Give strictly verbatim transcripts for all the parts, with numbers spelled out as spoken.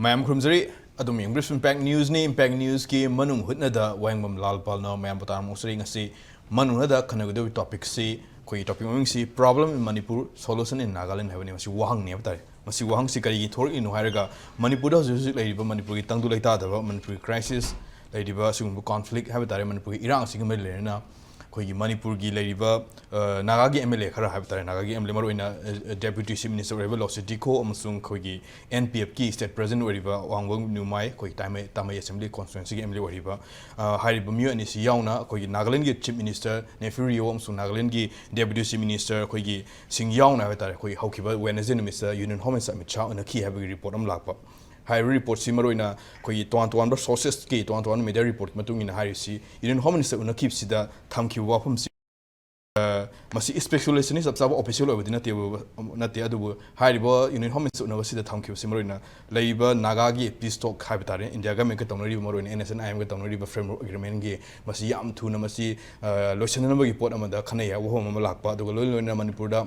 ꯃꯌꯥꯝ ꯈꯨꯔꯨꯝꯖꯔꯤ꯫ ꯑꯗꯨꯝ ꯌꯦꯡꯕꯤꯔꯤꯁꯤ Impact Newsꯅꯤ꯫ Impact Newsꯀꯤ ꯃꯅꯨꯡ ꯍꯨꯠꯅꯗ ꯋꯥꯍꯦꯡꯕꯝ ꯂꯥꯜꯄꯥꯜꯅ ꯃꯌꯥꯝꯕꯨ ꯇꯥꯔꯝꯃꯨꯛꯆꯔꯤ꯫ ꯉꯁꯤ ꯃꯅꯨꯡ ꯍꯨꯠꯅꯗ ꯈꯟꯅꯒꯗꯧꯔꯤꯕ topicꯁꯤ, ꯑꯩꯈꯣꯏꯒꯤ topic ꯃꯃꯤꯡꯁꯤ Problem in Manipur, Solution in Nagaland ꯍꯥꯏꯕꯅꯤ꯫ ꯃꯁꯤ ꯋꯥꯍꯪꯅꯤ ꯍꯥꯏꯕ ꯇꯥꯔꯦ꯫ ꯃꯁꯤ ꯋꯥꯍꯪꯁꯤ ꯀꯔꯤꯒꯤ ꯊꯣꯛꯂꯛꯂꯤꯅꯣ ꯍꯥꯏꯔꯒ, ꯃꯅꯤꯄꯨꯔꯗ ꯍꯧꯖꯤꯛ ꯍꯧꯖꯤꯛ ꯂꯩꯔꯤꯕ ꯃꯅꯤꯄꯨꯔꯒꯤ ꯇꯪꯗꯨ ꯂꯩꯇꯥꯗꯕ, ꯃꯅꯤꯄꯨꯔꯒꯤ crisis ꯂꯩꯔꯤꯕ ꯑꯁꯤꯒꯨꯝꯕ conflict ꯍꯥꯏꯕ ꯇꯥꯔꯦ, ꯃꯅꯤꯄꯨꯔꯒꯤ ꯏꯔꯥꯡ ꯑꯁꯤꯒ ꯃꯔꯤ ꯂꯩꯅꯅ ꯑꯩꯈꯣꯏꯒꯤ ꯃꯅꯤꯄꯨꯔꯒꯤ ꯂꯩꯔꯤꯕ, ꯑ, ꯅꯥꯒꯥꯒꯤ M L A ꯈꯔ ꯍꯥꯏꯕ ꯇꯥꯔꯦ, ꯅꯥꯒꯥꯒꯤ M L A, ꯃꯔꯨꯑꯣꯏꯅ, ꯑ, Deputy Chief Minister ꯑꯣꯏꯔꯤꯕ ꯂꯣꯁꯤ ꯗꯤꯈꯣ ꯑꯃꯁꯨꯡ ꯑꯩꯈꯣꯏꯒꯤ N P Fꯀꯤ state president ꯑꯣꯏꯔꯤꯕ ꯋꯥꯡꯕꯝ ꯅ꯭ꯌꯨꯃꯥꯏ, ꯑꯩꯈꯣꯏ ꯇꯥꯃꯩ, ꯇꯥꯃꯩ Assembly Constituencyꯒꯤ M L A ꯑꯣꯏꯔꯤꯕ, ꯑ, ꯍꯥꯏꯔꯤꯕ ꯃꯤꯑꯣꯏ ꯑꯅꯤꯁꯤ ꯌꯥꯎꯅ ꯑꯩꯈꯣꯏꯒꯤ ꯅꯥꯒꯥꯂꯦꯟꯒꯤ Chief Minister ꯅꯦꯐꯤꯌꯨ ꯔꯤꯑꯣ ꯑꯃꯁꯨꯡ ꯅꯥꯒꯥꯂꯦꯟꯒꯤ Deputy Chief Minister ꯑꯩꯈꯣꯏꯒꯤ ꯁꯤꯡ ꯌꯥꯎꯅ ꯍꯥꯏꯕ ꯇꯥꯔꯦ, ꯑꯩꯈꯣꯏ ꯍꯧꯈꯤꯕ Wednesday ꯅꯨꯃꯤꯠꯁꯤꯗ Union Home Minister Amit Shah ꯎꯅꯈꯤ ꯍꯥꯏꯕꯒꯤ report ꯑꯃ ꯂꯥꯛꯄ꯫ ꯍꯥꯏꯔꯤꯕ reportꯁꯤ ꯃꯔꯨꯑꯣꯏꯅ ꯑꯩꯈꯣꯏꯒꯤ ꯇꯣꯉꯥꯟ ꯇꯣꯉꯥꯟꯕ sourcesꯀꯤ ꯇꯣꯉꯥꯟ ꯇꯣꯉꯥꯟꯕ media reportꯀꯤ ꯃꯇꯨꯡ ꯏꯟꯅ ꯍꯥꯏꯔꯤꯁꯤ, Union Home Minister ꯎꯅꯈꯤꯕꯁꯤꯗ ꯊꯝꯈꯤꯕ ꯋꯥꯐꯝꯁꯤ, ꯑ, ꯃꯁꯤ speculation ꯅꯤ, ꯆꯞ ꯆꯥꯕ official ꯑꯣꯏꯕꯗꯤ ꯅꯠꯇꯦꯕ, ꯅꯠꯇꯦ, ꯑꯗꯨꯕꯨ ꯍꯥꯏꯔꯤꯕ Union Home Minister ꯎꯅꯕꯁꯤꯗ ꯊꯝꯈꯤꯕꯁꯤ ꯃꯔꯨꯑꯣꯏꯅ ꯂꯩꯔꯤꯕ ꯅꯥꯒꯥꯒꯤ peace talk ꯍꯥꯏꯕ ꯇꯥꯔꯦ, India governmentꯀ ꯇꯧꯅꯔꯤꯕ, ꯃꯔꯨꯑꯣꯏꯅ N S N I Mꯒ ꯇꯧꯅꯔꯤꯕ framework agreementꯒꯤ, ꯃꯁꯤ ꯌꯥꯝ ꯊꯨꯅ ꯃꯁꯤ, ꯑ, ꯂꯣꯏꯁꯤꯟꯅꯅꯕꯒꯤ ꯄꯣꯠ ꯑꯃꯗ ꯈꯟꯅꯩ ꯍꯥꯏꯕ ꯋꯥꯐꯝ ꯑꯃ ꯂꯥꯛꯄ, ꯑꯗꯨꯒ ꯂꯣꯏꯅ ꯂꯣꯏꯅꯅ ꯃꯅꯤꯄꯨꯔꯗ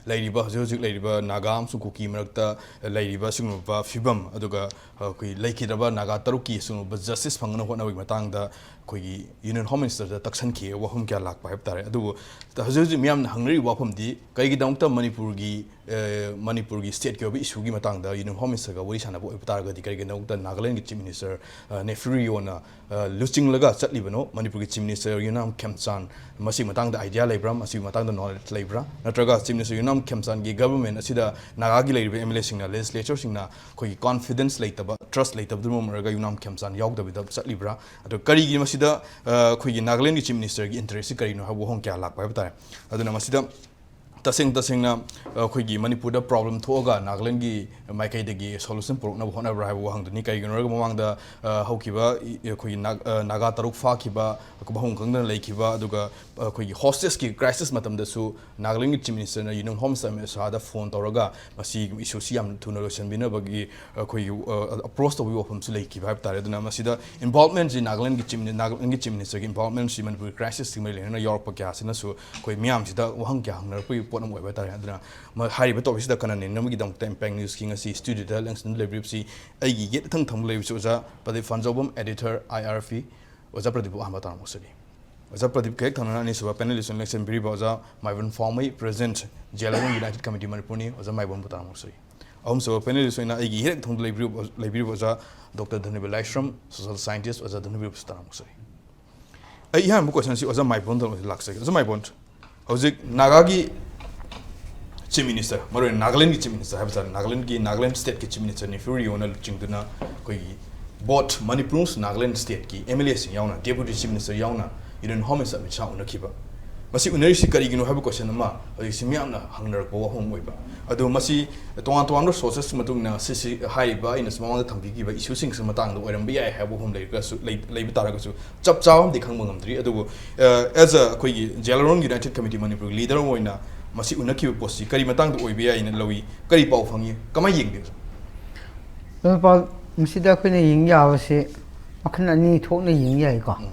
ꯂꯩꯔꯤꯕ, ꯍꯧꯖꯤꯛ ꯍꯧꯖꯤꯛ ꯂꯩꯔꯤꯕ ꯅꯥꯒꯥ ꯑꯃꯁꯨꯡ ꯀꯨꯀꯤ ꯃꯔꯛꯇ ꯂꯩꯔꯤꯕ ꯑꯁꯤꯒꯨꯝꯂꯕ ꯐꯤꯕꯝ, ꯑꯗꯨꯒ ꯑꯩꯈꯣꯏ ꯂꯩꯈꯤꯗ꯭ꯔꯕ ꯅꯥꯒꯥ ꯇꯔꯨꯛꯀꯤ ꯑꯁꯤꯒꯨꯝꯂꯕ justice ꯐꯪꯅꯕ ꯍꯣꯠꯅꯕꯒꯤ ꯃꯇꯥꯡꯗ ꯑꯩꯈꯣꯏꯒꯤ Union Home Ministerꯗ ꯇꯛꯁꯟꯈꯤ ꯋꯥꯐꯝ ꯀꯌꯥ ꯂꯥꯛꯄ ꯍꯥꯏꯕ ꯇꯥꯔꯦ꯫ ꯑꯗꯨꯕꯨ ꯍꯧꯖꯤꯛ ꯍꯧꯖꯤꯛ ꯃꯤꯌꯥꯝꯅ ꯍꯪꯅꯔꯤꯕ ꯋꯥꯐꯝꯗꯤ, ꯀꯩꯒꯤꯗꯃꯛꯇ ꯃꯅꯤꯄꯨꯔꯒꯤ, ꯑ, ꯃꯅꯤꯄꯨꯔꯒꯤ stateꯀꯤ ꯑꯣꯏꯕ issueꯒꯤ ꯃꯇꯥꯡꯗ Union Home Ministerꯒ ꯋꯥꯔꯤ ꯁꯥꯟꯅꯕ ꯑꯣꯏꯕ ꯇꯥꯔꯒꯗꯤ, ꯀꯔꯤꯒꯤꯗꯃꯛꯇ ꯅꯥꯒꯥꯂꯦꯟꯒꯤ Chief Minister, ꯑ, ꯅꯦꯐꯤꯌꯨ ꯔꯤꯑꯣꯅ ꯑ, ꯂꯨꯆꯤꯡꯂꯒ ꯆꯠꯂꯤꯕꯅꯣ? ꯃꯅꯤꯄꯨꯔꯒꯤ Chief Minister ꯌꯨꯅꯥꯝ ꯈꯦꯝꯆꯥꯟ ꯃꯁꯤꯒꯤ ꯃꯇꯥꯡꯗ idea ꯂꯩꯕ꯭ꯔꯥ? ꯃꯁꯤꯒꯤ ꯃꯇꯥꯡꯗ knowledge ꯂꯩꯕ꯭ꯔꯥ? ꯅꯠꯇ꯭ꯔꯒ Chief Minister ꯌꯨꯅꯥꯝ ꯈꯦꯝꯆꯥꯟꯒꯤ government ꯑꯁꯤꯗ ꯅꯥꯒꯥꯒꯤ ꯂꯩꯔꯤꯕ M L Aꯁꯤꯡꯅ, legislatureꯁꯤꯡꯅ ꯑꯩꯈꯣꯏꯒꯤ confidence ꯂꯩꯇꯕ, trust ꯂꯩꯇꯕꯗꯨꯅ ꯃꯔꯝ ꯑꯣꯏꯔꯒ ꯌꯨꯅꯥꯝ ꯈꯦꯝꯆꯥꯟ ꯌꯥꯎꯗꯕꯤꯗ ꯆꯠꯂꯤꯕ꯭ꯔꯥ? ꯑꯗꯣ ꯀꯔꯤꯒꯤ ꯃꯁꯤꯗ, ꯑ, ꯑꯩꯈꯣꯏꯒꯤ ꯅꯥꯒꯥꯂꯦꯟꯒꯤ Chief Ministerꯒꯤ interestꯁꯤ ꯀꯔꯤꯅꯣ ꯍꯥꯏꯕ ꯋꯥꯍꯪ ꯀꯌꯥ ꯂꯥꯛꯄ ꯍꯥꯏꯕ ꯇꯥꯔꯦ꯫ ꯑꯗꯨꯅ ꯃꯁꯤꯗ ꯇꯁꯦꯡ ꯇꯁꯦꯡꯅ, ꯑ, ꯑꯩꯈꯣꯏꯒꯤ ꯃꯅꯤꯄꯨꯔꯗ problem ꯊꯣꯛꯑꯒ ꯅꯥꯒꯥꯂꯦꯟꯒꯤ ꯃꯥꯏꯀꯩꯗꯒꯤ solution ꯄꯨꯔꯛꯅꯕ ꯍꯣꯠꯅꯕ꯭ꯔꯥ ꯍꯥꯏꯕ ꯋꯥꯍꯪꯗꯨꯅꯤ꯫ ꯀꯔꯤꯒꯤꯅꯣ ꯍꯥꯏꯔꯒ ꯃꯃꯥꯡꯗ, ꯑ, ꯍꯧꯈꯤꯕ ꯏ-, ꯑꯩꯈꯣꯏꯒꯤ ꯅꯥꯒ-, ꯑ, ꯅꯥꯒꯥ ꯇꯔꯨꯛ ꯐꯥꯈꯤꯕ, ꯃꯐꯝ ꯈꯪꯗꯅ ꯂꯩꯈꯤꯕ, ꯑꯗꯨꯒ, ꯑ, ꯑꯩꯈꯣꯏꯒꯤ hostageꯀꯤ crisis ꯃꯇꯝꯗꯁꯨ ꯅꯥꯒꯥꯂꯦꯟꯒꯤ Chief Ministerꯅ Union Home Minister Amit ꯁꯥꯍꯗ phone ꯇꯧꯔꯒ ꯃꯁꯤꯒꯤ issueꯁꯤ ꯌꯥꯝ ꯊꯨꯅ ꯂꯣꯏꯁꯤꯟꯕꯤꯅꯕꯒꯤ, ꯑ, ꯑꯩꯈꯣꯏꯒꯤ, ꯑ, approach ꯇꯧꯕꯒꯤ ꯋꯥꯐꯝꯁꯨ ꯂꯩꯈꯤꯕ ꯍꯥꯏꯕ ꯇꯥꯔꯦ꯫ ꯑꯗꯨꯅ ꯃꯁꯤꯗ involvementꯁꯤ ꯅꯥꯒꯥꯂꯦꯟꯒꯤ Chief, ꯅꯥꯒꯥꯂꯦꯟꯒꯤ Chief Ministerꯒꯤ involvementꯁꯤ ꯃꯅꯤꯄꯨꯔꯒꯤ crisisꯁꯤꯡ ꯃꯔꯤ ꯂꯩꯅꯅ ꯌꯥꯎꯔꯛꯄ ꯀꯌꯥꯁꯤꯅꯁꯨ ꯑꯩꯈꯣꯏ ꯃꯤꯌꯥꯝꯁꯤꯗ ꯋꯥꯍꯪ ꯀꯌꯥ ꯍꯪꯅꯔꯛꯄꯒꯤ ꯑꯃ ꯑꯣꯏꯕ ꯍꯥꯏꯇꯥꯔꯦ꯫ ꯑꯗꯨꯅ ꯃ-, ꯍꯥꯏꯔꯤꯕ ꯇꯣꯄꯤꯛꯁꯤꯗ ꯈꯟꯅ ꯅꯩꯅꯕꯒꯤꯗꯃꯛꯇ ꯏꯝꯄꯦꯛ ꯅ꯭ꯌꯨꯁꯀꯤ ꯉꯁꯤ ꯁ꯭ꯇꯨꯗꯤꯑꯣꯗ ꯂꯦꯡꯁꯤꯟꯗꯨꯅ ꯂꯩꯕꯤꯔꯤꯕꯁꯤ ꯑꯩꯒꯤ ꯌꯦꯠ ꯊꯪ ꯊꯪꯕ ꯂꯩꯕꯁꯤ ꯑꯣꯖꯥ ꯄ꯭ꯔꯗꯤꯞ ꯐꯥꯟꯖꯧꯕꯝ, ꯑꯦꯗꯤꯇꯔ, ꯑꯥꯏ ꯑꯥꯔ ꯄꯤ꯫ ꯑꯣꯖꯥ ꯄ꯭ꯔꯗꯤꯞꯄꯨ ꯑꯍꯥꯟꯕ ꯇꯥꯔꯝ ꯉꯥꯛꯆꯔꯤ꯫ ꯑꯣꯖꯥ ꯄ꯭ꯔꯗꯤꯞꯀ ꯍꯦꯛ ꯊꯪꯅꯅ ꯑꯅꯤꯁꯨꯕ ꯄꯦꯅꯦꯂꯤꯁ ꯑꯣꯏꯅ ꯂꯦꯡꯁꯤꯟꯕꯤꯔꯤꯕ ꯑꯣꯖꯥ ꯃꯥꯏꯕꯝ ꯐꯥꯎꯃꯩ, ꯄ꯭ꯔꯦꯁꯤꯗꯦꯟꯠ, ꯖꯦꯂꯔꯣꯡ ꯌꯨꯅꯥꯏꯇꯦꯗ ꯀꯃꯤꯇꯤ ꯃꯅꯤꯄꯨꯔꯅꯤ꯫ ꯑꯣꯖꯥ ꯃꯥꯏꯕꯝꯕꯨ ꯇꯥꯔꯝ ꯉꯥꯛꯆꯔꯤ꯫ ꯑꯍꯨꯝꯁꯨꯕ ꯄꯦꯅꯦꯂꯤꯁ ꯑꯣꯏꯅ ꯑꯩꯒꯤ ꯍꯦꯛ ꯊꯪꯕꯗ ꯂꯩꯕꯤꯔꯤꯕ, ꯂꯩꯕꯤꯔꯤꯕ ꯑꯣꯖꯥ ꯗꯣꯛꯇꯔ ꯙꯅꯕꯤꯔ ꯂꯥꯏꯁ꯭ꯔꯝ, ꯁꯣꯁꯤꯌꯦꯜ ꯁꯥꯏꯟꯇꯤꯁ꯭ꯠ꯫ ꯑꯣꯖꯥ ꯙꯅꯕꯤꯔꯕꯨꯁꯨ ꯇꯥꯔꯝ ꯉꯥꯛꯆꯔꯤ꯫ ꯑꯩ ꯑꯍꯥꯟꯕ ꯀꯣꯏꯁꯟꯁꯤ ꯑꯣꯖꯥ ꯃꯥꯏꯕꯝꯗ ꯑꯣꯏꯅ ꯂꯥꯛꯆꯒꯦ꯫ ꯑꯣꯖꯥ ꯃꯥꯏꯕꯝ, ꯍꯧꯖꯤꯛ ꯅꯥꯒꯥꯒꯤ ꯆꯤꯐ ꯃꯤꯅꯤꯁꯇꯔ, ꯃꯔꯨꯑꯣꯏꯅ ꯅꯥꯒꯥꯂꯦꯟꯒꯤ ꯆꯤꯐ ꯃꯤꯅꯤꯁꯇꯔ ꯍꯥꯏꯕ ꯇꯥꯔꯦ, ꯅꯥꯒꯥꯂꯦꯟꯒꯤ, ꯅꯥꯒꯥꯂꯦꯟ ꯁ꯭ꯇꯦꯠꯀꯤ ꯆꯤꯐ ꯃꯤꯅꯤꯁꯇꯔ ꯅꯦꯐ꯭ꯌꯨ ꯔꯤꯑꯣꯅ ꯂꯨꯆꯤꯡꯗꯨꯅ ꯑꯩꯈꯣꯏꯒꯤ both Manipur's Nagaland stateꯀꯤ ꯑꯦꯝ ꯑꯦꯜ ꯑꯦꯁꯤꯡ ꯌꯥꯎꯅ, ꯗꯦꯄ꯭ꯌꯨꯇꯤ ꯆꯤꯐ ꯃꯤꯅꯤꯁꯇꯔ ꯌꯥꯎꯅ union home minister Amit Shah ꯎꯅꯈꯤꯕ꯫ ꯃꯁꯤ ꯎꯅꯔꯤꯁꯤ ꯀꯔꯤꯒꯤꯅꯣ ꯍꯥꯏꯕ ꯀꯣꯏꯁꯟ ꯑꯃ ꯍꯧꯖꯤꯛꯁꯤ ꯃꯤꯌꯥꯝꯅ ꯍꯪꯅꯔꯛꯄ ꯋꯥꯐꯝ ꯑꯃ ꯑꯣꯏꯕ꯫ ꯑꯗꯣ ꯃꯁꯤ ꯇꯣꯉꯥꯟ ꯇꯣꯉꯥꯟꯕ ꯁꯣꯔꯁꯦꯁ ꯃꯇꯨꯡ ꯏꯟꯅ ꯁꯤꯁꯤ ꯍꯥꯏꯔꯤꯕ ꯑꯩꯅꯁꯨ ꯃꯃꯥꯡꯗ ꯊꯝꯕꯤꯈꯤꯕ ꯏꯁꯨꯁꯤꯡꯁꯤ ꯃꯇꯥꯡꯗ ꯑꯣꯏꯔꯝꯕ ꯌꯥꯏ ꯍꯥꯏꯕ ꯋꯥꯐꯝ ꯂꯩꯔꯒꯁꯨ, ꯂꯩ-, ꯂꯩꯕ ꯇꯥꯔꯒꯁꯨ ꯆꯞ ꯆꯥꯕ ꯑꯃꯗꯤ ꯈꯪꯕ ꯉꯝꯗ꯭ꯔꯤ꯫ ꯑꯗꯨꯕꯨ, ꯑ, as a ꯑꯩꯈꯣꯏꯒꯤ ꯖꯦꯂꯔꯣꯡ ꯌꯨꯅꯥꯏꯇꯦꯗ ꯀꯃꯤꯇꯤ ꯃꯅꯤꯄꯨꯔꯒꯤ ꯂꯤꯗꯔ ꯑꯃ ꯑꯣꯏꯅ ꯃꯁꯤ ꯎꯅꯈꯤꯕ ꯄꯣꯠꯁꯤ ꯀꯔꯤ ꯃꯇꯥꯡꯗ ꯑꯣꯏꯕ ꯌꯥꯏꯅ ꯂꯧꯏ? ꯀꯔꯤ ꯄꯥꯎ ꯐꯪꯉꯤ? ꯀꯃꯥꯏꯅ ꯌꯦꯡꯕꯤꯕ? ꯂꯧꯄꯥ, ꯃꯁꯤꯗ ꯑꯩꯈꯣꯏꯅ ꯌꯦꯡ ꯌꯥꯕꯁꯤ ꯃꯈꯜ ꯑꯅꯤ ꯊꯣꯛꯅ ꯌꯦꯡ ꯌꯥꯏꯀꯣ꯫ ꯎꯝ꯫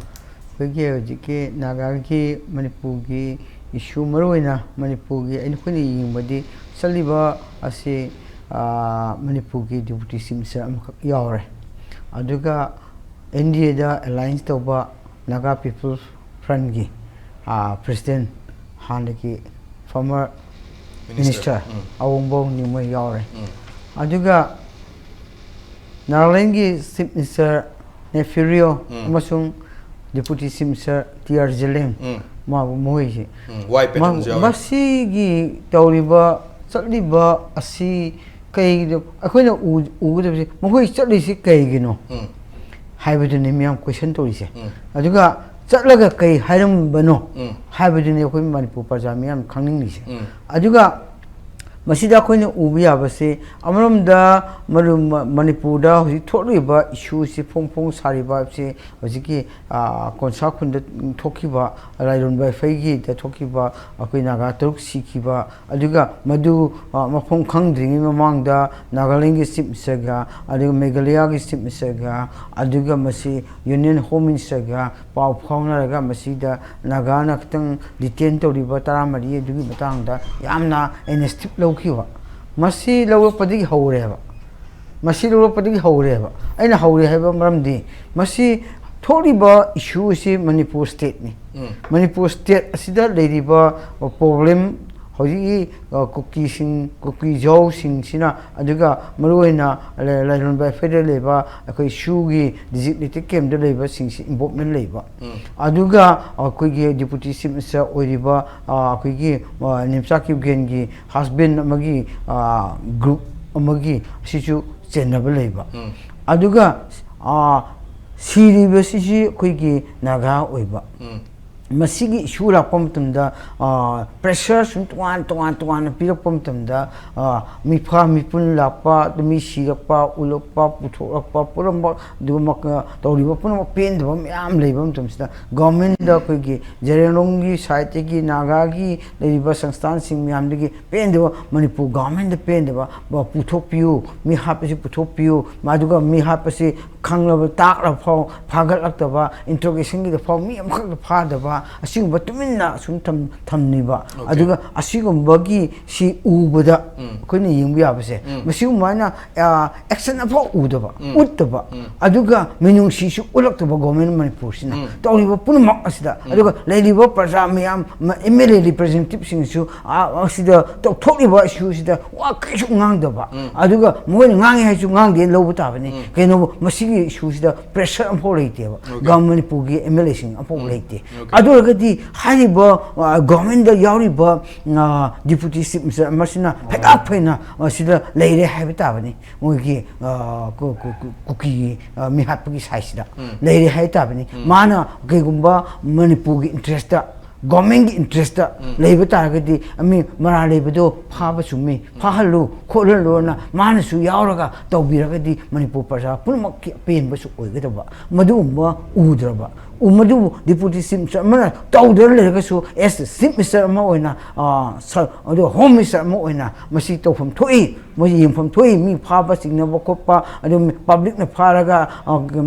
ꯑꯩꯈꯣꯏꯒꯤ ꯍꯧꯖꯤꯛꯀꯤ ꯅꯥꯒꯥꯒꯤ, ꯃꯅꯤꯄꯨꯔꯒꯤ ꯏꯁꯨ, ꯃꯔꯨꯑꯣꯏꯅ ꯃꯅꯤꯄꯨꯔꯒꯤ ꯑꯩꯈꯣꯏꯅ ꯌꯦꯡꯕꯗꯤ ꯆꯠꯂꯤꯕ ꯑꯁꯤ, ꯑ, ꯃꯅꯤꯄꯨꯔꯒꯤ ꯗꯦꯄ꯭ꯌꯨꯇꯤ ꯆꯤꯐ ꯃꯤꯅꯤꯁꯇꯔ ꯑꯃꯈꯛ ꯌꯥꯎꯔꯦ꯫ ꯑꯗꯨꯒ ꯑꯦꯟ ꯗꯤ ꯑꯦꯗ ꯑꯦꯂꯥꯏꯟꯁ ꯇꯧꯕ ꯅꯥꯒꯥ ꯄꯤꯄꯜꯁ ꯐ꯭ꯔꯟꯠꯀꯤ, ꯑ, ꯄ꯭ꯔꯦꯁꯤꯗꯦꯟꯠ, ꯍꯥꯟꯅꯒꯤ ꯐꯣꯔꯃꯔ ꯃꯤꯅꯤꯁꯇꯔ, ꯃꯤꯅꯤꯁꯇꯔ ꯎꯝ꯫ ꯑꯋꯣꯡꯕꯧ ꯅꯤꯃꯣꯏ ꯌꯥꯎꯔꯦ꯫ ꯎꯝ꯫ ꯑꯗꯨꯒ ꯅꯥꯒꯥꯂꯦꯟꯒꯤ ꯆꯤꯐ ꯃꯤꯅꯤꯁꯇꯔ ꯅꯦꯐ꯭ꯌꯨ ꯔꯤꯑꯣ ꯎꯝ꯫ ꯑꯃꯁꯨꯡ ꯗꯦꯄ꯭ꯌꯨꯇꯤ chief minister T R Zeliang, ꯎꯝ꯫ ꯃꯥꯕꯨ ꯃꯈꯣꯏꯁꯦ꯫ ꯎꯝ, ꯋꯥꯏ ꯄꯦꯇꯟꯁꯨ ꯃ-, ꯌꯥꯎꯔꯤ꯫ ꯃꯁꯤꯒꯤ ꯇꯧꯔꯤꯕ, ꯆꯠꯂꯤꯕ ꯑꯁꯤ ꯀꯩꯒꯤꯅꯣ? ꯑꯩꯈꯣꯏꯅ ꯎ-, ꯎꯒꯗꯕꯁꯦ, ꯃꯈꯣꯏ ꯆꯠꯂꯤꯁꯤ ꯀꯩꯒꯤꯅꯣ? ꯎꯝ꯫ ꯍꯥꯏꯕꯗꯨꯅꯤ ꯃꯤꯌꯥꯝ ꯀꯣꯏꯁꯟ ꯇꯧꯔꯤꯁꯦ꯫ ꯎꯝ꯫ ꯑꯗꯨꯒ ꯆꯠꯂꯒ ꯀꯩ ꯍꯥꯏꯔꯝꯕꯅꯣ? ꯎꯝ꯫ ꯍꯥꯏꯕꯗꯨꯅꯤ ꯑꯩꯈꯣꯏ ꯃꯅꯤꯄꯨꯔ ꯄ꯭ꯔꯖꯥ ꯃꯤꯌꯥꯝ ꯈꯪꯅꯤꯡꯂꯤꯁꯦ꯫ ꯎꯝ꯫ ꯑꯗꯨꯒ ꯃꯁꯤꯗ ꯑꯩꯈꯣꯏꯅ ꯎꯕ ꯌꯥꯕꯁꯤ, ꯑꯃꯔꯣꯝꯗ ꯃꯔꯨ-, ꯃ-, ꯃꯅꯤꯄꯨꯔꯗ ꯍꯧꯖꯤꯛ ꯊꯣꯛꯂꯤꯕ ꯏꯁꯨꯁꯤ ꯐꯣꯡ ꯐꯣꯡ ꯁꯥꯔꯤꯕ ꯍꯥꯏꯕꯁꯤ ꯍꯧꯖꯤꯛꯀꯤ, ꯑ, ꯀꯣꯟꯁꯥ ꯈꯨꯟꯗ ꯊꯣꯛꯈꯤꯕ, ꯂꯥꯏꯔꯣꯟꯕ ꯍꯩꯐꯩꯒꯤꯗ ꯊꯣꯛꯈꯤꯕ ꯑꯩꯈꯣꯏ ꯅꯥꯒꯥ ꯇꯔꯨꯛ ꯁꯤꯈꯤꯕ, ꯑꯗꯨꯒ ꯃꯗꯨ, ꯑ, ꯃꯐꯝ ꯈꯪꯗ꯭ꯔꯤꯉꯩ ꯃꯃꯥꯡꯗ ꯅꯥꯒꯥꯂꯦꯟꯒꯤ ꯆꯤꯐ ꯃꯤꯅꯤꯁꯇꯔꯒ, ꯑꯗꯨꯒ ꯃꯦꯘꯥꯂꯌꯥꯒꯤ ꯆꯤꯐ ꯃꯤꯅꯤꯁꯇꯔꯒ, ꯑꯗꯨꯒ ꯃꯁꯤ ꯌꯨꯅꯤꯌꯟ ꯍꯣꯝ ꯃꯤꯅꯤꯁꯇꯔꯒ ꯄꯥꯎ ꯐꯥꯎꯅꯔꯒ ꯃꯁꯤꯗ ꯅꯥꯒꯥꯅ ꯈꯤꯇꯪ ꯗꯤꯇꯦꯟ ꯇꯧꯔꯤꯕ ꯇꯔꯥꯃꯔꯤ ꯑꯗꯨꯒꯤ ꯃꯇꯥꯡꯗ ꯌꯥꯝꯅ ꯏꯅꯤꯁꯤꯌꯦꯇꯤꯚ ꯂꯧꯈꯤꯕ꯫ ꯃꯁꯤ ꯂꯧꯔꯛꯄꯗꯒꯤ ꯍꯧꯔꯦꯕ꯫ ꯃꯁꯤ ꯂꯧꯔꯛꯄꯗꯒꯤ ꯍꯧꯔꯦꯕ꯫ ꯑꯩꯅ ꯍꯧꯔꯦ ꯍꯥꯏꯕ ꯃꯔꯝꯗꯤ ꯃꯁꯤ ꯊꯣꯛꯂꯤꯕ ꯏꯁꯨ ꯑꯁꯤ ꯃꯅꯤꯄꯨꯔ ꯁ꯭ꯇꯦꯠꯅꯤ꯫ ꯎꯝ꯫ ꯃꯅꯤꯄꯨꯔ ꯁ꯭ꯇꯦꯠ ꯑꯁꯤꯗ ꯂꯩꯔꯤꯕ ꯄ꯭ꯔꯣꯕ꯭ꯂꯦꯝ ꯍꯧꯖꯤꯛꯀꯤ, ꯑ, ꯀꯨꯀꯤꯁꯤꯡ, ꯀꯨꯀꯤ ꯖꯥꯎꯁꯤꯡꯁꯤꯅ, ꯑꯗꯨꯒ ꯃꯔꯨꯑꯣꯏꯅ ꯂ-, ꯂꯥꯏꯔꯣꯟꯕ ꯍꯩꯐꯩꯗ ꯂꯩꯕ ꯑꯩꯈꯣꯏ ꯁꯨꯒꯤ ꯗꯤꯖꯤꯛꯅꯦꯇꯦꯠ ꯀꯦꯝꯗ ꯂꯩꯕꯁꯤꯡꯁꯤ ꯏꯟꯚꯣꯜꯞꯃꯦꯟ ꯂꯩꯕ꯫ ꯎꯝ꯫ ꯑꯗꯨꯒ ꯑꯩꯈꯣꯏꯒꯤ ꯗꯤꯄꯨꯇꯤ ꯆꯤꯐ ꯃꯤꯅꯤꯁꯇꯔ ꯑꯣꯏꯔꯤꯕ, ꯑ, ꯑꯩꯈꯣꯏꯒꯤ, ꯑ, ꯅꯤꯝꯆꯥ ꯀꯤꯞꯒꯦꯟꯒꯤ ꯍꯁꯕꯦꯟ ꯑꯃꯒꯤ, ꯑ, ꯒ꯭ꯔꯨꯞ ꯑꯃꯒꯤ ꯑꯁꯤꯁꯨ ꯆꯦꯟꯅꯕ ꯂꯩꯕ꯫ ꯎꯝ꯫ ꯑꯗꯨꯒ, ꯑ, ꯁꯤꯔꯤꯕꯁꯤꯁꯨ ꯑꯩꯈꯣꯏꯒꯤ ꯅꯥꯒꯥ ꯑꯣꯏꯕ꯫ ꯎꯝ꯫ ꯃꯁꯤꯒꯤ ꯏꯁꯨ ꯂꯥꯛꯄ ꯃꯇꯝꯗ, ꯑ, ꯄ꯭ꯔꯦꯁꯔ ꯁꯨꯝ ꯇꯣꯉꯥꯟ ꯇꯣꯉꯥꯟ ꯇꯣꯉꯥꯟꯅ ꯄꯤꯔꯛꯄ ꯃꯇꯝꯗ, ꯑ, ꯃꯤꯐꯥ ꯃꯤꯄꯨꯟ ꯂꯥꯛꯄ, ꯑꯗꯨ ꯃꯤ ꯁꯤꯔꯛꯄ, ꯎꯠꯂꯛꯄ, ꯄꯨꯊꯣꯛꯂꯛꯄ ꯄꯨꯝꯅꯃꯛ, ꯑꯗꯨꯒꯨꯝꯕ, ꯑ, ꯇꯧꯔꯤꯕ ꯄꯨꯝꯅꯃꯛ ꯄꯦꯟꯗꯕ ꯃꯌꯥꯝ ꯂꯩꯕ ꯃꯇꯝꯁꯤꯗ, ꯒꯣꯔꯃꯦꯟꯗ ꯑꯩꯈꯣꯏꯒꯤ ꯖꯦꯔꯦꯂꯣꯡꯒꯤ ꯁꯥꯏꯠꯇꯒꯤ, ꯅꯥꯒꯥꯒꯤ ꯂꯩꯔꯤꯕ ꯁꯪꯁꯊꯥꯟꯁꯤꯡ ꯃꯌꯥꯝꯗꯒꯤ ꯄꯦꯟꯗꯕ, ꯃꯅꯤꯄꯨꯔ ꯒꯣꯔꯃꯦꯟꯗ ꯄꯦꯟꯗꯕ, ꯕ-, ꯄꯨꯊꯣꯛꯄꯤꯌꯨ, ꯃꯤ ꯍꯥꯠꯄꯁꯤ ꯄꯨꯊꯣꯛꯄꯤꯌꯨ, ꯃꯗꯨꯒ ꯃꯤ ꯍꯥꯠꯄꯁꯤ ꯈꯪꯂꯕ ꯇꯥꯛꯂ ꯐꯥꯎ ꯐꯥꯒꯠꯂꯛꯇꯕ, ꯏꯟꯇ꯭ꯔꯣꯒꯦꯁꯟꯒꯤꯗ ꯐꯥꯎ ꯃꯤ ꯑꯃꯈꯛꯇ ꯐꯥꯗꯕ, ꯑꯁꯤꯒꯨꯝꯕ ꯇꯨꯃꯤꯟꯅ ꯁꯨꯝ ꯊꯝ-, ꯊꯝꯂꯤꯕ꯫ Okay. ꯑꯗꯨꯒ ꯑꯁꯤꯒꯨꯝꯕꯒꯤ ꯁꯤ ꯎꯕꯗ ꯎꯝ꯫ ꯑꯩꯈꯣꯏꯅ ꯌꯦꯡꯕ ꯌꯥꯕꯁꯦ, ꯎꯝ꯫ ꯃꯁꯤꯒꯨꯝꯕ ꯍꯥꯏꯅ, ꯑ, ꯑꯦꯛꯁꯟ ꯑꯃꯐꯥꯎ ꯎꯗꯕ, ꯎꯝ꯫ ꯎꯠꯇꯕ, ꯎꯝ꯫ ꯑꯗꯨꯒ ꯃꯤꯅꯨꯡꯁꯤꯁꯨ ꯎꯠꯂꯛꯇꯕ ꯒꯣꯔꯃꯦꯟ ꯃꯅꯤꯄꯨꯔꯁꯤꯅ ꯎꯝ꯫ ꯇꯧꯔꯤꯕ ꯄꯨꯝꯅꯃꯛ ꯑꯁꯤꯗ, ꯎꯝ꯫ ꯑꯗꯨꯒ ꯂꯩꯔꯤꯕ ꯄ꯭ꯔꯖꯥ ꯃꯌꯥꯝ, ꯃ-, ꯑꯦꯝ ꯑꯦꯜ ꯑꯦ ꯔꯤꯄ꯭ꯔꯖꯦꯟꯇꯦꯇꯤꯚꯁꯤꯡꯁꯨ, ꯑ, ꯑꯁꯤꯗ ꯊꯣꯛꯂꯤꯕ ꯏꯁꯨꯁꯤꯗ ꯋꯥ ꯀꯩꯁꯨ ꯉꯥꯡꯗꯕ, ꯎꯝ꯫ ꯑꯗꯨꯒ ꯃꯣꯏꯅ ꯉꯥꯡꯉꯦ ꯍꯥꯏꯁꯨ ꯉꯥꯡꯗꯦꯅ ꯂꯧꯕ ꯇꯥꯕꯅꯤ꯫ ꯎꯝ꯫ ꯀꯩꯅꯣꯕꯨ ꯃꯁꯤꯒꯤ ꯏꯁꯨꯁꯤꯗ ꯄ꯭ꯔꯦꯁꯔ ꯑꯃꯐꯥꯎ ꯂꯩꯇꯦꯕ꯫ Okay. ꯒꯥꯎ ꯃꯅꯤꯄꯨꯔꯒꯤ ꯑꯦꯝ ꯑꯦꯜ ꯑꯦꯁꯤꯡ ꯑꯃꯐꯥꯎ ꯎꯝ꯫ ꯂꯩꯇꯦ꯫ Okay. ꯑꯗꯨ ꯑꯣꯏꯔꯒꯗꯤ ꯍꯥꯏꯔꯤꯕ, ꯑ, ꯒꯣꯔꯃꯦꯟꯗ ꯌꯥꯎꯔꯤꯕ, ꯑ, ꯗꯤꯄꯨꯇꯤ ꯆꯤꯐ ꯃꯤꯅꯤꯁꯇꯔ ꯑꯃꯁꯤꯅ ꯐꯩꯒꯥꯛ ꯐꯩꯅ ꯃꯁꯤꯗ ꯂꯩꯔꯦ ꯍꯥꯏꯕ ꯇꯥꯕꯅꯤ꯫ ꯃꯣꯏꯒꯤ, ꯑ, ꯀꯨ-, ꯀꯨ-, ꯀꯨ-, ꯀꯨꯀꯤꯒꯤ, ꯑ, ꯃꯤꯍꯥꯠꯄꯒꯤ ꯁꯥꯏꯠꯁꯤꯗ ꯎꯝ꯫ ꯂꯩꯔꯦ ꯍꯥꯏꯕ ꯇꯥꯕꯅꯤ꯫ ꯎꯝ꯫ ꯃꯥꯅ ꯀꯩꯒꯨꯝꯕ ꯃꯅꯤꯄꯨꯔꯒꯤ ꯏꯟꯇꯔꯦꯁꯇ ꯒꯣꯔꯃꯦꯟꯒꯤ ꯏꯟꯇꯔꯦꯁꯇ ꯂꯩꯕ ꯇꯥꯔꯒꯗꯤ, ꯃꯤ ꯃꯔꯥꯜ ꯂꯩꯕꯗꯣ ꯐꯥꯕ ꯆꯨꯝꯃꯤ, ꯐꯥꯍꯜꯂꯨ ꯈꯣꯠꯍꯜꯂꯨꯅ ꯃꯥꯅꯁꯨ ꯌꯥꯎꯔꯒ ꯇꯧꯕꯤꯔꯒꯗꯤ ꯃꯅꯤꯄꯨꯔ ꯄ꯭ꯔꯖꯥ ꯄꯨꯝꯅꯃꯛꯀꯤ ꯑꯄꯦꯟꯕꯁꯨ ꯑꯣꯏꯒꯗꯕ꯫ ꯃꯗꯨꯒꯨꯝꯕ ꯎꯗ꯭ꯔꯕ, ꯎ-, ꯃꯗꯨꯕꯨ ꯗꯤꯄꯨꯇꯤ ꯆꯤꯐ ꯃꯤꯅꯤꯁꯇꯔ ꯑꯃꯅ ꯇꯧꯗ꯭ꯔ ꯂꯩꯔꯒꯁꯨ, ꯑꯦꯁ ꯆꯤꯐ ꯃꯤꯅꯤꯁꯇꯔ ꯑꯃ ꯑꯣꯏꯅ, ꯑ, ꯁ-, ꯑꯗꯨ ꯍꯣꯝ ꯃꯤꯅꯤꯁꯇꯔ ꯑꯃ ꯑꯣꯏꯅ ꯃꯁꯤ ꯇꯧꯐꯝ ꯊꯣꯛꯏ, ꯃꯣꯏ ꯌꯦꯡꯐꯝ ꯊꯣꯛꯏ꯫ ꯃꯤ ꯐꯥꯕ ꯆꯤꯡꯅꯕ ꯈꯣꯠꯄ, ꯑꯗꯨꯝ ꯄꯕ꯭ꯂꯤꯛꯅ ꯐꯥꯔꯒ, ꯑ,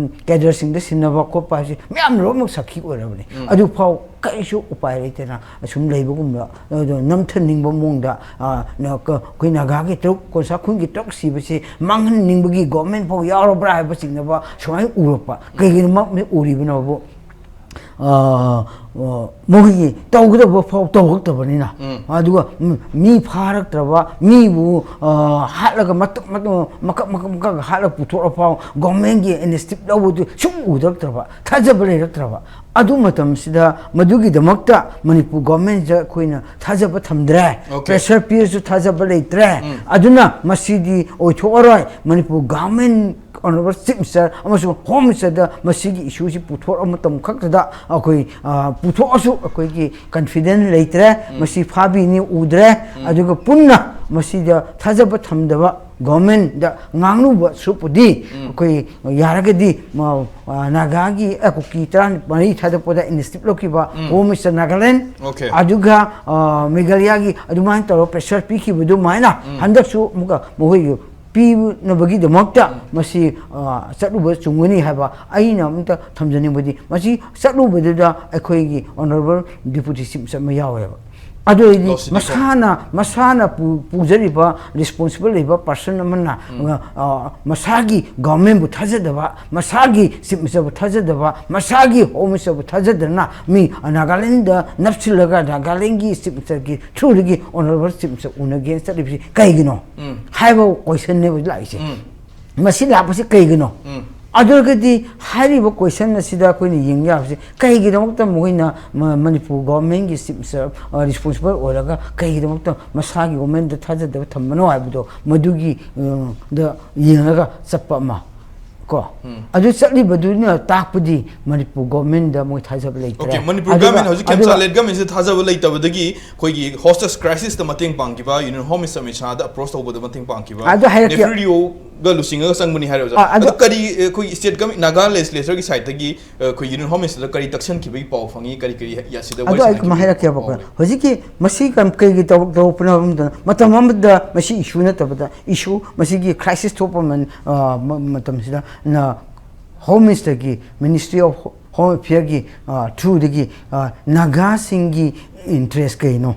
ꯀꯦꯗꯔꯁꯤꯡꯗ ꯁꯤꯟꯅꯕ ꯈꯣꯠꯄ ꯍꯥꯏꯕꯁꯤ ꯃꯌꯥꯝ ꯂꯣꯏꯅꯃꯛ ꯁꯥꯈꯤ ꯑꯣꯏꯔꯕꯅꯤ꯫ ꯑꯗꯨꯐꯥꯎ ꯀꯔꯤꯁꯨ ꯎꯄꯥꯏ ꯂꯩꯇꯅ ꯑꯁꯨꯝ ꯂꯩꯕꯒꯨꯝꯕ, ꯑꯗꯣ ꯅꯝꯊꯅꯤꯡꯕ ꯃꯑꯣꯡꯗ, ꯑ, ꯅ-, ꯀ-, ꯑꯩꯈꯣꯏ ꯅꯥꯒꯥꯒꯤ ꯇꯔꯨꯛ, ꯀꯣꯟꯁꯥ ꯈꯨꯟꯒꯤ ꯇꯔꯨꯛ ꯁꯤꯕꯁꯤ ꯃꯥꯡꯍꯟꯅꯤꯡꯕꯒꯤ ꯒꯣꯔꯃꯦꯟ ꯐꯥꯎ ꯌꯥꯎꯔꯕ꯭ꯔꯥ ꯍꯥꯏꯕ ꯆꯤꯡꯅꯕ ꯁꯨꯃꯥꯏꯅ ꯎꯔꯛꯄ꯫ ꯀꯩꯒꯤꯅꯣ ꯃꯔꯝ ꯎꯔꯤꯕꯅꯣꯕꯨ, ꯑ, ꯑ, ꯃꯈꯣꯏꯒꯤ ꯇꯧꯒꯗꯕ ꯐꯥꯎ ꯇꯧꯔꯛꯇꯕꯅꯤꯅ, ꯑꯗꯨꯒ ꯃꯤ ꯐꯥꯔꯛꯇ꯭ꯔꯕ, ꯃꯤꯕꯨ, ꯑ, ꯍꯥꯠꯂꯒ ꯃꯇꯨꯝ ꯃꯇꯨꯝ, ꯃꯀꯛ ꯃꯀꯛ ꯃꯀꯛ ꯍꯥꯠꯂꯒ ꯄꯨꯊꯣꯔꯛꯑ ꯐꯥꯎ ꯒꯣꯔꯃꯦꯟꯒꯤ ꯏꯅꯤꯁꯤꯌꯦꯇꯤꯚ ꯂꯧꯕꯗꯨ ꯁꯨꯝ ꯎꯗꯔꯛꯇ꯭ꯔꯕ, ꯊꯥꯖꯕ ꯂꯩꯔꯛꯇ꯭ꯔꯕ꯫ ꯑꯗꯨ ꯃꯇꯝꯁꯤꯗ ꯃꯗꯨꯒꯤꯗꯃꯛꯇ ꯃꯅꯤꯄꯨꯔ ꯒꯣꯔꯃꯦꯟꯁꯤꯗ ꯑꯩꯈꯣꯏꯅ ꯊꯥꯖꯕ ꯊꯝꯗ꯭ꯔꯦ꯫ ꯑꯣꯀꯦ꯫ ꯄ꯭ꯔꯦꯁꯔ ꯄꯤꯔꯁꯨ ꯊꯥꯖꯕ ꯂꯩꯇ꯭ꯔꯦ꯫ ꯎꯝ꯫ ꯑꯗꯨꯅ ꯃꯁꯤꯗꯤ ꯑꯣꯏꯊꯣꯛꯑꯔꯣꯏ꯫ Manipur government, honourable chief minister ꯑꯃꯁꯨꯡ ꯍꯣꯝ ꯃꯤꯅꯤꯁꯇꯔꯗ ꯃꯁꯤꯒꯤ ꯏꯁꯨꯁꯤ ꯄꯨꯊꯣꯔꯛꯑ ꯃꯇꯝ ꯈꯛꯇꯗ ꯑꯩꯈꯣꯏ, ꯑ, ꯄꯨꯊꯣꯛꯑꯁꯨ ꯑꯩꯈꯣꯏꯒꯤ ꯀꯟꯐꯤꯗꯦꯟꯁ ꯂꯩꯇ꯭ꯔꯦ꯫ ꯎꯝ꯫ ꯃꯁꯤ ꯐꯥꯕꯤꯅꯤ ꯎꯗ꯭ꯔꯦ꯫ ꯎꯝ꯫ ꯑꯗꯨꯒ ꯄꯨꯟꯅ ꯃꯁꯤꯗ ꯊꯥꯖꯕ ꯊꯝꯗꯕ ꯒꯣꯔꯃꯦꯟꯗ ꯉꯥꯡꯂꯨꯕ ꯁꯔꯨꯛꯄꯨꯗꯤ, ꯎꯝ꯫ ꯑꯩꯈꯣꯏ ꯌꯥꯔꯒꯗꯤ ꯃ-, ꯑ, ꯅꯥꯒꯥꯒꯤ, ꯑ, ꯀꯨꯀꯤ ꯇꯔꯥꯃꯔꯤ ꯊꯥꯗꯣꯛꯄꯗ ꯏꯅꯤꯁꯤꯌꯦꯇꯤꯚ ꯂꯧꯈꯤꯕ, ꯎꯝ꯫ Home minister Nagaland, okay. ꯑꯗꯨꯒ, ꯑ, ꯃꯦꯘꯥꯂꯌꯥꯒꯤ ꯑꯗꯨꯃꯥꯏꯅ ꯇꯧꯔꯒ ꯄ꯭ꯔꯦꯁꯔ ꯄꯤꯈꯤꯕꯗꯨꯃꯥꯏꯅ, ꯎꯝ꯫ ꯍꯟꯗꯛꯁꯨ ꯑꯃꯨꯛꯀ ꯃꯈꯣꯏꯒꯤ ꯄꯤꯅꯕꯒꯤꯗꯃꯛꯇ, ꯎꯝ꯫ ꯃꯁꯤ, ꯑ, ꯆꯠꯂꯨꯕ ꯆꯨꯝꯒꯅꯤ ꯍꯥꯏꯕ ꯑꯩꯅ ꯑꯝꯇ ꯊꯝꯖꯅꯤꯡꯕꯗꯤ, ꯃꯁꯤ ꯆꯠꯂꯨꯕꯗꯨꯗ ꯑꯩꯈꯣꯏꯒꯤ ꯑꯣꯅꯔꯦꯕꯜ ꯗꯤꯄꯨꯇꯤ ꯆꯤꯐ ꯃꯤꯅꯤꯁꯇꯔ ꯑꯃ ꯌꯥꯎꯋꯦꯕ꯫ ꯑꯗꯨ ꯑꯣꯏꯔꯗꯤ ꯂꯧꯁꯤꯟꯕꯤꯀꯣ꯫ ꯃꯁꯥꯅ, ꯃꯁꯥꯅ ꯄꯨ-, ꯄꯨꯖꯔꯤꯕ ꯔꯦꯁꯄꯣꯟꯁꯤꯕꯜ ꯂꯩꯕ ꯄꯥꯔꯁꯟ ꯑꯃꯅ, ꯎꯝ꯫ ꯑ, ꯃꯁꯥꯒꯤ ꯒꯣꯔꯃꯦꯟꯕꯨ ꯊꯥꯖꯗꯕ, ꯃꯁꯥꯒꯤ ꯆꯤꯐ ꯃꯤꯅꯤꯁꯇꯔꯕꯨ ꯊꯥꯖꯗꯕ, ꯃꯁꯥꯒꯤ ꯍꯣꯝ ꯃꯤꯅꯤꯁꯇꯔꯕꯨ ꯊꯥꯖꯗꯅ ꯃꯤ ꯅꯥꯒꯥꯂꯦꯟꯗ ꯅꯞꯁꯤꯜꯂꯒ ꯅꯥꯒꯥꯂꯦꯟꯒꯤ ꯆꯤꯐ ꯃꯤꯅꯤꯁꯇꯔꯒꯤ ꯊ꯭ꯔꯨꯗꯒꯤ ꯑꯣꯅꯔꯦꯕꯜ ꯆꯤꯐ ꯃꯤꯅꯤꯁꯇꯔ ꯎꯅꯒꯦꯅ ꯆꯠꯂꯤꯕꯁꯤ ꯀꯩꯒꯤꯅꯣ? ꯎꯝ꯫ ꯍꯥꯏꯕ ꯀꯣꯏꯁꯟꯅꯦꯕ ꯂꯥꯛꯏꯁꯦ꯫ ꯎꯝ꯫ ꯃꯁꯤ ꯂꯥꯛꯄꯁꯤ ꯀꯩꯒꯤꯅꯣ? ꯎꯝ꯫ ꯑꯗꯨ ꯑꯣꯏꯔꯒꯗꯤ ꯍꯥꯏꯔꯤꯕ ꯀꯣꯏꯁꯟ ꯑꯁꯤꯗ ꯑꯩꯈꯣꯏꯅ ꯌꯦꯡ ꯌꯥꯕꯁꯤ ꯀꯩꯒꯤꯗꯃꯛꯇ ꯃꯈꯣꯏꯅ ꯃ-, ꯃꯅꯤꯄꯨꯔ ꯒꯣꯔꯃꯦꯟꯒꯤ ꯆꯤꯐ ꯃꯤꯅꯤꯁꯇꯔ, ꯑ, ꯔꯦꯁꯄꯣꯟꯁꯤꯕꯜ ꯑꯣꯏꯔꯒ ꯀꯩꯒꯤꯗꯃꯛꯇ ꯃꯁꯥꯒꯤ ꯒꯣꯔꯃꯦꯟꯗ ꯊꯥꯖꯗꯕ ꯊꯝꯕꯅꯣ ꯍꯥꯏꯕꯗꯣ ꯃꯗꯨꯒꯤ, ꯑ, ꯗ ꯌꯦꯡꯉꯒ ꯆꯠꯄ ꯑꯃ꯫ ꯀꯣ꯫ ꯑꯗꯨ ꯆꯠꯂꯤꯕꯗꯨꯅ ꯇꯥꯛꯄꯗꯤ ꯃꯅꯤꯄꯨꯔ ꯒꯣꯔꯃꯦꯟꯗ ꯃꯣꯏ ꯊꯥꯖꯕ ꯂꯩꯇ꯭ꯔꯦ꯫ ꯑꯣꯀꯦ, ꯃꯅꯤꯄꯨꯔ ꯑꯗꯨꯒ- ꯒꯣꯔꯃꯦꯟ ꯍꯧꯖꯤꯛ ꯑꯗꯨꯒ- ꯀꯦꯝꯆꯥ ꯂꯦꯠ ꯒꯣꯔꯃꯦꯟꯁꯤꯗ ꯊꯥꯖꯕ ꯂꯩꯇꯕꯗꯒꯤ ꯑꯩꯈꯣꯏꯒꯤ ꯍꯣꯁꯇꯦꯁ ꯀ꯭ꯔꯥꯏꯁꯤꯁꯇ ꯃꯇꯦꯡ ꯄꯥꯡꯈꯤꯕ, ꯌꯨꯅꯤꯌꯟ ꯍꯣꯝ ꯃꯤꯅꯤꯁꯇꯔ ꯑꯃꯤꯠ ꯁꯥꯍꯗ ꯑꯄ꯭ꯔꯣꯁ ꯇꯧꯕꯗ ꯃꯇꯦꯡ ꯄꯥꯡꯈꯤꯕ, ꯑꯗꯨ ꯍꯥꯏꯔꯛꯀꯦ꯫ ꯅꯦꯐ꯭ꯌꯨ ꯔꯤꯑꯣꯒ ꯂꯨꯆꯤꯡꯉꯒ ꯆꯪꯕꯅꯤ ꯍꯥꯏꯔꯦ ꯑꯣꯖꯥ꯫ ꯑ, ꯑꯗꯨ- ꯑꯗꯨ ꯀꯔꯤ ꯑꯩꯈꯣꯏꯒꯤ ꯁ꯭ꯇꯦꯠ ꯒꯣꯔꯃꯦꯟ, ꯅꯥꯒꯥ ꯂꯦꯖꯤꯁꯂꯦꯆꯔꯒꯤ ꯁꯥꯏꯗꯇꯒꯤ ꯑꯩꯈꯣꯏ ꯌꯨꯅꯤꯌꯟ ꯍꯣꯝ ꯃꯤꯅꯤꯁꯇꯔꯗ ꯀꯔꯤ ꯇꯛꯁꯟꯈꯤꯕꯒꯤ ꯄꯥꯎ ꯐꯪꯉꯤ? ꯀꯔꯤ ꯀꯔꯤ ꯌꯥꯁꯤꯗ ꯋꯥꯔꯤ ꯑꯗꯨ ꯑꯩ ꯁꯥꯟꯅꯈꯤꯕꯒꯤ ꯀꯃꯥꯏꯅ ꯍꯥꯏꯔꯛꯀꯦꯕ? ꯄꯥꯎ ꯂꯩ? ꯍꯧꯖꯤꯛꯀꯤ ꯃꯁꯤ ꯀꯝ- ꯀꯩꯒꯤ ꯇꯧ- ꯇꯧꯔꯛꯄꯅꯣ ꯍꯥꯏꯕ ꯃꯇꯝꯗ, ꯃꯇꯝ ꯑꯃꯗ ꯃꯁꯤ ꯏꯁꯨ ꯅꯠꯇꯕꯗ, ꯏꯁꯨ ꯃꯁꯤꯒꯤ ꯀ꯭ꯔꯥꯏꯁꯤꯁ ꯊꯣꯛꯄ ꯃ-, ꯑ, ꯃ-, ꯃꯇꯝꯁꯤꯗ ꯅ-, ꯍꯣꯝ ꯃꯤꯅꯤꯁꯇꯔꯒꯤ, ꯃꯤꯅꯤꯁꯇ꯭ꯔꯤ ꯑꯣꯐ ꯍꯣꯝ ꯑꯦꯐꯤꯌꯔꯒꯤ, ꯑ, ꯊ꯭ꯔꯨꯗꯒꯤ, ꯑ, ꯅꯥꯒꯥꯁꯤꯡꯒꯤ ꯏꯟꯇꯔꯦꯁ ꯀꯩꯅꯣ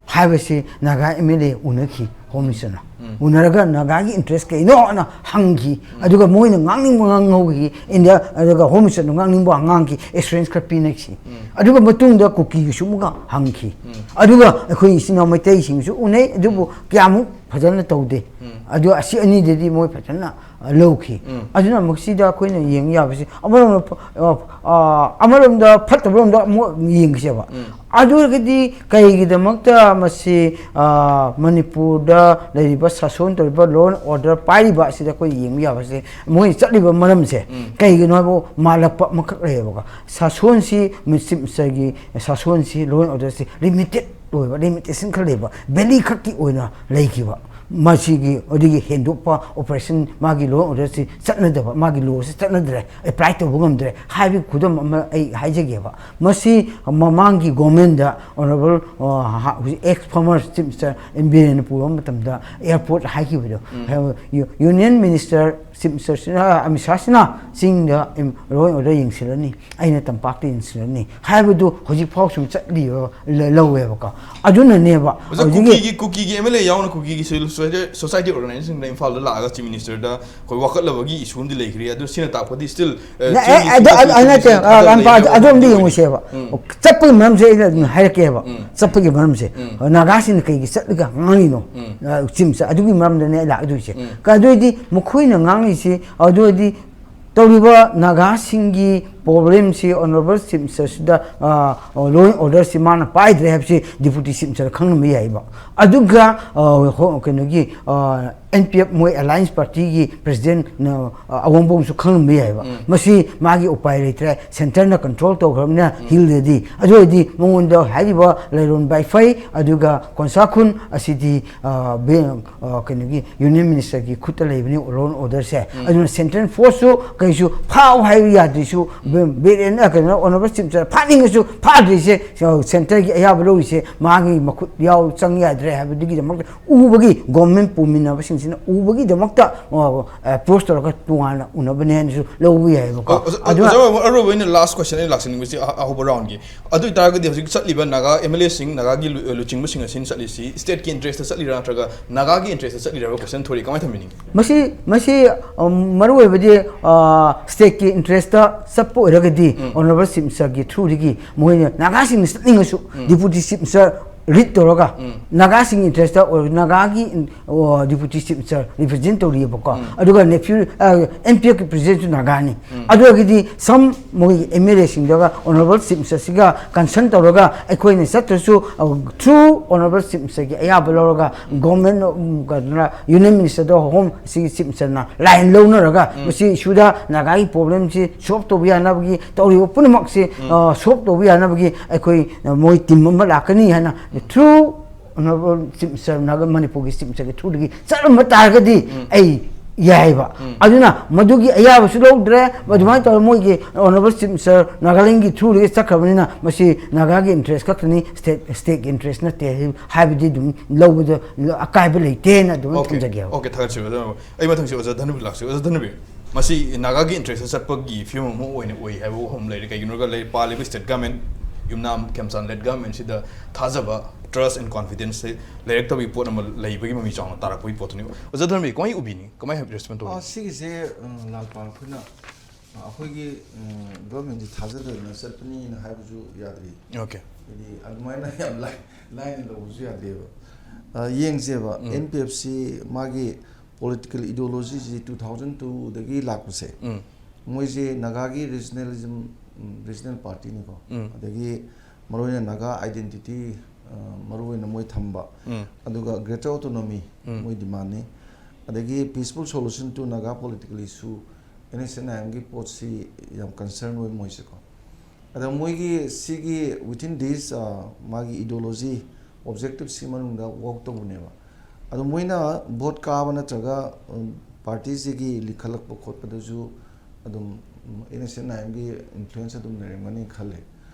ꯍꯥꯏꯕꯁꯤ ꯅꯥꯒꯥ ꯑꯦꯝ ꯑꯦꯜ ꯑꯦ ꯎꯅꯈꯤ ꯍꯣꯝ ꯃꯤꯅꯤꯁꯇꯔꯅ꯫ ꯎꯅꯔꯒ ꯅꯥꯒꯥꯒꯤ ꯏꯟꯇꯔꯦꯁ ꯀꯩꯅꯣꯅ ꯍꯪꯈꯤ꯫ ꯑꯗꯨꯒ ꯃꯣꯏꯅ ꯉꯥꯡꯅꯤꯡꯕ ꯉꯥꯡꯍꯧꯈꯤ꯫ ꯏꯟꯗꯤꯌꯥ, ꯑꯗꯨꯒ ꯍꯣꯝ ꯃꯤꯅꯤꯁꯇꯔꯅ ꯉꯥꯡꯅꯤꯡꯕ ꯉꯥꯡꯈꯤ꯫ ꯑꯦꯁꯨꯔꯦꯟꯁ ꯈꯔ ꯄꯤꯅꯈꯤ꯫ ꯑꯗꯨꯒ ꯃꯇꯨꯡꯗ ꯀꯨꯀꯤꯒꯤꯁꯨ ꯑꯃꯨꯛꯀ ꯍꯪꯈꯤ꯫ ꯑꯗꯨꯒ ꯑꯩꯈꯣꯏ ꯏꯆꯤꯟ ꯏꯅꯥꯎ ꯃꯩꯇꯩꯁꯤꯡꯁꯨ ꯎꯅꯩ, ꯑꯗꯨꯕꯨ ꯀꯌꯥꯃꯨꯛ ꯐꯖꯅ ꯇꯧꯗꯦ꯫ ꯑꯗꯨ ꯑꯁꯤ ꯑꯅꯤꯗꯗꯤ ꯃꯣꯏ ꯐꯖꯅ, ꯑ, ꯂꯧꯈꯤ꯫ ꯑꯗꯨꯅ ꯃꯁꯤꯗ ꯑꯩꯈꯣꯏꯅ ꯌꯦꯡ ꯌꯥꯕꯁꯤ ꯑꯃꯔꯣꯝꯗ ꯐ-, ꯑ, ꯑ, ꯑꯃꯔꯣꯝꯗ ꯐꯠꯇꯕꯔꯣꯝꯗ ꯑꯃꯨꯛ ꯌꯦꯡꯈꯤꯁꯦꯕ꯫ ꯑꯗꯨ ꯑꯣꯏꯔꯒꯗꯤ ꯀꯩꯒꯤꯗꯃꯛꯇ ꯃꯁꯤ, ꯑ, ꯃꯅꯤꯄꯨꯔꯗ ꯂꯩꯔꯤꯕ ꯁꯥꯁꯣꯟ ꯇꯧꯔꯤꯕ, ꯂꯣ ꯑꯦꯟ ꯑꯣꯔꯗꯔ ꯄꯥꯏꯔꯤꯕ ꯑꯁꯤꯗ ꯑꯩꯈꯣꯏ ꯌꯦꯡꯕ ꯌꯥꯕꯁꯦ, ꯃꯣꯏ ꯆꯠꯂꯤꯕ ꯃꯔꯝꯁꯦ ꯀꯩꯒꯤꯅꯣ ꯍꯥꯏꯕ ꯃꯥꯜꯂꯛꯄ ꯑꯃꯈꯛ ꯂꯩꯌꯦꯕꯀꯣ꯫ ꯁꯥꯁꯣꯟꯁꯤ ꯆꯤꯐ ꯃꯤꯅꯤꯁꯇꯔꯒꯤ ꯁꯥꯁꯣꯟꯁꯤ, ꯂꯣ ꯑꯦꯟ ꯑꯣꯔꯗꯔꯁꯤ ꯂꯤꯃꯤꯇꯦꯠ ꯑꯣꯏꯕ, ꯂꯤꯃꯤꯇꯦꯁꯟ ꯈꯔ ꯂꯩꯕ, ꯚꯦꯂꯤ ꯈꯛꯀꯤ ꯑꯣꯏꯅ ꯂꯩꯈꯤꯕ꯫ ꯃꯁꯤꯒꯤ ꯑꯗꯨꯒꯤ ꯍꯦꯟꯗꯣꯛꯄ ꯑꯣꯄꯔꯦꯁꯟ, ꯃꯥꯒꯤ ꯂꯣ ꯑꯦꯟ ꯑꯣꯔꯗꯔꯁꯤ ꯆꯠꯅꯗꯕ, ꯃꯥꯒꯤ ꯂꯣꯁꯤ ꯆꯠꯅꯗ꯭ꯔꯦ, ꯑꯦꯄ꯭ꯂꯥꯏ ꯇꯧꯕ ꯉꯝꯗ꯭ꯔꯦ ꯍꯥꯏꯕꯒꯤ ꯈꯨꯗꯝ ꯑꯃ ꯑꯩ ꯍꯥꯏꯖꯒꯦꯕ꯫ ꯃꯁꯤ ꯃꯃꯥꯡꯒꯤ ꯒꯣꯔꯃꯦꯟꯗ ꯑꯣꯅꯔꯦꯕꯜ, ꯑ, ꯍ-, ꯍꯧꯖꯤꯛ ex former chief minister N ꯕꯤꯔꯦꯟꯅ ꯄꯨꯔꯛꯄ ꯃꯇꯝꯗ ꯑꯦꯌꯥꯔꯄꯣꯔꯠ ꯍꯥꯏꯈꯤꯕꯗꯣ, ꯌꯨ-, ꯌꯨꯅꯤꯌꯟ ꯃꯤꯅꯤꯁꯇꯔ ꯆꯤꯐ ꯃꯤꯅꯤꯁꯇꯔꯁꯤꯅ, ꯑꯃꯤꯠ ꯁꯥꯍꯁꯤꯅ ꯆꯤꯡꯗ ꯂꯣ ꯑꯦꯟ ꯑꯣꯔꯗꯔ ꯌꯦꯡꯁꯤꯜꯂꯅꯤ, ꯑꯩꯅ ꯇꯝꯄꯥꯛꯇ ꯌꯦꯡꯁꯤꯜꯂꯅꯤ ꯍꯥꯏꯕꯗꯨ ꯍꯧꯖꯤꯛꯐꯥꯎ ꯁꯨꯝ ꯆꯠꯂꯤꯕ ꯂ-, ꯂꯧꯋꯦꯕ꯫ ꯑꯗꯨꯅꯅꯦꯕ ꯑꯣꯖꯥ, ꯍꯧꯖꯤꯛꯀꯤ ꯀꯨꯀꯤꯒꯤ, ꯀꯨꯀꯤꯒꯤ ꯑꯦꯝ ꯑꯦꯜ ꯑꯦ ꯌꯥꯎꯅ ꯀꯨꯀꯤꯒꯤ ꯁꯣꯁꯥꯏꯇꯤ, ꯁꯣꯁꯥꯏꯇꯤ ꯑꯣꯔꯒꯅꯥꯏꯖꯦꯁꯟꯁꯤꯡꯅ ꯏꯝꯐꯥꯜꯗ ꯂꯥꯛꯑꯒ ꯆꯤꯐ ꯃꯤꯅꯤꯁꯇꯔꯗ ꯑꯩꯈꯣꯏ ꯋꯥꯀꯠꯂꯕꯒꯤ ꯏꯁꯨ ꯑꯃꯗꯤ ꯂꯩꯈ꯭ꯔꯦ꯫ ꯑꯗꯨ ꯁꯤꯅ ꯇꯥꯛꯄꯗꯤ ꯁ꯭ꯇꯤꯜ, ꯑ, ꯅ-, ꯆꯤꯐ ꯑꯦ, ꯑꯗꯨ, ꯃꯤꯅꯤꯁꯇꯔ, ꯑꯗꯨ, ꯑꯗꯨ ꯅꯠꯇꯦ, ꯆꯤꯐ ꯑ, ꯃꯤꯅꯤꯁꯇꯔ ꯂꯥꯟꯄꯥ, ꯑꯗꯨ, ꯂꯩꯈ꯭ꯔꯦ꯫ ꯑꯗꯨ ꯑꯝꯇ ꯎꯝ꯫ ꯌꯦꯡꯉꯨꯁꯦꯕ꯫ ꯎꯝ꯫ ꯆꯠꯄꯒꯤ ꯃꯔꯝꯁꯦ ꯑꯩꯅ ꯑꯗꯨꯝ ꯍꯥꯏꯔꯛꯀꯦꯕ꯫ ꯆꯠꯄꯒꯤ ꯃꯔꯝꯁꯦ, ꯑ, ꯅꯥꯒꯥꯁꯤꯡꯅ ꯀꯩꯒꯤ ꯆꯠꯂꯒ ꯉꯥꯡꯉꯤꯅꯣ? ꯑ, ꯆꯤꯐ ꯃꯤꯅꯤꯁꯇꯔ, ꯑꯗꯨꯒꯤ ꯃꯔꯝꯗꯅꯦ ꯑꯩ ꯂꯥꯛꯀꯗꯣꯏꯁꯦ꯫ ꯑꯗꯨ ꯑꯣꯏꯗꯤ ꯃꯈꯣꯏꯅ ꯉꯥꯡꯉꯤꯁꯤ, ꯑꯗꯨ ꯑꯣꯏꯗꯤ ꯇꯧꯔꯤꯕ ꯅꯥꯒꯥꯁꯤꯡꯒꯤ ꯄ꯭ꯔꯣꯕ꯭ꯂꯦꯝꯁꯤ ꯑꯣꯅꯔꯦꯕꯜ ꯆꯤꯐ ꯃꯤꯅꯤꯁꯇꯔꯁꯤꯗ ꯂꯣ ꯑꯦꯟ ꯑꯣꯔꯗꯔꯁꯤ ꯃꯥꯅ ꯄꯥꯏꯗ꯭ꯔꯦ ꯍꯥꯏꯕꯁꯤ ꯗꯤꯄꯨꯇꯤ ꯆꯤꯐ ꯃꯤꯅꯤꯁꯇꯔ ꯈꯪꯂꯝꯕ ꯌꯥꯏꯕ꯫ ꯑꯗꯨꯒ ꯑ, ꯍꯣ- ꯀꯩꯅꯣꯒꯤ ꯑꯦꯟ ꯄꯤ ꯑꯦꯐ ꯃꯣꯏ ꯑꯦꯂꯥꯏꯟꯁ ꯄꯥꯔꯇꯤꯒꯤ ꯄ꯭ꯔꯁꯤꯗꯦꯟ ꯑꯋꯣꯡꯕꯣꯡꯁꯨ ꯈꯪꯂꯝꯕ ꯌꯥꯏꯕ꯫ ꯃꯁꯤ ꯃꯥꯒꯤ ꯎꯄꯥꯏ ꯂꯩꯇ꯭ꯔꯦ, ꯁꯦꯟꯇꯔꯅ ꯀꯟꯇ꯭ꯔꯣꯜ ꯇꯧꯈ꯭ꯔꯕꯅꯤꯅ ꯍꯤꯜꯗꯗꯤ꯫ ꯑꯗꯨ ꯑꯣꯏꯔꯗꯤ ꯃꯉꯣꯟꯗ ꯍꯥꯏꯔꯤꯕ ꯂꯩꯔꯣꯟ ꯕꯥꯏꯐꯩ ꯑꯗꯨꯒ ꯀꯣꯟꯁꯥꯈꯨꯟ ꯑꯁꯤꯗꯤ ꯑ, ꯕꯦ- ꯑ, ꯀꯩꯅꯣꯒꯤ ꯌꯨꯅꯤꯌꯟ ꯃꯤꯅꯤꯁꯇꯔꯒꯤ ꯈꯨꯠꯇ ꯂꯩꯕꯅꯤ ꯂꯣ ꯑꯦꯟ ꯑꯣꯔꯗꯔꯁꯦ꯫ ꯑꯗꯨꯅ ꯁꯦꯟꯇ꯭ꯔꯦꯜ ꯐꯣꯔꯁꯁꯨ ꯀꯩꯁꯨ ꯐꯥꯎ ꯍꯥꯏꯕ ꯌꯥꯗ꯭ꯔꯤꯁꯨ ꯕꯦ- ꯕꯤꯔꯦꯟ ꯑ, ꯀꯩꯅꯣ ꯑꯣꯅꯔꯦꯕꯜ ꯆꯤꯐ ꯃꯤꯅꯤꯁꯇꯔ ꯐꯥꯅꯤꯡꯉꯁꯨ ꯐꯥꯗ꯭ꯔꯤꯁꯦ꯫ ꯑ, ꯁꯦꯟꯇꯔꯒꯤ ꯑꯌꯥꯕ ꯂꯧꯔꯤꯁꯦ ꯃꯥꯒꯤ ꯃꯈꯨꯠ ꯌꯥꯎ ꯆꯪ ꯌꯥꯗ꯭ꯔꯦ ꯍꯥꯏꯕꯗꯨꯒꯤꯗꯃꯛꯇ ꯎꯕꯒꯤ ꯒꯣꯔꯃꯦꯟ ꯄꯨꯃꯤꯟꯅꯕꯁꯤꯡꯁꯤꯅ ꯎꯕꯒꯤꯗꯃꯛꯇ ꯑꯦꯄ꯭ꯔꯣꯁ ꯇꯧꯔꯒ ꯇꯣꯉꯥꯟꯅ ꯎꯅꯕꯅꯦ ꯍꯥꯏꯅꯁꯨ ꯂꯧꯕ ꯌꯥꯏꯑꯕꯀꯣ꯫ ꯑꯣ, ꯑꯣꯖꯥ, ꯑꯗꯨꯅ ꯑꯣꯖꯥ, ꯑꯔꯣꯏꯕ ꯑꯣꯏꯅ ꯂꯥꯁ ꯀ꯭ꯋꯦꯁꯟ ꯑꯩꯅ ꯂꯥꯛꯆꯅꯤꯡꯕꯁꯤ ꯑ- ꯑꯍꯧꯕ ꯔꯥꯎꯟꯒꯤ꯫ ꯑꯗꯨ ꯑꯣꯏꯇꯥꯔꯒꯗꯤ ꯍꯧꯖꯤꯛ ꯆꯠꯂꯤꯕ ꯅꯥꯒꯥ ꯑꯦꯝ ꯑꯦꯜ ꯑꯦꯁꯤꯡ, ꯅꯥꯒꯥꯒꯤ ꯂꯨ- ꯂꯨꯆꯤꯡꯕꯁꯤꯡ ꯑꯁꯤꯅ ꯆꯠꯂꯤꯁꯤ ꯁ꯭ꯇꯦꯠꯀꯤ ꯏꯟꯇꯔꯦꯁꯇ ꯆꯠꯂꯤꯔꯥ ꯅꯠꯇ꯭ꯔꯒ ꯅꯥꯒꯥꯒꯤ ꯏꯟꯇꯔꯦꯁꯇ ꯆꯠꯂꯤꯔꯥ ꯍꯥꯏꯕ ꯀ꯭ꯋꯦꯁꯟ ꯊꯣꯛꯏ, ꯀꯃꯥꯏꯅ ꯊꯝꯕꯤꯅꯤꯡꯉꯤ? ꯃꯁꯤ ꯃꯁꯤ ꯃꯔꯨꯑꯣꯏꯕꯗꯤ ꯁ꯭ꯇꯦꯠꯀꯤ ꯏꯟꯇꯔꯦꯁꯇ ꯆꯠꯄ ꯑꯣꯏꯔꯒꯗꯤ ꯑꯣꯅꯔꯦꯕꯜ ꯆꯤꯐ ꯃꯤꯅꯤꯁꯇꯔꯒꯤ ꯊ꯭ꯔꯨꯗꯒꯤ ꯃꯣꯏꯅ ꯅꯥꯒꯥꯁꯤꯡꯅ ꯆꯠꯅꯤꯡꯉꯁꯨ ꯗꯤꯄꯨꯇꯤ ꯆꯤꯐ ꯃꯤꯅꯤꯁꯇꯔ ꯂꯤꯗ ꯇꯧꯔꯒ ꯅꯥꯒꯥꯁꯤꯡꯒꯤ ꯏꯟꯇꯔꯦꯁꯇ ꯑꯣꯏꯔ ꯅꯥꯒꯥꯒꯤ ꯗꯤꯄꯨꯇꯤ ꯆꯤꯐ ꯃꯤꯅꯤꯁꯇꯔ ꯔꯤꯄ꯭ꯔꯖꯦꯟ ꯇꯧꯔꯤꯑꯕꯀꯣ꯫ ꯑꯗꯨꯒ ꯅꯦꯐ꯭ꯌꯨ ꯑꯦꯝ ꯄꯤ ꯑꯦꯐꯀꯤ ꯄ꯭ꯔꯁꯤꯗꯦꯟꯁꯨ ꯅꯥꯒꯥꯅꯤ꯫ ꯑꯗꯨ ꯑꯣꯏꯔꯒꯗꯤ ꯁꯝ ꯃꯣꯏꯒꯤ ꯑꯦꯝ ꯑꯦꯜ ꯑꯦꯁꯤꯡꯗꯨꯒ ꯑꯣꯅꯔꯦꯕꯜ ꯆꯤꯐ ꯃꯤꯅꯤꯁꯇꯔꯁꯤꯒ ꯀꯟꯁꯜ ꯇꯧꯔꯒ ꯑꯩꯈꯣꯏꯅ ꯆꯠꯇ꯭ꯔꯁꯨ ꯊ꯭ꯔꯨ ꯑꯣꯅꯔꯦꯕꯜ ꯆꯤꯐ ꯃꯤꯅꯤꯁꯇꯔꯒꯤ ꯑꯌꯥꯕ ꯂꯧꯔꯒ ꯒꯣꯔꯃꯦꯟ ꯀꯩꯅꯣ ꯌꯨꯅꯤꯌꯟ ꯃꯤꯅꯤꯁꯇꯔꯗ ꯍꯣꯝ ꯁꯤꯒꯤ ꯆꯤꯐ ꯃꯤꯅꯤꯁꯇꯔꯅ ꯂꯥꯏꯟ ꯂꯧꯅꯔꯒ ꯃꯁꯤ ꯏꯁꯨꯗ ꯅꯥꯒꯥꯒꯤ ꯄ꯭ꯔꯣꯕ꯭ꯂꯦꯝꯁꯤ ꯁꯣꯜꯕ ꯇꯧꯕ ꯌꯥꯅꯕꯒꯤ ꯇꯧꯔꯤꯕ ꯄꯨꯝꯅꯃꯛꯁꯤ ꯁꯣꯜꯕ ꯇꯧꯕ ꯌꯥꯅꯕꯒꯤ ꯑꯩꯈꯣꯏ ꯃꯣꯏ ꯇꯤꯝ ꯑꯃ ꯂꯥꯛꯀꯅꯤ ꯍꯥꯏꯅ through honourable chief minister Naga ꯃꯅꯤꯄꯨꯔꯒꯤ ꯆꯤꯐ ꯃꯤꯅꯤꯁꯇꯔꯒꯤ ꯊ꯭ꯔꯨꯗꯒꯤ ꯆꯠꯂꯝꯕ ꯇꯥꯔꯒꯗꯤ ꯑꯩ ꯌꯥꯏꯕ꯫ ꯑꯗꯨꯅ ꯃꯗꯨꯒꯤ ꯑꯌꯥꯕꯁꯨ ꯂꯧꯗ꯭ꯔꯦ꯫ ꯑꯗꯨꯃꯥꯏꯅ ꯇꯧꯔꯒ ꯃꯣꯏꯒꯤ ꯑꯣꯅꯔꯦꯕꯜ ꯆꯤꯐ ꯃꯤꯅꯤꯁꯇꯔ ꯅꯥꯒꯥꯂꯦꯟꯒꯤ ꯊ꯭ꯔꯨꯗꯒꯤ ꯆꯠꯈ꯭ꯔꯕꯅꯤꯅ ꯃꯁꯤ ꯅꯥꯒꯥꯒꯤ ꯏꯟꯇꯔꯦꯁ ꯈꯛꯇꯅꯤ, ꯁ꯭ꯇꯦꯠ ꯁ꯭ꯇꯦꯠꯀꯤ ꯏꯟꯇꯔꯦꯁ ꯅꯠꯇꯦ ꯍꯥꯏꯕꯗꯤ ꯑꯗꯨꯝ ꯂꯧꯕꯗ ꯑꯀꯥꯏꯕ ꯂꯩꯇꯦꯅ ꯑꯗꯨꯝ ꯑꯣꯀꯦ, ꯊꯝꯖꯒꯦꯕ꯫ ꯑꯣꯀꯦ, ꯊꯥꯒꯠꯆꯔꯤ, ꯑꯣꯖꯥ ꯅꯧꯕ꯫ ꯑꯩ ꯃꯊꯪꯁꯤ ꯑꯣꯖꯥ ꯙꯅꯕꯤꯔ ꯂꯥꯛꯆꯒꯦ꯫ ꯑꯣꯖꯥ ꯙꯅꯕꯤꯔ, ꯃꯁꯤ ꯅꯥꯒꯥꯒꯤ ꯏꯟꯇꯔꯦꯁꯇ ꯆꯠꯄꯒꯤ ꯐꯤꯕꯝ ꯑꯃ ꯑꯣꯏꯅ ꯑꯣꯏ ꯍꯥꯏꯕ ꯋꯥꯐꯝ ꯂꯩꯔꯦ꯫ ꯀꯩꯒꯤꯅꯣ ꯍꯥꯏꯔꯒ ꯂꯩ- ꯄꯥꯜꯂꯤꯕ ꯁ꯭ꯇꯦꯠ ꯒꯃꯦꯟ, ꯌꯨꯝꯅꯥꯝ ꯈꯦꯝꯆꯥꯟ ꯂꯦꯗ ꯒꯃꯦꯟꯁꯤꯗ ꯊꯥꯖꯕ, ꯇ꯭ꯔꯁ ꯑꯦꯟ ꯀꯣꯟꯐꯤꯗꯦꯟꯁꯁꯦ ꯂꯩꯔꯛꯇꯕꯒꯤ ꯄꯣꯠ ꯑꯃ ꯂꯩꯕꯒꯤ ꯃꯃꯤ ꯆꯥꯎꯅ ꯇꯥꯔꯛꯄꯒꯤ ꯄꯣꯠꯇꯨꯅꯤ꯫ ꯑꯣꯖꯥ ꯙꯅꯕꯤꯔ, ꯀꯃꯥꯏꯅ ꯎꯕꯤꯅꯤ? ꯀꯃꯥꯏꯅ ꯔꯦꯁꯄꯣꯟ ꯇꯧꯕꯤꯅꯤ? ꯑ, ꯁꯤꯒꯤꯁꯦ, ꯑ, ꯂꯥꯜꯄꯥ ꯑꯩꯈꯣꯏꯅ, ꯑ, ꯑꯩꯈꯣꯏꯒꯤ, ꯎꯝ, ꯒꯚꯔꯟꯃꯦꯟꯁꯤ ꯊꯥꯖꯗꯗꯅ ꯆꯠꯄꯅꯤꯅ ꯍꯥꯏꯕꯁꯨ ꯌꯥꯗ꯭ꯔꯤ꯫ ꯑꯣꯀꯦ꯫ ꯍꯥꯏꯗꯤ ꯑꯗꯨꯃꯥꯏꯅ ꯌꯥꯝ ꯂꯥꯏ-, ꯂꯥꯏꯅ ꯂꯧꯕꯁꯨ ꯌꯥꯗꯦꯕ꯫ ꯑ, ꯌꯦꯡꯁꯦꯕ, ꯎꯝ꯫ ꯑꯦꯟ ꯄꯤ ꯑꯦꯐ ꯁꯤ ꯃꯥꯒꯤ ꯄꯣꯂꯤꯇꯤꯀꯦꯜ ꯏꯗꯤꯑꯣꯂꯣꯖꯤꯁꯤ ꯇꯨ ꯊꯥꯎꯖꯟ ꯇꯨꯗꯒꯤ ꯂꯥꯛꯄꯁꯦ, ꯎꯝ꯫ ꯃꯣꯏꯁꯦ ꯅꯥꯒꯥꯒꯤ ꯔꯤꯖꯅꯦꯂꯤꯖꯝ, ꯔꯤꯖꯅꯦꯜ ꯄꯥꯔꯇꯤꯅꯤꯀꯣ꯫ ꯎꯝ꯫ ꯑꯗꯒꯤ ꯃꯔꯨꯑꯣꯏꯅ ꯅꯥꯒꯥ ꯑꯥꯏꯗꯦꯟꯇꯤꯇꯤ, ꯑ, ꯃꯔꯨꯑꯣꯏꯅ ꯃꯣꯏ ꯊꯝꯕ, ꯎꯝ꯫ ꯑꯗꯨꯒ ꯒ꯭ꯔꯦꯇꯔ ꯑꯣꯇꯣꯅꯣꯃꯤ ꯎꯝ꯫ ꯃꯣꯏ ꯗꯤꯃꯥꯟꯅꯤ꯫ ꯑꯗꯒꯤ peaceful solution to Naga political issue, NSCN-IMꯒꯤ ꯄꯣꯠꯁꯤ ꯌꯥꯝ ꯀꯟꯁꯔꯟ ꯑꯣꯏ ꯃꯣꯏꯁꯦꯀꯣ꯫ ꯑꯗ ꯃꯣꯏꯒꯤ ꯁꯤꯒꯤ within this, ꯑ, ꯃꯥꯒꯤ ideology, objectiveꯁꯤ ꯃꯅꯨꯡꯗ ꯋꯥꯔꯛ ꯇꯧꯕꯅꯦꯕ꯫ ꯑꯗꯣ ꯃꯣꯏꯅ ꯚꯣꯠ ꯀꯥꯕ ꯅꯠꯇ꯭ꯔꯒ, ꯎꯝ, ꯄꯥꯔꯇꯤꯁꯤꯒꯤ ꯂꯤꯈꯠꯂꯛꯄ ꯈꯣꯠꯄꯗꯁꯨ ꯑꯗꯨꯝ, ꯎꯝ, NSCN-IMꯒꯤ influence ꯑꯗꯨꯝ ꯂꯩꯔꯝꯒꯅꯤ ꯈꯜꯂꯦ꯫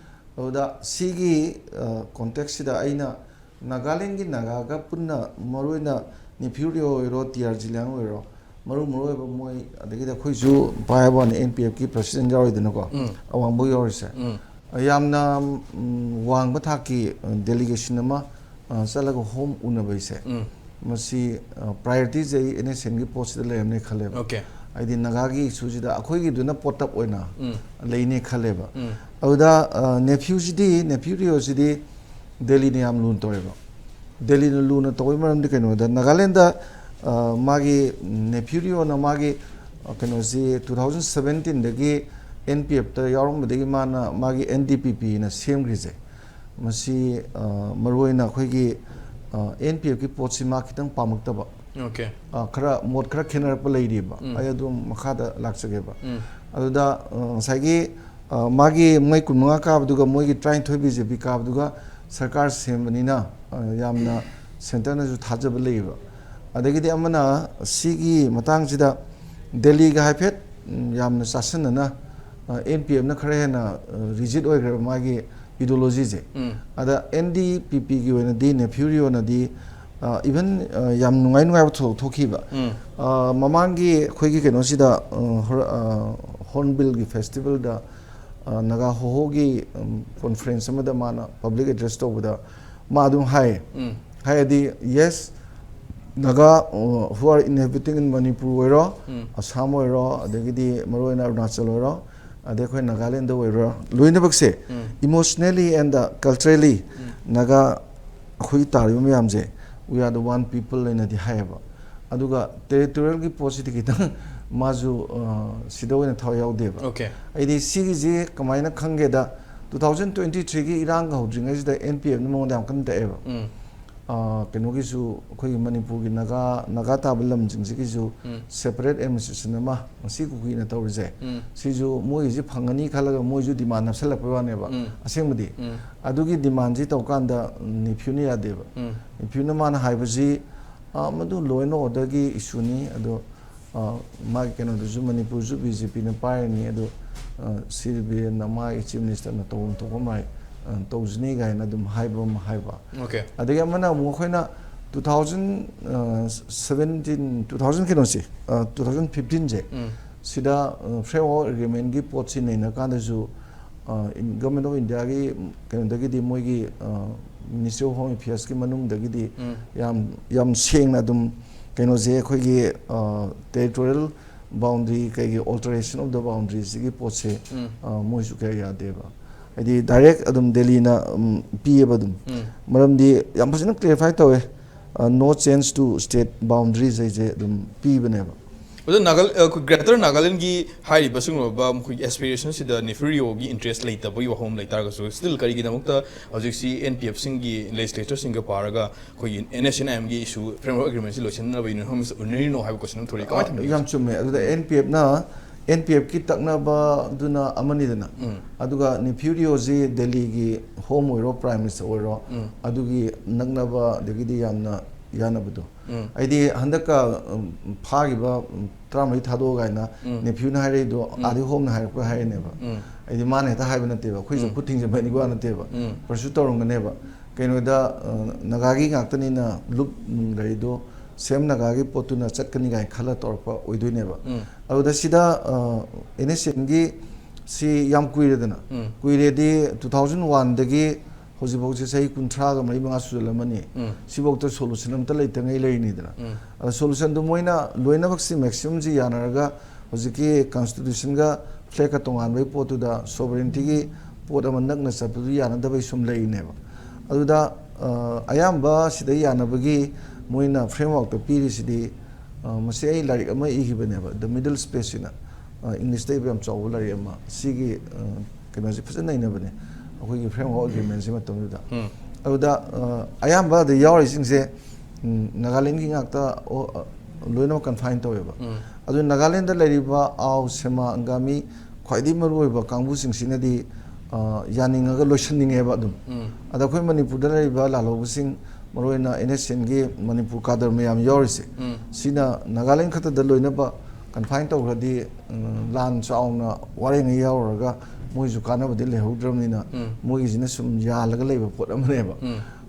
ꯑꯗꯨꯗ ꯁꯤꯒꯤ, ꯑ, context-ꯁꯤꯗ ꯑꯩꯅ ꯅꯥꯒꯥꯂꯦꯟꯒꯤ ꯅꯥꯒꯥꯒ ꯄꯨꯟꯅ ꯃꯔꯨꯑꯣꯏꯅ ꯅꯦꯐ꯭ꯌꯨ ꯔꯤꯑꯣ ꯑꯣꯏꯔꯣ, ꯇꯤ ꯑꯥꯔ ꯖꯤꯂꯤꯌꯥꯡ ꯑꯣꯏꯔꯣ, ꯃꯔꯨ ꯃꯔꯨꯑꯣꯏꯕ ꯃꯣꯏ, ꯑꯗꯒꯤꯗꯤ ꯑꯩꯈꯣꯏꯁꯨ ꯄꯥꯏꯕ ꯋꯥꯅꯤ, NPFꯀꯤ president ꯌꯥꯎꯔꯤꯗꯅꯀꯣ, ꯎꯝ꯫ ꯑꯋꯥꯡꯕꯧ ꯌꯥꯎꯔꯤꯁꯦ꯫ ꯎꯝ꯫ ꯌꯥꯝꯅ, ꯎꯝ, ꯋꯥꯡꯕ ꯊꯥꯛꯀꯤ, ꯑ, delegation ꯑꯃ, ꯑ, ꯆꯠꯂꯒ ꯍꯣꯝ ꯎꯅꯕꯩꯁꯦ, ꯎꯝ꯫ ꯃꯁꯤ, ꯑ, priority-ꯁꯦ ꯑꯩ NSCN-ꯒꯤ ꯄꯣꯠꯁꯤꯗ ꯂꯩꯔꯝꯅꯤ ꯈꯜꯂꯦꯕ꯫ Okay꯫ ꯍꯥꯏꯗꯤ ꯅꯥꯒꯥꯒꯤ issue-ꯁꯤꯗ ꯑꯩꯈꯣꯏꯒꯤꯗꯨꯅ ꯄꯣꯠꯇꯞ ꯑꯣꯏꯅ ꯎꯝ꯫ ꯂꯩꯅꯤ ꯈꯜꯂꯦꯕ꯫ ꯎꯝ꯫ ꯑꯗꯨꯗ, ꯑ, ꯅꯦꯐ꯭ꯌꯨꯁꯤꯗꯤ, ꯅꯦꯐ꯭ꯌꯨ ꯔꯤꯑꯣꯁꯤꯗꯤ ꯗꯦꯜꯂꯤꯅ ꯌꯥꯝ ꯂꯨꯅ ꯇꯧꯋꯦꯕ꯫ ꯗꯦꯜꯂꯤꯅ ꯂꯨꯅ ꯇꯧꯕꯒꯤ ꯃꯔꯝꯗꯤ ꯀꯩꯅꯣꯗ, ꯅꯥꯒꯥꯂꯦꯟꯗ, ꯑ, ꯃꯥꯒꯤ ꯅꯦꯐ꯭ꯌꯨ ꯔꯤꯑꯣꯅ ꯃꯥꯒꯤ, ꯑ, ꯀꯩꯅꯣꯁꯤ two thousand seventeen-ꯗꯒꯤ NPF-ꯇ ꯌꯥꯎꯔꯝꯕꯗꯒꯤ ꯃꯥꯅ ꯃꯥꯒꯤ NDPP-ꯅ ꯁꯦꯝꯈ꯭ꯔꯤꯁꯦ, ꯃꯁꯤ, ꯑ, ꯃꯔꯨꯑꯣꯏꯅ ꯑꯩꯈꯣꯏꯒꯤ, ꯑ, NPF-ꯀꯤ ꯄꯣꯠꯁꯤ ꯃꯥ ꯈꯤꯇꯪ ꯄꯥꯝꯃꯛꯇꯕ꯫ Okay꯫ ꯑ, ꯈꯔ ꯃꯣꯠ ꯈꯔ ꯈꯦꯠꯅꯔꯛꯄ ꯂꯩꯔꯤꯕ꯫ ꯎꯝ꯫ ꯑꯩ ꯑꯗꯨꯝ ꯃꯈꯥꯗ ꯂꯥꯛꯆꯒꯦꯕ꯫ ꯎꯝ꯫ ꯑꯗꯨꯗ, ꯑ, ꯉꯁꯥꯏꯒꯤ, ꯑ, ꯃꯥꯒꯤ ꯃꯣꯏ ꯀꯨꯟꯃꯉꯥ ꯀꯥꯕꯗꯨꯒ ꯃꯣꯏꯒꯤ ꯇꯔꯥꯅꯤꯊꯣꯏ BJP ꯀꯥꯕꯗꯨꯒ ꯁꯔꯀꯥꯔ ꯁꯦꯝꯕꯅꯤꯅ, ꯑ, ꯌꯥꯝꯅ centre-ꯅꯁꯨ ꯊꯥꯖꯕ ꯂꯩꯌꯦꯕ꯫ ꯑꯗꯒꯤꯗꯤ ꯑꯃꯅ ꯁꯤꯒꯤ ꯃꯇꯥꯡꯁꯤꯗ ꯗꯦꯜꯂꯤꯒ ꯍꯥꯏꯐꯦꯠ, ꯎꯝ, ꯌꯥꯝꯅ ꯆꯥꯁꯤꯟꯅꯅ, ꯑ, NPF-ꯅ ꯈꯔ ꯍꯦꯟꯅ, ꯑ, rigid ꯑꯣꯏꯈ꯭ꯔꯦꯕ ꯃꯥꯒꯤ ideology-ꯁꯦ꯫ ꯎꯝ꯫ ꯑꯗ NDPP-ꯒꯤ ꯑꯣꯏꯅꯗꯤ, ꯅꯦꯐ꯭ꯌꯨ ꯔꯤꯑꯣꯅꯗꯤ, ꯑ, even, ꯑ, ꯌꯥꯝ ꯅꯨꯡꯉꯥꯏ ꯅꯨꯡꯉꯥꯏꯕ ꯊꯧꯗꯣꯛ ꯊꯣꯛꯈꯤꯕ꯫ ꯎꯝ꯫ ꯑ, ꯃꯃꯥꯡꯒꯤ ꯑꯩꯈꯣꯏꯒꯤ ꯀꯩꯅꯣꯁꯤꯗ, ꯑ, ꯍꯣꯔ-, ꯑ, Hornbill-ꯒꯤ festival-ꯗ, ꯑ, ꯅꯥꯒꯥ ꯍꯣꯍꯣꯒꯤ, ꯎꯝ, conference ꯑꯃꯗ ꯃꯥꯅ public address ꯇꯧꯕꯗ ꯃꯥ ꯑꯗꯨꯝ ꯍꯥꯏ꯫ ꯎꯝ꯫ ꯍꯥꯏꯔꯗꯤ, yes, ꯅꯥꯒꯥ, ꯑ, who are inhabiting in Manipur ꯑꯣꯏꯔꯣ, ꯎꯝ꯫ ꯑꯁꯥꯝ ꯑꯣꯏꯔꯣ, ꯑꯗꯒꯤꯗꯤ ꯃꯔꯨꯑꯣꯏꯅ ꯑꯔꯨꯅꯥꯆꯜ ꯑꯣꯏꯔꯣ, ꯑꯗꯩ ꯑꯩꯈꯣꯏ ꯅꯥꯒꯥꯂꯦꯟꯗ ꯑꯣꯏꯔꯣ, ꯂꯣꯏꯅꯃꯛꯁꯦ ꯎꯝ꯫ Emotionally and culturally ꯎꯝ꯫ ꯅꯥꯒꯥ ꯑꯩꯈꯣꯏꯒꯤ ꯇꯥꯔꯤꯕ ꯃꯌꯥꯝꯁꯦ, we are the one people ꯍꯥꯏꯅꯗꯤ ꯍꯥꯏꯌꯦꯕ꯫ ꯑꯗꯨꯒ territorial-ꯒꯤ ꯄꯣꯠꯁꯤꯗꯤ ꯈꯤꯇꯪ ꯃꯥꯁꯨ ꯑ, ꯁꯤꯗ ꯑꯣꯏꯅ ꯊꯋꯥꯏ ꯌꯥꯎꯗꯦꯕ꯫ Okay. ꯑꯩꯗꯤ ꯁꯤꯒꯤꯁꯤ ꯀꯃꯥꯏꯅ ꯈꯪꯒꯦꯗ, ꯇꯨ ꯊꯥꯎꯖꯟ ꯇ꯭ꯋꯦꯟꯇꯤ ꯊ꯭ꯔꯤꯒꯤ ꯏꯔꯥꯡꯒ ꯍꯧꯗ꯭ꯔꯤꯉꯩꯁꯤꯗ ꯑꯦꯟ ꯄꯤ ꯑꯦꯐꯅ ꯃꯉꯣꯟꯗ ꯌꯥꯝ ꯀꯟꯅ ꯇꯛꯑꯦꯕ꯫ ꯎꯝ. ꯑ, ꯀꯩꯅꯣꯒꯤꯁꯨ, ꯑꯩꯈꯣꯏꯒꯤ ꯃꯅꯤꯄꯨꯔꯒꯤ ꯅꯥꯒꯥ ꯅꯥꯒꯥ ꯇꯥꯕ ꯂꯝꯁꯤꯡꯁꯤꯒꯤꯁꯨ ꯎꯝ. ꯁꯦꯄꯔꯦꯠ ꯑꯦꯗꯃꯤꯅꯤꯁꯇ꯭ꯔꯦꯁꯟ ꯑꯃ ꯉꯁꯤ ꯀꯨꯀꯤꯅ ꯇꯧꯔꯤꯁꯦ, ꯎꯝ. ꯁꯤꯁꯨ ꯃꯣꯏꯒꯤꯁꯤ ꯐꯪꯒꯅꯤ ꯈꯜꯂꯒ ꯃꯣꯏꯁꯨ ꯗꯤꯃꯥꯟ ꯅꯞꯁꯜꯂꯛꯄꯩ ꯋꯥꯅꯦꯕ꯫ ꯎꯝ. ꯑꯁꯦꯡꯕꯗꯤ ꯎꯝ. ꯑꯗꯨꯒꯤ ꯗꯤꯃꯥꯟꯁꯤ ꯇꯧꯀꯥꯟꯗ ꯅꯤꯐ꯭ꯌꯨꯅ ꯌꯥꯗꯦꯕ꯫ ꯎꯝ. ꯅꯤꯐ꯭ꯌꯨꯅ ꯃꯥꯅ ꯍꯥꯏꯕꯁꯤ, ꯑ, ꯃꯗꯨ ꯂꯣ ꯑꯦꯟ ꯑꯣꯔꯗꯔꯒꯤ ꯏꯁꯨꯅꯤ, ꯑꯗꯣ ꯑ, ꯃꯥꯒꯤ ꯀꯩꯅꯣꯗꯨꯁꯨ, ꯃꯅꯤꯄꯨꯔꯁꯨ ꯕꯤ ꯖꯦ ꯄꯤꯅ ꯄꯥꯏꯔꯅꯤ, ꯑꯗꯣ, ꯑ, ꯁꯤꯔꯤ ꯕꯤꯔꯦꯟꯅ ꯃꯥꯒꯤ ꯆꯤꯐ ꯃꯤꯅꯤꯁꯇꯔꯅ ꯇꯧꯐꯝ ꯊꯣꯛꯄ ꯃꯥꯏ, ꯑ, ꯇꯧꯖꯅꯤ ꯀꯥꯏꯅ ꯑꯗꯨꯝ ꯍꯥꯏꯕ ꯑꯃ ꯍꯥꯏꯕ꯫ Okay. ꯑꯗꯒꯤ ꯑꯃꯅ ꯑꯃꯨꯛ ꯑꯩꯈꯣꯏꯅ two thousand seventeen, two thousand ꯀꯩꯅꯣꯁꯦ, ꯇꯨ ꯊꯥꯎꯖꯟ ꯐꯤꯐꯇꯤꯟꯁꯦ, ꯎꯝ. ꯁꯤꯗ ꯐ꯭ꯔꯦꯝꯋꯥꯔꯛ ꯑꯦꯒ꯭ꯔꯤꯃꯦꯟꯒꯤ ꯄꯣꯠꯁꯤ ꯅꯩꯅ ꯀꯥꯟꯗꯁꯨ, ꯒꯚꯔꯟꯃꯦꯟ ꯑꯣꯐ ꯏꯟꯗꯤꯌꯥꯒꯤ ꯀꯩꯅꯣꯗꯒꯤꯗꯤ, ꯃꯣꯏꯒꯤ ꯃꯤꯅꯤꯁꯇ꯭ꯔꯤ ꯑꯣꯐ ꯍꯣꯝ ꯑꯦꯐꯤꯌꯔꯁꯀꯤ ꯃꯅꯨꯡꯗꯒꯤꯗꯤ ꯎꯝ. ꯌꯥꯝ ꯌꯥꯝ ꯁꯦꯡꯅ ꯑꯗꯨꯝ ꯀꯩꯅꯣꯁꯦ, ꯑꯩꯈꯣꯏꯒꯤ ꯇꯦꯔꯤꯇꯣꯔꯤꯌꯦꯜ ꯕꯥꯎꯟꯗ꯭ꯔꯤ, ꯀꯩꯒꯤ alteration of the boundaryꯁꯤꯒꯤ ꯄꯣꯠꯁꯦ, ꯎꯝ. ꯑ, ꯃꯣꯏꯁꯨ ꯀꯌꯥ ꯌꯥꯗꯦꯕ꯫ ꯍꯥꯏꯗꯤ ꯗꯥꯏꯔꯦꯛ ꯑꯗꯨꯝ ꯗꯦꯜꯂꯤꯅ, ꯎꯝ, ꯄꯤꯌꯦꯕ ꯑꯗꯨꯝ꯫ ꯎꯝ. ꯃꯔꯝꯗꯤ ꯌꯥꯝ ꯐꯖꯅ ꯀ꯭ꯂꯦꯔꯤꯐꯥꯏ ꯇꯧꯋꯦ, "No change to state boundaries" ꯍꯥꯏꯁꯦ ꯑꯗꯨꯝ ꯄꯤꯕꯅꯦꯕ꯫ ꯑꯗꯣ ꯅꯥꯒꯥ-, ꯑ, ꯑꯩꯈꯣꯏ ꯒ꯭ꯔꯦꯇꯔ ꯅꯥꯒꯥꯂꯦꯟꯒꯤ ꯍꯥꯏꯔꯤꯕꯁꯤꯡ ꯑꯣꯏꯕ ꯃꯈꯣꯏꯒꯤ ꯑꯦꯁꯄꯤꯔꯦꯁꯟꯁꯤꯗ ꯅꯤꯐ꯭ꯌꯨ ꯔꯤꯑꯣꯒꯤ ꯏꯟꯇꯔꯦꯁ ꯂꯩꯇꯕꯒꯤ ꯋꯥꯐꯝ ꯂꯩꯇꯥꯔꯒꯁꯨ, ꯁ꯭ꯇꯤꯜ ꯀꯔꯤꯒꯤꯗꯃꯛꯇ ꯍꯧꯖꯤꯛꯁꯤ ꯑꯦꯟ ꯄꯤ ꯑꯦꯐꯁꯤꯡꯒꯤ ꯂꯦꯖꯤꯁꯂꯦꯇꯔꯁꯤꯡꯒ ꯄꯥꯔꯒ ꯑꯩꯈꯣꯏꯒꯤ ꯑꯦꯟ ꯑꯦꯁ ꯑꯦꯟ ꯑꯥꯏ ꯑꯦꯝꯒꯤ ꯏꯁꯨ, ꯐ꯭ꯔꯦꯝꯋꯥꯔꯛ ꯑꯦꯒ꯭ꯔꯤꯃꯦꯟꯁꯤ ꯂꯣꯏꯁꯤꯟꯅꯕ ꯌꯨꯅꯤꯌꯟ ꯍꯣꯝ ꯃꯤꯅꯤꯁꯇꯔ ꯎꯅꯔꯤꯅꯣ ꯍꯥꯏꯕ ꯀꯣꯏꯁꯟ ꯑꯃ ꯊꯣꯛꯂꯛꯏ꯫ ꯀꯃꯥꯏꯅ ꯊꯝꯕꯤꯒꯦ? ꯌꯥꯝ ꯆꯨꯝꯃꯦ꯫ ꯑꯗꯨꯗ ꯑꯦꯟ ꯄꯤ ꯑꯦꯐꯅ, ꯑꯦꯟ ꯄꯤ ꯑꯦꯐꯀꯤ ꯇꯛꯅꯕꯗꯨꯅ ꯑꯃꯅꯤꯗꯅ, ꯎꯝ. ꯑꯗꯨꯒ ꯅꯤꯐ꯭ꯌꯨ ꯔꯤꯑꯣꯁꯤ ꯗꯦꯜꯂꯤꯒꯤ ꯍꯣꯝ ꯑꯣꯏꯔꯣ, ꯄ꯭ꯔꯥꯏꯝ ꯃꯤꯅꯤꯁꯇꯔ ꯑꯣꯏꯔꯣ, ꯎꯝ. ꯑꯗꯨꯒꯤ ꯅꯛꯅꯕ, ꯑꯗꯒꯤꯗꯤ ꯌꯥꯝꯅ ꯌꯥꯅꯕꯗꯣ꯫ ꯎꯝ. ꯑꯩꯗꯤ ꯍꯟꯗꯛꯀ, ꯎꯝ, ꯐꯥꯈꯤꯕ, ꯎꯝ, ꯇꯔꯥꯃꯔꯤ ꯊꯥꯗꯣꯛꯑꯣ ꯀꯥꯏꯅ ꯎꯝ. ꯅꯤꯐ꯭ꯌꯨꯅ ꯍꯥꯏꯔꯛꯏꯗꯣ ꯎꯝ. ꯑꯥꯗꯩ ꯍꯣꯝꯅ ꯍꯥꯏꯔꯛꯄ ꯍꯥꯏꯔꯤꯅꯦꯕ꯫ ꯎꯝ. ꯑꯩꯗꯤ ꯃꯥꯅ ꯍꯦꯛꯇ ꯍꯥꯏꯕ ꯅꯠꯇꯦꯕ, ꯑꯩꯈꯣꯏꯁꯨ ꯎꯝ. ꯈꯨꯠ ꯊꯤꯡꯖꯤꯟꯕ ꯍꯥꯏꯅꯤꯡꯕ ꯋꯥ ꯅꯠꯇꯦꯕ꯫ ꯎꯝ. ꯄꯔꯁꯨ ꯇꯧꯔꯝꯒꯅꯦꯕ꯫ ꯀꯩꯅꯣꯗ, ꯑ, ꯅꯥꯒꯥꯒꯤ ꯉꯥꯛꯇꯅꯤꯅ ꯂꯨꯞ, ꯎꯝ, ꯂꯩꯔꯤꯗꯣ ꯁꯦꯝ ꯅꯥꯒꯥꯒꯤ ꯄꯣꯠꯇꯨꯅ ꯆꯠꯀꯅꯤ ꯀꯥꯏꯅ ꯈꯜꯂ ꯇꯧꯔꯛꯄ ꯑꯣꯏꯗꯣꯏꯅꯦꯕ꯫ ꯎꯝ. ꯑꯗꯨꯗ ꯁꯤꯗ, ꯑ, ꯑꯦꯟ ꯑꯦꯁ ꯑꯦꯟꯒꯤ ꯁꯤ ꯌꯥꯝ ꯀꯨꯏꯔꯦꯗꯅ꯫ ꯎꯝ. ꯀꯨꯏꯔꯦꯗꯤ ꯇꯨ ꯊꯥꯎꯖꯟ ꯋꯥꯟꯗꯒꯤ ꯍꯧꯖꯤꯛꯐꯥꯎꯁꯦ ꯆꯍꯤ ꯀꯨꯟꯊ꯭ꯔꯥꯒ ꯃꯔꯤ ꯃꯉꯥ ꯁꯨꯖꯜꯂꯝꯃꯅꯤ꯫ ꯎꯝ. ꯁꯤꯐꯧꯗ ꯁꯣꯂꯨꯁꯟ ꯑꯝꯇ ꯂꯩꯇꯉꯩ ꯂꯩꯔꯤꯅꯤꯗꯅ꯫ ꯎꯝ. ꯑꯗ ꯁꯣꯂꯨꯁꯟꯗꯨ ꯃꯣꯏꯅ ꯂꯣꯏꯅꯃꯛꯁꯤ, ꯃꯦꯛꯁꯤꯃꯝꯁꯤ ꯌꯥꯅꯔꯒ ꯍꯧꯖꯤꯛꯀꯤ ꯀꯟꯁꯇꯤꯇ꯭ꯌꯨꯁꯟꯒ ꯐ꯭ꯂꯦꯒꯀ ꯇꯣꯉꯥꯟꯕꯒꯤ ꯄꯣꯠꯇꯨꯗ ꯁꯣꯕꯔꯦꯟꯇꯤꯒꯤ ꯄꯣꯠ ꯑꯃ ꯅꯛꯅ ꯆꯠꯄꯗꯨ ꯌꯥꯅꯗꯕꯩ ꯁꯨꯝ ꯂꯩꯔꯤꯅꯦꯕ꯫ ꯑꯗꯨꯗ, ꯑ, ꯑꯌꯥꯝꯕ ꯁꯤꯗ ꯌꯥꯅꯕꯒꯤ ꯃꯣꯏꯅ ꯐ꯭ꯔꯦꯝꯋꯥꯔꯛꯇ ꯄꯤꯔꯤꯁꯤꯗꯤ ꯑ, ꯃꯁꯤ ꯑꯩ ꯂꯥꯏꯔꯤꯛ ꯑꯃ ꯏꯈꯤꯕꯅꯦꯕ, The Middle Space ꯍꯥꯏꯅ, ꯑ, ꯏꯪꯂꯤꯁꯇ ꯏꯕ ꯌꯥꯝ ꯆꯥꯎꯕ ꯂꯥꯏꯔꯤꯛ ꯑꯃ꯫ ꯁꯤꯒꯤ, ꯑ, ꯀꯩꯅꯣꯁꯤ ꯐꯖꯅ ꯅꯩꯅꯕꯅꯦ, ꯑꯩꯈꯣꯏꯒꯤ Framework Agreement ꯁꯤ ꯃꯇꯝꯗꯨꯗ꯫ ꯑꯗꯨꯗ, ꯑ, ꯑꯌꯥꯝꯕ ꯑꯗ ꯌꯥꯎꯔꯤꯁꯤꯡꯁꯦ, ꯎꯝ, ꯅꯥꯒꯥꯂꯦꯟꯒꯤ ꯉꯥꯛꯇ, ꯑꯣ, ꯑ, ꯂꯣꯏꯅꯃꯛ confine ꯇꯧꯋꯦꯕ꯫ ꯑꯗꯨ ꯅꯥꯒꯥꯂꯦꯟꯗ ꯂꯩꯔꯤꯕ ꯑꯥꯎ, ꯁꯦꯃꯥ, ꯑꯪꯒꯥꯃꯤ, ꯈ꯭ꯋꯥꯏꯗꯒꯤ ꯃꯔꯨꯑꯣꯏꯕ ꯀꯥꯡꯕꯨꯁꯤꯡꯁꯤꯅꯗꯤ, ꯑ, ꯌꯥꯅꯤꯡꯉꯒ ꯂꯣꯏꯁꯤꯟꯅꯤꯡꯉꯦꯕ ꯑꯗꯨꯝ꯫ ꯑꯗ ꯑꯩꯈꯣꯏ ꯃꯅꯤꯄꯨꯔꯗ ꯂꯩꯔꯤꯕ ꯂꯥꯜꯍꯧꯕꯁꯤꯡ, ꯃꯔꯨꯑꯣꯏꯅ N S N ꯒꯤ ꯃꯅꯤꯄꯨꯔ ꯀꯥꯗꯔ ꯃꯌꯥꯝ ꯌꯥꯎꯔꯤꯁꯦ, ꯁꯤꯅ ꯅꯥꯒꯥꯂꯦꯟ ꯈꯛꯇꯗ ꯂꯣꯏꯅꯕ confine ꯇꯧꯈ꯭ꯔꯗꯤ, ꯎꯝ, ꯂꯥꯟ ꯆꯥꯎꯅ ꯋꯥꯔꯦꯡꯉꯩ ꯌꯥꯎꯔꯨꯔꯒ ꯃꯣꯏꯁꯨ ꯀꯥꯟꯅꯕꯗꯤ ꯂꯩꯍꯧꯗ꯭ꯔꯕꯅꯤꯅ, ꯃꯣꯏꯒꯤꯁꯤꯅ ꯁꯨꯝ ꯌꯥꯜꯂꯒ ꯂꯩꯕ ꯄꯣꯠ ꯑꯃꯅꯦꯕ꯫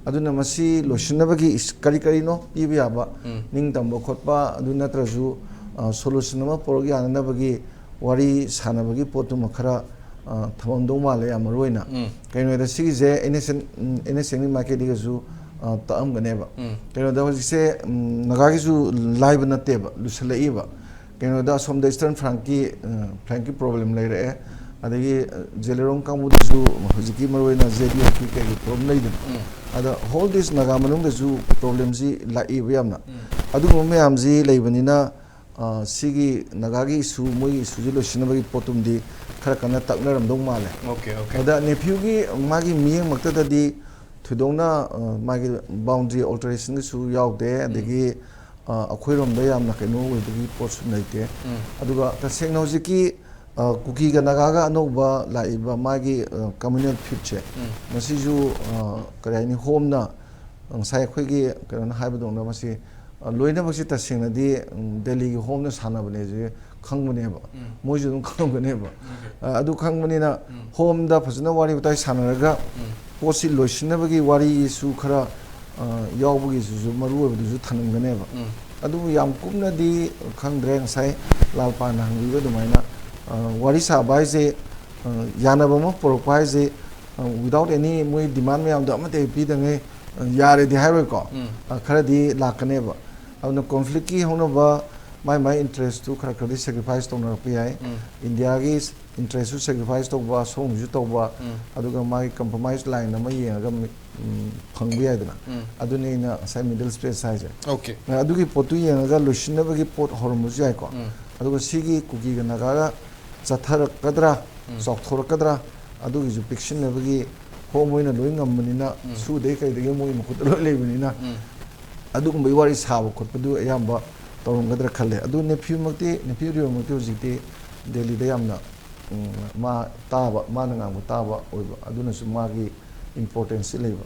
ꯑꯗꯨꯅ ꯃꯁꯤ ꯂꯣꯏꯁꯤꯟꯅꯕꯒꯤ ꯏꯁ-, ꯀꯔꯤ ꯀꯔꯤꯅꯣ ꯄꯤꯕ ꯌꯥꯕ, ꯅꯤꯡꯇꯝꯕ ꯈꯣꯠꯄ, ꯑꯗꯨ ꯅꯠꯇ꯭ꯔꯁꯨ, ꯑ, solution ꯑꯃ ꯄꯨꯔꯛ ꯌꯥꯅꯅꯕꯒꯤ ꯋꯥꯔꯤ ꯁꯥꯟꯅꯕꯒꯤ ꯄꯣꯠꯇꯨꯃ ꯈꯔ, ꯑ, ꯊꯝꯃꯝꯗꯧ ꯃꯥꯜꯂꯦ, ꯌꯥꯝ ꯃꯔꯨ ꯑꯣꯏꯅ꯫ ꯀꯩꯅꯣꯗ ꯁꯤꯒꯤꯁꯦ N S N, ꯎꯝ, N S N ꯒꯤ ꯃꯥꯏꯀꯩꯗꯒꯤꯁꯨ, ꯑ, ꯇꯥꯛꯑꯝꯒꯅꯦꯕ꯫ ꯀꯩꯅꯣꯗ ꯍꯧꯖꯤꯛꯁꯦ, ꯎꯝ, ꯅꯥꯒꯥꯒꯤꯁꯨ ꯂꯥꯏꯕ ꯅꯠꯇꯦꯕ, ꯂꯨꯁꯜꯂꯛꯏꯕ꯫ ꯀꯩꯅꯣꯗ ꯑꯁꯣꯝꯗ Eastern Flank ꯀꯤ, ꯑ, flank ꯀꯤ problem ꯂꯩꯔꯛꯑꯦ꯫ ꯑꯗꯒꯤ, ꯑ, ꯖꯦꯂꯦꯔꯣꯡ ꯀꯥꯡꯕꯨꯗꯁꯨ ꯍꯧꯖꯤꯛꯀꯤ ꯃꯔꯨꯑꯣꯏꯅ Z D F ꯀꯤ ꯀꯩꯒꯤ problem ꯂꯩꯗꯅ꯫ ꯑꯗ whole this ꯅꯥꯒꯥ ꯃꯅꯨꯡꯗꯁꯨ problem ꯁꯤ ꯂꯥꯛꯏꯕ ꯌꯥꯝꯅ꯫ ꯑꯗꯨꯒꯨꯝꯕ ꯃꯌꯥꯝꯁꯤ ꯂꯩꯕꯅꯤꯅ, ꯑ, ꯁꯤꯒꯤ ꯅꯥꯒꯥꯒꯤ issue, ꯃꯣꯏꯒꯤ issue ꯁꯤ ꯂꯣꯏꯁꯤꯟꯅꯕꯒꯤ ꯄꯣꯠꯇꯨꯝꯗꯤ ꯈꯔ ꯀꯟꯅ ꯇꯛꯅꯔꯝꯗꯧ ꯃꯥꯜꯂꯦ꯫ Okay, okay. ꯑꯗ nephew ꯒꯤ ꯃꯥꯒꯤ ꯃꯤꯠꯌꯦꯡꯃꯛꯇꯗꯗꯤ ꯊꯣꯏꯗꯣꯛꯅ, ꯑ, ꯃꯥꯒꯤ boundary alteration ꯒꯤꯁꯨ ꯌꯥꯎꯗꯦ, ꯑꯗꯒꯤ, ꯑ, ꯑꯩꯈꯣꯏꯔꯣꯝꯗ ꯌꯥꯝꯅ ꯀꯩꯅꯣ ꯑꯣꯏꯕꯒꯤ ꯄꯣꯠꯁꯨ ꯂꯩꯇꯦ꯫ ꯑꯗꯨꯒ ꯇꯁꯦꯡꯅ ꯍꯧꯖꯤꯛꯀꯤ, ꯑ, ꯀꯨꯀꯤꯒ ꯅꯥꯒꯥꯒ ꯑꯅꯧꯕ ꯂꯥꯛꯏꯕ ꯃꯥꯒꯤ, ꯑ, communal feud ꯁꯦ, ꯃꯁꯤꯁꯨ, ꯑ, ꯀꯔꯤ ꯍꯥꯏꯅꯤ, ꯍꯣꯝꯅ, ꯉꯁꯥꯏ ꯑꯩꯈꯣꯏꯒꯤ ꯀꯩꯅꯣꯅ ꯍꯥꯏꯕꯗꯧꯅ ꯃꯁꯤ, ꯑ, ꯂꯣꯏꯅꯃꯛꯁꯤ ꯇꯁꯦꯡꯅꯗꯤ, ꯎꯝ, ꯗꯦꯜꯂꯤꯒꯤ ꯍꯣꯝꯅ ꯁꯥꯟꯅꯕꯅꯦꯁꯦ ꯈꯪꯕꯅꯦꯕ꯫ ꯃꯣꯏꯁꯨ ꯑꯗꯨꯝ ꯈꯪꯉꯝꯒꯅꯦꯕ꯫ ꯑ, ꯑꯗꯨ ꯈꯪꯕꯅꯤꯅ ꯍꯣꯝꯗ ꯐꯖꯅ ꯋꯥꯔꯤ ꯋꯥꯇꯥꯏ ꯁꯥꯟꯅꯔꯒ ꯄꯣꯠꯁꯤ ꯂꯣꯏꯁꯤꯟꯅꯕꯒꯤ ꯋꯥꯔꯤꯁꯨ ꯈꯔ, ꯑ, ꯌꯥꯎꯕꯒꯤꯁꯤꯁꯨ ꯃꯔꯨ ꯑꯣꯏꯕꯗꯨꯁꯨ ꯊꯝꯅꯤꯡꯒꯅꯦꯕ꯫ ꯑꯗꯨꯕꯨ ꯌꯥꯝ ꯀꯨꯞꯅꯗꯤ ꯈꯪꯗ꯭ꯔꯦ꯫ ꯉꯁꯥꯏ ꯂꯥꯜꯄꯥꯅ ꯍꯪꯕꯤꯕ ꯑꯗꯨꯃꯥꯏꯅ, ꯑ, ꯋꯥꯔꯤ ꯁꯥꯕ ꯍꯥꯏꯁꯦ, ꯑ, ꯌꯥꯅꯕ ꯑꯃ ꯄꯨꯔꯛꯄ ꯍꯥꯏꯁꯦ, ꯑ, without any ꯃꯣꯏ demand ꯃꯌꯥꯝꯗꯣ ꯑꯃꯠꯇ ꯍꯦꯛ ꯄꯤꯗꯉꯩ, ꯑ, ꯌꯥꯔꯦꯗꯤ ꯍꯥꯏꯔꯣꯏꯀꯣ꯫ ꯑ, ꯈꯔꯗꯤ ꯂꯥꯛꯀꯅꯦꯕ꯫ ꯑꯗꯨꯅ conflict ꯀꯤ ꯍꯧꯅꯕ ꯃꯥꯏ ꯃꯥꯏ interest ꯇꯨ ꯈꯔ ꯈꯔꯗꯤ sacrifice ꯇꯧꯅꯔꯛꯄ ꯌꯥꯏ꯫ ꯏꯟꯗꯤꯌꯥꯒꯤ interest ꯁꯨ sacrifice ꯇꯧꯕ, ꯁꯣꯝꯒꯤꯁꯨ ꯇꯧꯕ, ꯑꯗꯨꯒ ꯃꯥꯒꯤ compromise line ꯑꯃ ꯌꯦꯡꯉꯒ ꯃꯤ-, ꯎꯝ, ꯐꯪꯕ ꯌꯥꯏꯗꯅ꯫ ꯎꯝ꯫ ꯑꯗꯨꯅꯤ ꯑꯩꯅ ꯉꯁꯥꯏ middle space ꯍꯥꯏꯁꯦ꯫ Okay. ꯑꯗꯨꯒꯤ ꯄꯣꯠꯇꯨ ꯌꯦꯡꯉꯒ ꯂꯣꯏꯁꯤꯟꯅꯕꯒꯤ ꯄꯣꯠ ꯍꯧꯔꯝꯕꯁꯨ ꯌꯥꯏꯀꯣ꯫ ꯎꯝ꯫ ꯑꯗꯨꯒ ꯁꯤꯒꯤ ꯀꯨꯀꯤꯒ ꯅꯥꯒꯥꯒ ꯆꯠꯊꯔꯛꯀꯗ꯭ꯔꯥ, ꯎꯝ꯫ ꯆꯥꯎꯊꯣꯔꯛꯀꯗ꯭ꯔꯥ, ꯑꯗꯨꯒꯤꯁꯨ ꯄꯤꯛꯁꯤꯟꯅꯕꯒꯤ ꯍꯣ ꯃꯣꯏꯅ ꯂꯣꯏ ꯉꯝꯕꯅꯤꯅ, ꯎꯝ꯫ ꯁꯨꯗꯩ ꯀꯩꯗꯒꯤ ꯃꯣꯏ ꯃꯈꯨꯠꯇ ꯂꯣꯏ ꯂꯩꯕꯅꯤꯅ, ꯎꯝ꯫ ꯑꯗꯨꯒꯨꯝꯕꯒꯤ ꯋꯥꯔꯤ ꯁꯥꯕ ꯈꯣꯠꯄꯗꯨ ꯑꯌꯥꯝꯕ ꯇꯧꯔꯝꯒꯗ꯭ꯔꯥ ꯈꯜꯂꯦ꯫ ꯑꯗꯨ ꯅꯦꯐ꯭ꯌꯨꯃꯛꯇꯤ, ꯅꯦꯐ꯭ꯌꯨ ꯔꯤꯑꯣꯃꯛꯇꯤ ꯍꯧꯖꯤꯛꯇꯤ ꯗꯦꯜꯂꯤꯗ ꯌꯥꯝꯅ, ꯎꯝ, ꯃꯥ ꯇꯥꯕ, ꯃꯥꯅ ꯉꯥꯡꯕ ꯇꯥꯕ ꯑꯣꯏꯕ, ꯑꯗꯨꯅꯁꯨ ꯃꯥꯒꯤ importanceꯁꯤ ꯂꯩꯕ꯫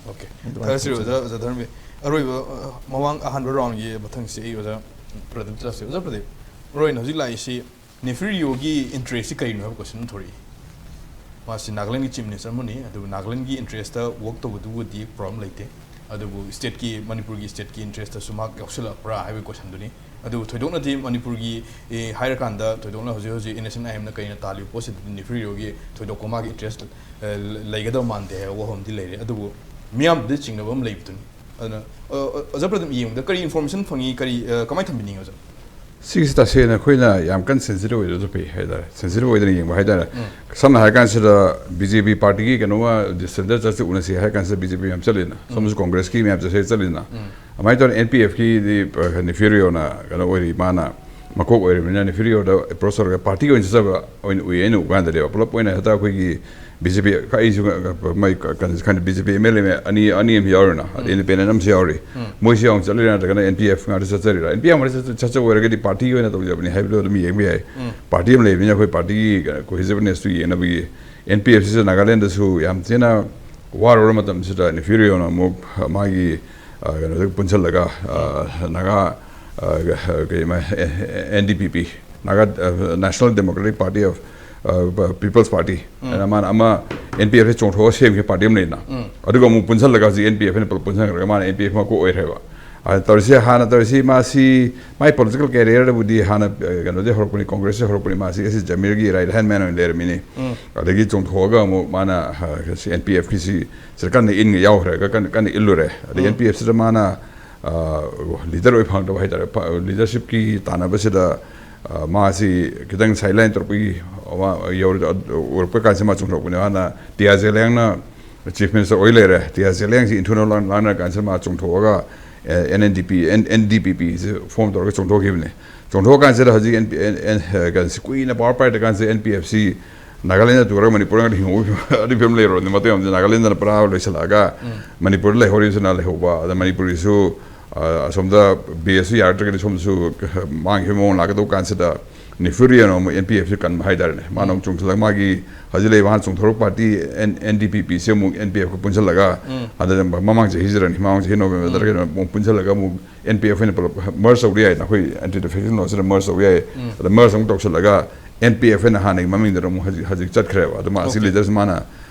Okay. ꯑꯗꯨꯃꯥꯏꯅ ꯐꯔꯦ ꯁꯤꯔꯣ, ꯈꯟꯖꯩ꯫ ꯑꯣꯖꯥ, ꯑꯣꯖꯥ ꯙꯔꯃꯕꯤꯔ꯫ ꯑꯔꯣꯏꯕ, ꯑ, ꯃꯃꯥꯡ ꯑꯍꯥꯟꯕ roundꯒꯤ ꯃꯊꯪꯁꯤ ꯑꯩ ꯑꯣꯖꯥ ꯄ꯭ꯔꯗꯤꯞꯇ ꯆꯠꯁꯤ꯫ ꯑꯣꯖꯥ ꯄ꯭ꯔꯗꯤꯞ, ꯃꯔꯨ ꯑꯣꯏꯅ ꯍꯧꯖꯤꯛ ꯂꯥꯛꯏꯁꯤ ꯅꯦꯐ꯭ꯌꯨ ꯔꯤꯑꯣꯒꯤ interestꯁꯤ ꯀꯔꯤꯅꯣ ꯍꯥꯏꯕ question ꯑꯃ ꯊꯣꯔꯛꯏ꯫ ꯃꯥꯁꯤ ꯅꯥꯒꯥꯂꯦꯟꯒꯤ chief minister ꯑꯃꯅꯤ, ꯑꯗꯨꯕꯨ ꯅꯥꯒꯥꯂꯦꯟꯒꯤ interestꯇ work ꯇꯧꯕꯗꯨꯕꯨꯗꯤ problem ꯂꯩꯇꯦ, ꯑꯗꯨꯕꯨ stateꯀꯤ, ꯃꯅꯤꯄꯨꯔꯒꯤ stateꯀꯤ interestꯇꯁꯨ ꯃꯍꯥꯛ ꯌꯥꯎꯁꯤꯜꯂꯛꯄ꯭ꯔꯥ ꯍꯥꯏꯕꯒꯤ questionꯗꯨꯅꯤ꯫ ꯑꯗꯨꯕꯨ ꯊꯣꯏꯗꯣꯛꯅꯗꯤ ꯃꯅꯤꯄꯨꯔꯒꯤ, ꯑꯦ, ꯍꯥꯏꯔꯀꯥꯟꯗ ꯊꯣꯏꯗꯣꯛꯅ ꯍꯧꯖꯤꯛ ꯍꯧꯖꯤꯛ NSCN-IMꯅ ꯀꯩꯅ ꯇꯥꯜꯂꯤꯕ ꯄꯣꯠꯁꯤꯗꯗꯤ ꯅꯦꯐ꯭ꯌꯨ ꯔꯤꯑꯣꯒꯤ ꯊꯣꯏꯗꯣꯛꯄ ꯃꯥꯒꯤ interest, ꯑꯦ, ꯂꯩꯒꯗꯕ ꯃꯥꯟꯗꯦ ꯍꯥꯏꯕ ꯋꯥꯐꯝꯗꯤ ꯂꯩꯔꯦ꯫ ꯑꯗꯨꯕꯨ ꯃꯤꯌꯥꯝꯗꯗꯤ ꯆꯤꯡꯅꯕ ꯑꯃ ꯂꯩꯕꯗꯨꯅꯤ꯫ ꯑꯗꯨꯅ, ꯑ, ꯑ, ꯑꯣꯖꯥ ꯄ꯭ꯔꯗꯤꯞ ꯌꯦꯡꯕꯗ ꯀꯔꯤ information ꯐꯪꯉꯤ, ꯀꯔꯤ, ꯑ, ꯀꯃꯥꯏꯅ ꯊꯝꯕꯤꯅꯤꯡꯉꯤ ꯑꯣꯖꯥ? ꯁꯤꯒꯤꯁꯤ ꯇꯁꯦꯡꯅ ꯑꯩꯈꯣꯏꯅ ꯌꯥꯝ ꯀꯟꯅ sensitive ꯑꯣꯏꯗꯕꯁꯨ ꯐꯩ ꯍꯥꯏꯇꯥꯔꯦ꯫ Sensitive ꯑꯣꯏꯗꯅ ꯌꯦꯡꯕ ꯍꯥꯏꯇꯥꯔꯦ꯫ ꯎꯝ꯫ ꯁꯝꯅ ꯍꯥꯏꯔ ꯀꯥꯟꯁꯤꯗ BJP partyꯒꯤ ꯀꯩꯅꯣꯃ ꯗꯤꯁꯇ꯭ꯔꯤꯛꯇ ꯆꯠꯁꯤ ꯎꯅꯁꯤ ꯍꯥꯏꯔ ꯀꯥꯟꯁꯤꯗ BJP ꯌꯥꯝ ꯆꯠꯂꯤꯅ, ꯁꯣꯝꯗꯁꯨ congressꯀꯤ ꯃꯌꯥꯝ ꯆꯠꯁꯦ ꯆꯠꯂꯤꯅ꯫ ꯎꯝ꯫ ꯑꯗꯨꯃꯥꯏꯅ ꯇꯧꯗꯅ NPFꯀꯤꯗꯤ, ꯑ, ꯅꯦꯐ꯭ꯌꯨ ꯔꯤꯑꯣꯅ ꯀꯩꯅꯣ ꯑꯣꯏꯔꯤ, ꯃꯥꯅ ꯃꯀꯣꯛ ꯑꯣꯏꯔꯤꯕꯅꯤꯅ ꯅꯦꯐ꯭ꯌꯨ ꯔꯤꯑꯣꯗ approach ꯇꯧꯔꯒ partyꯒꯤ ꯑꯣꯏꯅ ꯆꯠꯆꯕ ꯑꯣꯏꯅ ꯎꯏ ꯑꯩꯅ ꯎꯕ ꯀꯥꯟꯗꯗꯤ꯫ ꯄꯨꯂꯞ ꯑꯣꯏꯅ ꯍꯦꯛꯇ ꯑꯩꯈꯣꯏꯒꯤ BJP, ꯑꯩꯁꯨ ꯃꯣꯏ ꯀꯩꯅꯣ, BJP MLA ꯑꯅꯤ, ꯑꯅꯤ ꯑꯃ ꯌꯥꯎꯔꯤꯅ, ꯎꯝ꯫ Independent ꯑꯃꯁꯨ ꯌꯥꯎꯔꯤ꯫ ꯎꯝ꯫ ꯃꯣꯏꯁꯨ ꯌꯥꯎꯅ ꯆꯠꯂꯤꯔꯥ ꯅꯠꯇ꯭ꯔꯒꯅ NPF ꯉꯥꯛꯇ ꯆꯠꯆꯔꯤꯔꯥ? NPF ꯉꯥꯛꯇ ꯆꯠ-, ꯆꯠꯆꯕ ꯑꯣꯏꯔꯒꯗꯤ partyꯒꯤ ꯑꯣꯏꯅ ꯇꯧꯖꯕꯅꯤ ꯍꯥꯏꯕꯗꯣ ꯑꯗꯨꯝ ꯌꯦꯡꯕ ꯌꯥꯏ꯫ ꯎꯝ꯫ Party ꯑꯃ ꯂꯩꯕꯅꯤꯅ ꯑꯩꯈꯣꯏ partyꯒꯤ cohesivenessꯇꯨ ꯌꯦꯡꯅꯕꯒꯤ NPFꯁꯤꯁꯨ ꯅꯥꯒꯥꯂꯦꯟꯗꯁꯨ ꯌꯥꯝ ꯊꯤꯅ ꯋꯥꯔꯨꯔ ꯃꯇꯝꯁꯤꯗ ꯅꯦꯐ꯭ꯌꯨ ꯔꯤꯑꯣꯅ ꯑꯃꯨꯛ ꯃꯥꯒꯤ, ꯑ, ꯀꯩꯅꯣꯗ ꯄꯨꯟꯁꯤꯜꯂꯒ, ꯑ, ꯅꯥꯒꯥ, ꯑ, ꯀꯩ, ꯃꯥ, NDPP, Naga, ꯑ, National Democratic Party of, ꯑ, People's Party ꯎꯝ꯫ ꯍꯥꯏꯅ ꯃꯥꯅ ꯑꯃ NPFꯁꯦ ꯆꯣꯡꯊꯣꯛꯑ ꯁꯦꯝꯈꯤꯕ party ꯑꯃ ꯂꯩꯅ꯫ ꯎꯝ꯫ ꯑꯗꯨꯒ ꯑꯃꯨꯛ ꯄꯨꯟꯁꯤꯜꯂꯒ ꯍꯧꯖꯤꯛ NPFꯅ ꯄꯨꯂꯞ ꯄꯨꯟꯁꯤꯟꯈ꯭ꯔꯒ ꯃꯥꯅ NPF ꯃꯀꯣꯛ ꯑꯣꯏꯈ꯭ꯔꯦꯕ꯫ ꯑ, ꯇꯧꯔꯤꯁꯦ, ꯍꯥꯟꯅ ꯇꯧꯔꯤꯁꯤ ꯃꯥꯁꯤ ꯃꯥꯏ political careerꯗꯕꯨꯗꯤ ꯍꯥꯟꯅ, ꯑ, ꯀꯩꯅꯣꯗꯒꯤ ꯍꯧꯔꯛꯄꯅꯤ, congressꯇꯒꯤ ꯍꯧꯔꯛꯄꯅꯤ, ꯃꯥꯁꯤ ꯑꯁꯤ ꯖꯃꯤꯔꯒꯤ right hand man ꯑꯣꯏꯅ ꯂꯩꯔꯝꯃꯤꯅꯤ꯫ ꯎꯝ꯫ ꯑꯗꯒꯤ ꯆꯣꯡꯊꯣꯛꯑꯒ ꯑꯃꯨꯛ ꯃꯥꯅ, ꯑ, ꯁꯤ NPFꯀꯤ ꯁꯤ, ꯁꯤꯗ ꯀꯟꯅ ꯏꯟ ꯌꯥꯎꯈ꯭ꯔꯒ ꯀꯟꯅ, ꯀꯟꯅ ꯏꯜꯂꯨꯔꯦ꯫ ꯑꯗꯩ ꯎꯝ꯫ NPFꯁꯤꯗ ꯃꯥꯅ, ꯑ, leader ꯑꯣꯏ ꯐꯪꯗꯕ ꯍꯥꯏꯇꯥꯔꯦ꯫ ꯐ-, leadershipꯀꯤ ꯇꯥꯟꯅꯕꯁꯤꯗ, ꯑ, ꯃꯥꯁꯤ ꯈꯤꯇꯪ sideline ꯇꯧꯔꯛꯄꯒꯤ, ꯑꯃ ꯌꯧꯔ-, ꯎꯔꯛꯄ ꯀꯥꯟꯁꯤꯗ ꯃꯥ ꯆꯣꯡꯊꯣꯔꯛꯄꯅꯦ꯫ ꯍꯥꯟꯅ ꯇꯤꯌꯥꯖꯦ ꯂꯦꯡꯅ Chief Minister ꯑꯣꯏ ꯂꯩꯔꯦ꯫ ꯇꯤ ꯑꯥꯔ ꯖꯦꯂꯦꯡꯁꯤ ꯏꯟꯊꯨꯅ ꯂꯥꯟ- ꯂꯥꯟꯅꯔ ꯀꯥꯟꯁꯤꯗ ꯃꯥ ꯆꯣꯡꯊꯣꯛꯑꯒ, ꯑꯦ, N N D P, N-, N D P ꯄꯤꯁꯤ form ꯇꯧꯔꯒ ꯆꯣꯡꯊꯣꯛꯈꯤꯕꯅꯦ꯫ ꯆꯣꯡꯊꯣꯛꯑꯀꯥꯟꯁꯤꯗ ꯍꯧꯖꯤꯛ N P-, N-, N-, A, ꯀꯩꯅꯣꯁꯤ ꯀꯨꯏꯅ power ꯄꯥꯏꯔꯀꯥꯟꯁꯤꯗ ꯑꯦꯟ ꯄꯤ ꯑꯦꯐ ꯁꯤ ꯅꯥꯒꯥꯂꯦꯟꯗ ꯇꯨꯔꯒ ꯃꯅꯤꯄꯨꯔꯗ ꯍꯤꯡꯍꯧꯕ ꯑꯗꯨꯒꯤ ꯐꯤꯕꯝ ꯂꯩꯔꯨꯔꯕꯅꯤ꯫ ꯃꯇꯩ ꯑꯃꯗ ꯅꯥꯒꯥꯂꯦꯟꯗꯅ ꯄꯨꯔꯥ ꯂꯣꯏꯁꯤꯜꯂꯛꯑꯒ ꯎꯝ꯫ ꯃꯅꯤꯄꯨꯔꯗ ꯂꯩꯍꯧꯔꯤꯁꯤꯅ ꯂꯩꯍꯧꯕ, ꯑꯗ ꯃꯅꯤꯄꯨꯔꯒꯤꯁꯨ, ꯑ, ꯑꯁꯣꯝꯗ ꯕꯦꯁꯁꯨ ꯌꯥꯔꯛꯇ꯭ꯔꯒꯗꯤ ꯁꯣꯝꯗꯁꯨ ꯃꯥꯡꯈꯤꯕ ꯃꯑꯣꯡ ꯂꯥꯛꯀꯗꯧꯕ ꯀꯥꯟꯁꯤꯗ ꯅꯤꯐꯨ ꯔꯤꯌꯟ ꯑꯃꯨꯛ ꯑꯦꯟ ꯄꯤ ꯑꯦꯐ ꯁꯤ ꯀꯟꯕ ꯍꯥꯏꯇꯥꯔꯦꯅꯦ꯫ ꯃꯥꯅ ꯑꯃꯨꯛ ꯆꯣꯡꯁꯤꯜꯂꯒ ꯃꯥꯒꯤ ꯍꯧꯖꯤꯛ ꯂꯩꯕ ꯍꯥꯟꯅ ꯆꯣꯡꯊꯣꯔꯛꯄ ꯄꯥꯔꯇꯤ ꯑꯦꯟ-, ꯑꯦꯟ ꯗꯤ ꯄꯤ ꯄꯤ ꯁꯤ ꯑꯃꯨꯛ ꯑꯦꯟ ꯄꯤ ꯑꯦꯐꯀ ꯄꯨꯟꯁꯤꯜꯂꯒ, ꯎꯝ꯫ ꯑꯗꯨꯅ ꯃꯃꯥꯡ ꯆꯍꯤꯁꯤꯗꯅꯤ, ꯃꯃꯥꯡ ꯆꯍꯤ ꯅꯣꯕꯦꯝꯕꯔꯗ ꯎꯝ꯫ ꯀꯩꯅꯣ ꯑꯃꯨꯛ ꯄꯨꯟꯁꯤꯜꯂꯒ ꯑꯃꯨꯛ ꯑꯦꯟ ꯄꯤ ꯑꯦꯐ ꯑꯣꯏꯅ ꯄꯨꯂꯞ merge ꯇꯧꯕ ꯌꯥꯏꯅ, ꯑꯩꯈꯣꯏ anti defection law ꯁꯤꯗ merge ꯇꯧꯕ ꯌꯥꯏ꯫ ꯎꯝ꯫ ꯑꯗ merge ꯑꯃꯨꯛ ꯇꯧꯁꯤꯜꯂꯒ ꯑꯦꯟ ꯄꯤ ꯑꯦꯐ ꯍꯥꯏꯅ ꯍꯥꯟꯅꯒꯤ ꯃꯃꯤꯡꯗꯨꯗ ꯑꯃꯨꯛ ꯍꯧꯖꯤꯛ, ꯍꯧꯖꯤꯛ ꯆꯠꯈ꯭ꯔꯦꯕ꯫ ꯑꯗꯣ ꯃꯥ ꯑꯁꯤ Okay. ꯂꯤꯗꯔꯁꯤ ꯃꯥꯅ,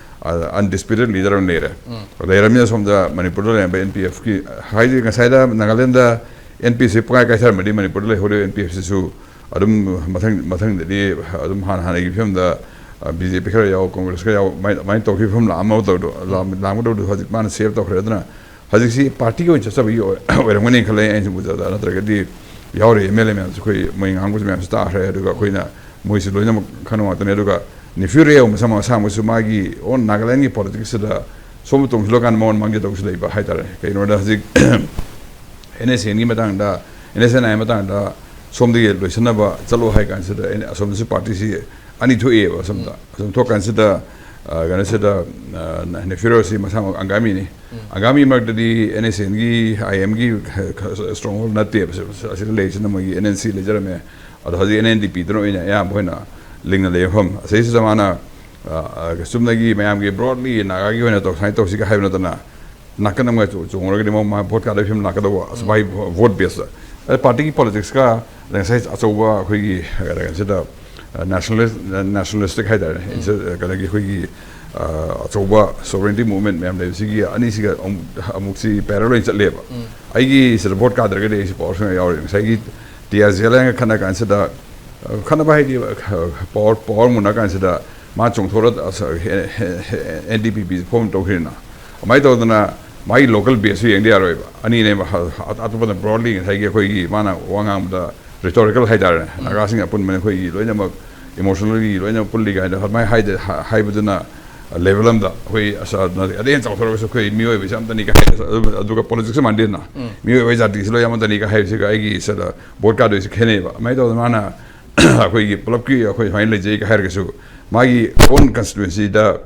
ꯑ, undisputed leader ꯑꯃ ꯂꯩꯔꯦ꯫ ꯎꯝ꯫ ꯂꯩꯔꯕꯅꯤꯅ ꯁꯣꯝꯗ ꯃꯅꯤꯄꯨꯔꯗ ꯂꯩꯔꯝꯕ ꯑꯦꯟ ꯄꯤ ꯑꯦꯐꯀꯤ, ꯍꯥꯏꯗꯤ ꯉꯁꯥꯏꯗ ꯅꯥꯒꯥꯂꯦꯟꯗ ꯑꯦꯟ ꯄꯤ ꯑꯦꯐ ꯁꯤ ꯄꯨꯡꯀꯥꯏ ꯀꯥꯏꯊꯔꯝꯃꯗꯤ ꯃꯅꯤꯄꯨꯔꯗ ꯂꯩꯍꯧꯔꯤꯕ ꯑꯦꯟ ꯄꯤ ꯑꯦꯐ ꯁꯤꯁꯨ ꯑꯗꯨꯝ ꯃꯊꯪ, ꯃꯊꯪꯗꯗꯤ ꯑꯗꯨꯝ ꯍꯥꯟꯅ ꯍꯥꯟꯅꯒꯤ ꯐꯤꯕꯝꯗ, ꯑ, ꯕꯤ ꯖꯦ ꯄꯤ ꯈꯔ ꯌꯥꯎ, ꯀꯣꯡꯒ꯭ꯔꯦꯁ ꯈꯔ ꯌꯥꯎ, ꯑꯗꯨꯃꯥꯏꯅ, ꯑꯗꯨꯃꯥꯏꯅ ꯇꯧꯈꯤꯕ ꯐꯤꯕꯝ ꯂꯥꯛꯑꯝꯃ ꯇꯧꯗꯣ-, ꯂꯥꯛꯑꯝ-, ꯂꯥꯛꯑꯝꯒꯗꯧꯗꯣ ꯍꯧꯖꯤꯛ ꯃꯥꯅ save ꯇꯧꯈ꯭ꯔꯦ꯫ ꯑꯗꯨꯅ ꯍꯧꯖꯤꯛꯁꯤ ꯄꯥꯔꯇꯤꯒꯤ ꯑꯣꯏꯅ ꯆꯠꯆꯕꯒꯤ ꯑꯣꯏ-, ꯑꯣꯏꯔꯝꯒꯅꯤ ꯈꯜꯂꯦ ꯑꯩꯅ ꯁꯨꯝ ꯎꯖꯕꯗ꯫ ꯅꯠꯇ꯭ꯔꯒꯗꯤ ꯌꯥꯎꯔꯤ ꯑꯦꯝ ꯑꯦꯜ ꯑꯦ ꯃꯌꯥꯝꯁꯨ ꯑꯩꯈꯣꯏ ꯃꯣꯏ ꯉꯥꯡꯕꯁꯨ ꯃꯌꯥꯝꯁꯨ ꯇꯥꯈ꯭ꯔꯦ꯫ ꯑꯗꯨꯒ ꯑꯩꯈꯣꯏꯅ ꯃꯣꯏꯁꯤ ꯂꯣꯏꯅꯃꯛ ꯈꯪꯕ ꯉꯥꯛꯇꯅꯤ꯫ ꯑꯗꯨꯒ ꯅꯤꯐꯨ ꯔꯤꯌꯟ ꯃꯁꯥ ꯃꯁꯥꯃꯛꯁꯨ ꯃꯥꯒꯤ own ꯅꯥꯒꯥꯂꯦꯟꯒꯤ ꯄꯣꯂꯤꯇꯤꯛꯁꯁꯤꯗ ꯁꯣꯝꯗ ꯇꯣꯡꯁꯤꯜꯂꯀꯥꯟꯗ ꯃꯉꯣꯟ ꯃꯥꯡꯖꯗꯧꯁꯨ ꯂꯩꯕ ꯍꯥꯏꯇꯥꯔꯦ꯫ ꯀꯩꯒꯤꯅꯣꯗ ꯍꯧꯖꯤꯛ ꯑꯦꯟ ꯑꯦꯁ ꯑꯦꯟꯒꯤ ꯃꯇꯥꯡꯗ, ꯑꯦꯟ ꯑꯦꯁ ꯑꯦꯟ ꯑꯥꯏ ꯃꯇꯥꯡꯗ ꯁꯣꯝꯗꯒꯤ ꯂꯣꯏꯁꯤꯟꯅꯕ ꯆꯠꯂꯣ ꯍꯥꯏ ꯀꯥꯟꯁꯤꯗ ꯑꯦꯟ-, ꯑꯁꯣꯝꯗꯁꯨ ꯄꯥꯔꯇꯤꯁꯤ ꯑꯅꯤ ꯊꯣꯛꯑꯦꯕ꯫ ꯑꯁꯣꯝꯗ, ꯑꯁꯣꯝ ꯊꯣꯛꯀꯥꯟꯁꯤꯗ, ꯑ, ꯀꯩꯅꯣꯁꯤꯗ, ꯑ, ꯅꯤꯐꯨ ꯔꯤꯌꯟꯁꯤ ꯃꯁꯥꯃꯛ ꯑꯪꯒꯥꯃꯤꯅꯤ꯫ ꯎꯝ꯫ ꯑꯪꯒꯥꯃꯤ ꯃꯔꯛꯇꯗꯤ ꯑꯦꯟ ꯑꯦꯁ ꯑꯦꯟꯒꯤ, ꯑꯥꯏ ꯑꯦꯝꯒꯤ stronghold ꯅꯠꯇꯦꯕ꯫ ꯑꯁꯤꯗ ꯂꯩꯔꯤꯁꯤꯅ ꯃꯣꯏꯒꯤ ꯑꯦꯟ ꯑꯦꯟ ꯁꯤ ꯂꯩꯖꯔꯝꯃꯦ꯫ ꯑꯗꯣ ꯍꯧꯖꯤꯛ ꯑꯦꯟ ꯑꯦꯟ ꯗꯤ ꯄꯤꯗꯨꯅ ꯑꯣꯏꯅ ꯑꯌꯥꯝꯕ ꯑꯣꯏꯅ ꯂꯤꯡꯅ ꯂꯩꯕ ꯃꯐꯝ꯫ ꯑꯁꯤꯁꯤꯗ ꯃꯥꯅ, ꯑ, ꯑ, ꯆꯨꯝꯅꯒꯤ ꯃꯌꯥꯝꯒꯤ broadly ꯅꯥꯒꯥꯒꯤ ꯑꯣꯏꯅ ꯇꯧ-, ꯁꯨꯃꯥꯏꯅ ꯇꯧꯁꯤꯒ ꯍꯥꯏꯕ ꯅꯠꯇꯅ, ꯅꯥꯀꯟ ꯑꯃ ꯆꯣ-, ꯆꯣꯡꯉꯨꯔꯒꯗꯤ ꯃꯥ, ꯃꯥ ꯚꯣꯠ ꯀꯥꯗꯕꯒꯤ ꯐꯤꯕꯝ ꯂꯥꯛꯀꯗꯧꯕ꯫ ꯑꯁ, ꯎꯝ꯫ ꯃꯥꯒꯤ ꯚꯣ-, vote base ꯇ꯫ ꯑꯗ ꯄꯥꯔꯇꯤꯒꯤ ꯄꯣꯂꯤꯇꯤꯛꯁꯀ ꯑꯗ ꯉꯁꯥꯏ ꯑꯆꯧꯕ ꯑꯩꯈꯣꯏꯒꯤ ꯀꯩꯅꯣꯁꯤꯗ, ꯑ, nationalist, nationalistic ꯍꯥꯏꯇꯥꯔꯦ꯫ ꯎꯝ꯫ ꯏꯟꯁ-, ꯀꯩꯅꯣꯒꯤ ꯑꯩꯈꯣꯏꯒꯤ, ꯑ, ꯑꯆꯧꯕ sovereignty movement ꯃꯌꯥꯝ ꯂꯩꯕꯁꯤꯒꯤ ꯑꯅꯤꯁꯤꯒ ꯑꯃꯨꯛ, ꯑꯃꯨꯛꯁꯤ parallel ꯑꯣꯏꯅ ꯆꯠꯂꯦꯕ꯫ ꯎꯝ꯫ ꯑꯩꯒꯤ ꯁꯤꯗ ꯚꯣꯠ ꯀꯥꯗ꯭ꯔꯒꯗꯤ ꯑꯩꯁꯤ power ꯁꯨꯡꯌꯥ ꯌꯥꯎꯔꯣꯏ꯫ ꯉꯁꯥꯏꯒꯤ ꯇꯤ ꯑꯥꯔ ꯖꯦꯂꯦꯡꯒ ꯈꯠꯅ ꯀꯥꯟꯁꯤꯗ, ꯑ, ꯈꯠꯅꯕ ꯍꯥꯏꯗꯤ, ꯑ, power, power ꯃꯨꯟꯅ ꯀꯥꯟꯁꯤꯗ ꯃꯥ ꯆꯣꯡꯊꯣꯔ, ꯑꯁ, and D P P form ꯇꯧꯈ꯭ꯔꯦꯅ꯫ ꯑꯗꯨꯃꯥꯏꯅ ꯇꯧꯗꯅ ꯃꯥꯒꯤ local base ꯁꯨ ꯌꯦꯡꯗ ꯌꯥꯔꯣꯏꯕ꯫ ꯑꯅꯤꯅꯦꯕ, ꯑ-, ꯑꯇꯣꯞꯄꯗ broadly ꯉꯁꯥꯏꯒꯤ ꯑꯩꯈꯣꯏꯒꯤ ꯃꯥꯅ ꯋꯥ ꯉꯥꯡꯕꯗ rhetorical ꯍꯥꯏꯇꯥꯔꯦꯅꯦ꯫ ꯎꯝ꯫ ꯅꯥꯒꯥꯁꯤꯡ ꯑꯄꯨꯟꯕꯅ ꯑꯩꯈꯣꯏꯒꯤ ꯂꯣꯏꯅꯃꯛ emotionally ꯂꯣꯏꯅꯃꯛ ꯄꯨꯜꯂꯤ ꯀꯥꯏꯅ ꯑꯗꯨꯃꯥꯏꯅ ꯍꯥꯏꯗ-, ꯍꯥ-, ꯍꯥꯏꯕꯗꯨꯅ ꯂꯦꯚꯦꯜ ꯑꯃꯗ ꯑꯩꯈꯣꯏ ꯑꯁ ꯑꯗꯩ ꯍꯦꯟꯅ ꯆꯥꯎꯊꯣꯔꯒꯁꯨ ꯑꯩꯈꯣꯏ ꯃꯤꯑꯣꯏꯕꯁꯦ ꯑꯝꯇꯅꯤ ꯀ ꯍꯥꯏ꯫ ꯑꯗꯨꯒ ꯄꯣꯂꯤꯇꯤꯛꯁ ꯃꯥꯟꯗꯦꯗꯅ, ꯃꯤꯑꯣꯏꯕ ꯖꯥꯇꯤꯁꯤ ꯂꯣꯏ ꯑꯃꯠꯇꯅꯤ ꯀ ꯍꯥꯏꯕꯁꯤꯒ ꯑꯩꯒꯤ ꯁꯤꯗ ꯚꯣꯠ ꯀꯥꯗꯣꯏꯁꯤ ꯈꯦꯠꯅꯩꯕ꯫ ꯑꯗꯨꯃꯥꯏꯅ ꯇꯧꯗꯅ ꯃꯥꯅ ꯑꯩꯈꯣꯏꯒꯤ ꯄꯨꯂꯞꯀꯤ ꯑꯩꯈꯣꯏ ꯁꯨꯃꯥꯏꯅ ꯂꯩꯖꯩ ꯀ ꯍꯥꯏꯔꯒꯁꯨ, ꯃꯥꯒꯤ ꯑꯣꯟ ꯀꯟꯁꯇꯤꯇ꯭ꯋꯦꯟꯁꯤꯗ